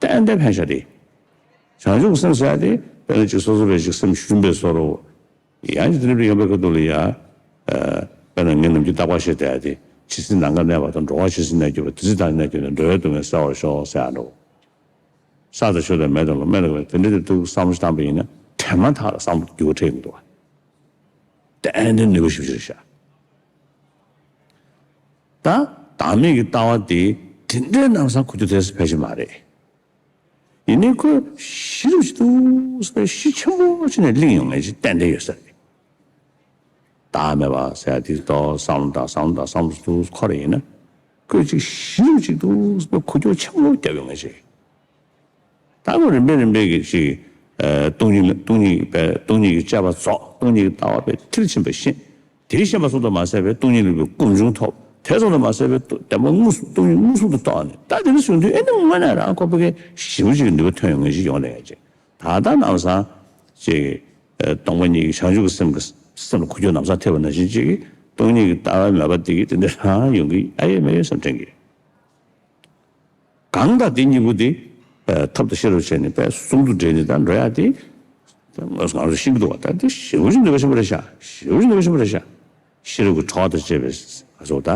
ཏན་ཏན་ཕན་ཤག་དེ། བྱང་ཆུབ་སེམས་ཟེར་ཡ་དེ་དཔེར་ན་ཅིག་སོ་སོ་བས་ཅིག་སེམས་ཞུམ་པའི་བཟོ་འདྲ། ཡང་ཅིག་དེ་འདྲ་ཡོང་པའི་ཁ་ཐུག་ལ་ཡ། ཨ་དཔེར་ན་ངས་ནམ་རྒྱུན་རྟག་པར་བཤད་བསྡད་ཡ་དེ་ཇི་སྲིད་ནམ་མཁའ་གནས་པ་དང་། འགྲོ་བ་ཇི་སྲིད་གནས་གྱུར་པ། དེ་སྲིད་བདག་གནས་གྱུར་ནས། འགྲོ་བའི་སྡུག་བསྔལ་བསལ་བར་ཤོག་ཟེར་ཡ་འདྲ་བོ། ས་དང་ཆུ་དང་མེ་དང་ལོ། མེ་དང་མེ་དེ་འདྲ་དེ་ཐུག་བསམ་བློ་བཏང་པ་ཡིན་ན་དྲན་མ་ཐག་ལ་བསམ་བློ་འགྱུར་བ་འཕྲད་ཡོང་གི་འདུག་བ། ཏན་ཏན་ནུས་པ་ཞེ་པོ་ཅིག་རེད་ཤག་ད་བདག་མེད་ཀྱི་ལྟ་བ་དེ་དེ་འདྲའི་ལམ་སང་གོ་རྒྱུ་དེ་ཕལ་ཆེར་མ་རེད། ཡིན་ནའི་ཁོ་གཞི་རུ་ཞིག་ཏུ་སོང་བའི་གཞི་ཆེན་པོ་ཅིག་ནས་བརླིང་ཡོང་མཁན་ཅིག་ཏན་ཏན་ཡོད་ས་རེད། བདག་མེད་པ་ཟེར་ཡ་དེ་ཏོག་བསམ་བློ་བཏང་བསམ་བློ་བཏང་བསམ་བློ་ཏོག་འཁོར་ཡིན་ན། ཁོས་ཅིག་ཞིབ་ཅིག་ཏུ་ཁུ་ཁྱོག་ཆེན་པོ་བརྒྱབ་ཡོང་ངེས་ཅིག་ད་ཁོ་རིམ་པས་རིམ་པས་ཀྱི་ཅིག་ཨ་སྟོང་ཉིད་ལ་སྟོང་ཉིད་པའི་སྟོང་ཉིད་ཀྱི་དཔྱད་པ་རྫོགས། སྟོང་ཉིད་ཀྱི་ལྟ་བ་པའི་མཐིལ་ཕྱིན་པ་ཤེས། དེ་ཤེས་པ་ཙམ་དུ་མ་ཟད་པའི་སྟོང་ཉིད་ལུགས་པའི་སྒོམ་བྱུང་ཐོབ། དེ་ཙམ་དུ་མ་ཟད་པའི་བདེན་པ་དངོས་སུ་སྟོང་ཉིད་དངོས་སུ་དུ་རྟོགས་ནས། ད་དེ་འདྲ་བྱུང་དུས་ཨེ་ནི་དངོས་གནས་རང་ཁོ་ཕ་གི་ཞེ་པོ་ཅིག་གི་ནུས་པ་ཐོན་ཡོང་ངེས་ཅིག་ཡོང་ལས་ཀྱི། ད་ལྟ་ནམ་སང་ཅིག་ཨ་སྟོང་པ་ཉིད་ཀྱི་བྱང་ཆུབ་ཀྱི་སེམས་ཀྱི་སེམས་ལ་ཁུ་ཁྱོག་ནམ་སང་ཐེབས་པ་ནང་བཞིན་ཅིག་གིས་སྟོང་ཉིད་ཀྱི་ལྟ་བ་མེད་པ་དེ་གིས་དེ་འདྲ་རང་ཡོང་གི་ཨ་ཡོད་མ་ཡོད་བསམ་དྲན་གི། གང་ལྟར་དེ་གཉིས་པོ་དེ་ཐབས་དང་ཤེས་རབ་བྱས་ནས་དཔེ་གསུམ་དུ་འདྲེས་ནས་ད་འགྲོ་ཡ་དེ་ང་ཚོ་ཤེས་ཀྱི་འདུག་བ། ད་དེ་ཞེ་པོ་ཅིག་ནུས་པ་ཆེན་པོ་རེད་ཤག་ཞེ་པོ་ཅིག་ནུས་པ་ཆེན་པོ་རེད་ཤག་ཤེས་རབ་ཀྱི་གྲོགས་དང་བཅས་པའི་ང་ཚོ་ད་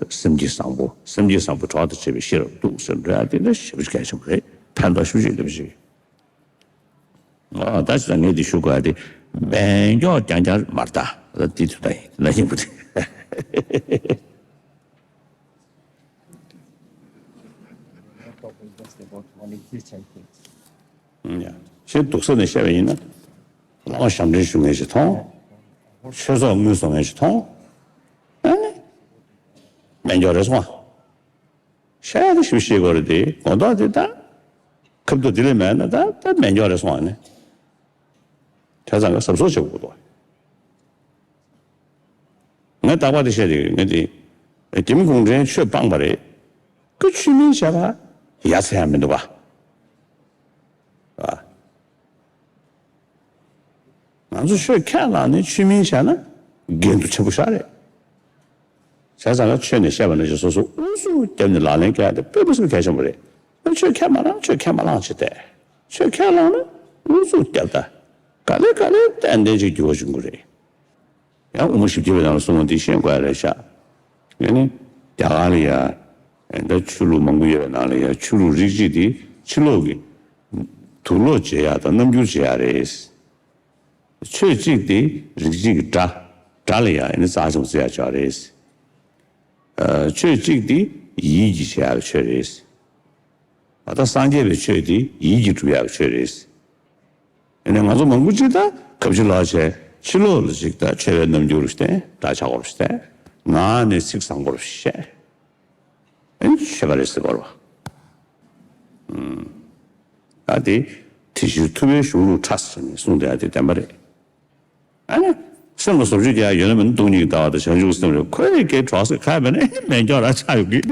སེམས་བསྐྱེད་བཟང་པོ་སེམས་བསྐྱེད་བཟང་པོའི་གྲོགས་དང་བཅས་པའི་ཤེས་རབ་འདུག་ཟེར་འགྲོ་ཡ་དེ་ད་ཞེ་པོ་ཅིག་གལ་ཆེན་པོ་རེད། ཕན་ཐོགས་ཞེ་པོ་ཅིག་ལེན་པ་ཞིག་ཨ་ད་ཅི་ད་ངས་འདི་ཞུ་དགོས་ཡ་དེ་མེ་སྒྱོགས་རྐྱང་རྐྱང་མ་རེད། ད་ད་འདི་དུ་ད་ཡིན་ན་ཡིན་པ་དེ། ཡ། ཞེས་སྡུག་ས་ནས་བཤད་པ་ཡིན་ན། བླ་མ་ཞབས་འདྲེན་ཞུ་མཁན་ཞིག་མཐོང་། ཆོས་ཚོགས་དངུལ་བཟོ་མཁན་ཞིག་མཐོང་། ཨ་ནི། སྨན་སྦྱོར་རེད་སོང་ཨ། བཤད་ཡ་དེ་ཞིབ་ཤེས་དགོས་རེད་དེ་མགོ་འདོགས་དེ་ད། ཁབ་ཏུ་དེ་ལས་མེད་ན་ད་ད་སྨན་སྦྱོར་རེད་སོང་ཨ་ནི། བྱས་ཙང་ག་གཟབ་གཟབ་བྱེད་དགོས་འདུག་ངས་རྟག་པར་དེ་བཤད་དེ་ངས་དེ། རྒྱ་མི་གུང་ཁྲན་ཆོས་སྤངས་པ་རེད། ཁོ་ཆོས་མིན་བྱས་པ་ཡ་མཚན་ཡང་མི་འདུག་ག་ང་ཚོ་ཆོས་ཁས་བླངས་ནས་ཆོས་མིན་བྱས་ན་འགལ་འདུ་ཆེན་པོ་ཞིག་རེད། བྱས་ཙང་ལ་ཆོས་ནས་བཤད་པ་ནང་བཞིན་སོ་སོ་ཨུ་ཚུགས་བརྒྱབ་ནས་ལག་ལེན་བཀལ་ཡ་དེ་དཔེ་མི་སྲིད་པའི་གལ་ཆེན་པོ་རེད། ཆོས་ཁས་མ་བླངས་ཆོས་ཁས་མ་བླངས་བྱས་ཏེ། ཆོས་ཁས་བླངས་ན་ཨུ་ཚུགས་བརྒྱབ་ད། ག་ལེ་ག་ལེ་ཏན་ཏན་ཅིག་འགྱུར་བ་བྱུང་གི་རེད། ཡང་དབུ་མ་བཞི་བརྒྱ་པའི་ནང་ལ་གསུངས་པ་འདི་ཤེས་དགོས་ཡ་རེད་ཤག་ཨ་ནི། རྒྱ་གར་ལ་ཡ། ད་ཆོས་ལུགས་མང་པོ་ཡོད་པའི་ནང་ལ་ཡ་ཆོས་ལུགས་རིགས་གཅིག་དེ་ཕྱི་ལོགས་ཀྱི། དུག་སློག་བྱེད་ཡ་དང་རྣམ་འགྱུར་བྱེད་ཡ་རེད། ཆོས་གཅིག་དེ་རིགས་གཅིག་གི་སྒྲ། སྒྲ་ལ་ཡ་ཨ་ནི་རྩ་ཆེན་པོ་བརྩི་ཡ་ཅིག་རེད། ཨ་ཆོས་གཅིག་དེ་ཡིད་ཀྱིས་བྱེད་ཡ་གི་ཆོས་རེད། ད་ལྟ་སངས་རྒྱས་པའི་ཆོས་དེ་ཡིད་ཀྱིས་སྒྲུབ་ཡག་ཆོས་རེད། ཡིན་ནའི་ང་ཚོ་མང་པོ་ཅིག་ད་ཁབ་ཆུ་ལོག་བྱས་ཕྱི་ལོགས་ལ་ཅིག་ད་མཆོད་པའི་རྣམ་འགྱུར་བསྟན། སྐྲ་ཆག་པོ་བཤད། ངག་ནས་ཚིག་བཟང་པོ་བཤད། ཨེ་མཆོད་པ་རེད་ཟེར་བ་རེད་བ། ད་དེ་དེ་ཕྱིར་ཐུབ་པའི་གཞུང་ལུགས་ཕྲ་ཟེར་ནས་གསུངས་བསྡད་ཡ་དེ་བདེན་པ་རེད། ཨ་ནི། སེམས་ལ་བཟོ་བཅོས་རྒྱག་ཡ་ཡོད་ན་མིན་ན་སྟོང་ཉིད་ཀྱི་ལྟ་བ་དང་བྱང་ཆུབ་ཀྱི་སེམས་རེད། ཁོས་ཀྱི་གྲོགས་སུ་ཁ་མེད་ན་མེ་སྒྱོགས་ར་ཆགས་ཡོང་གི།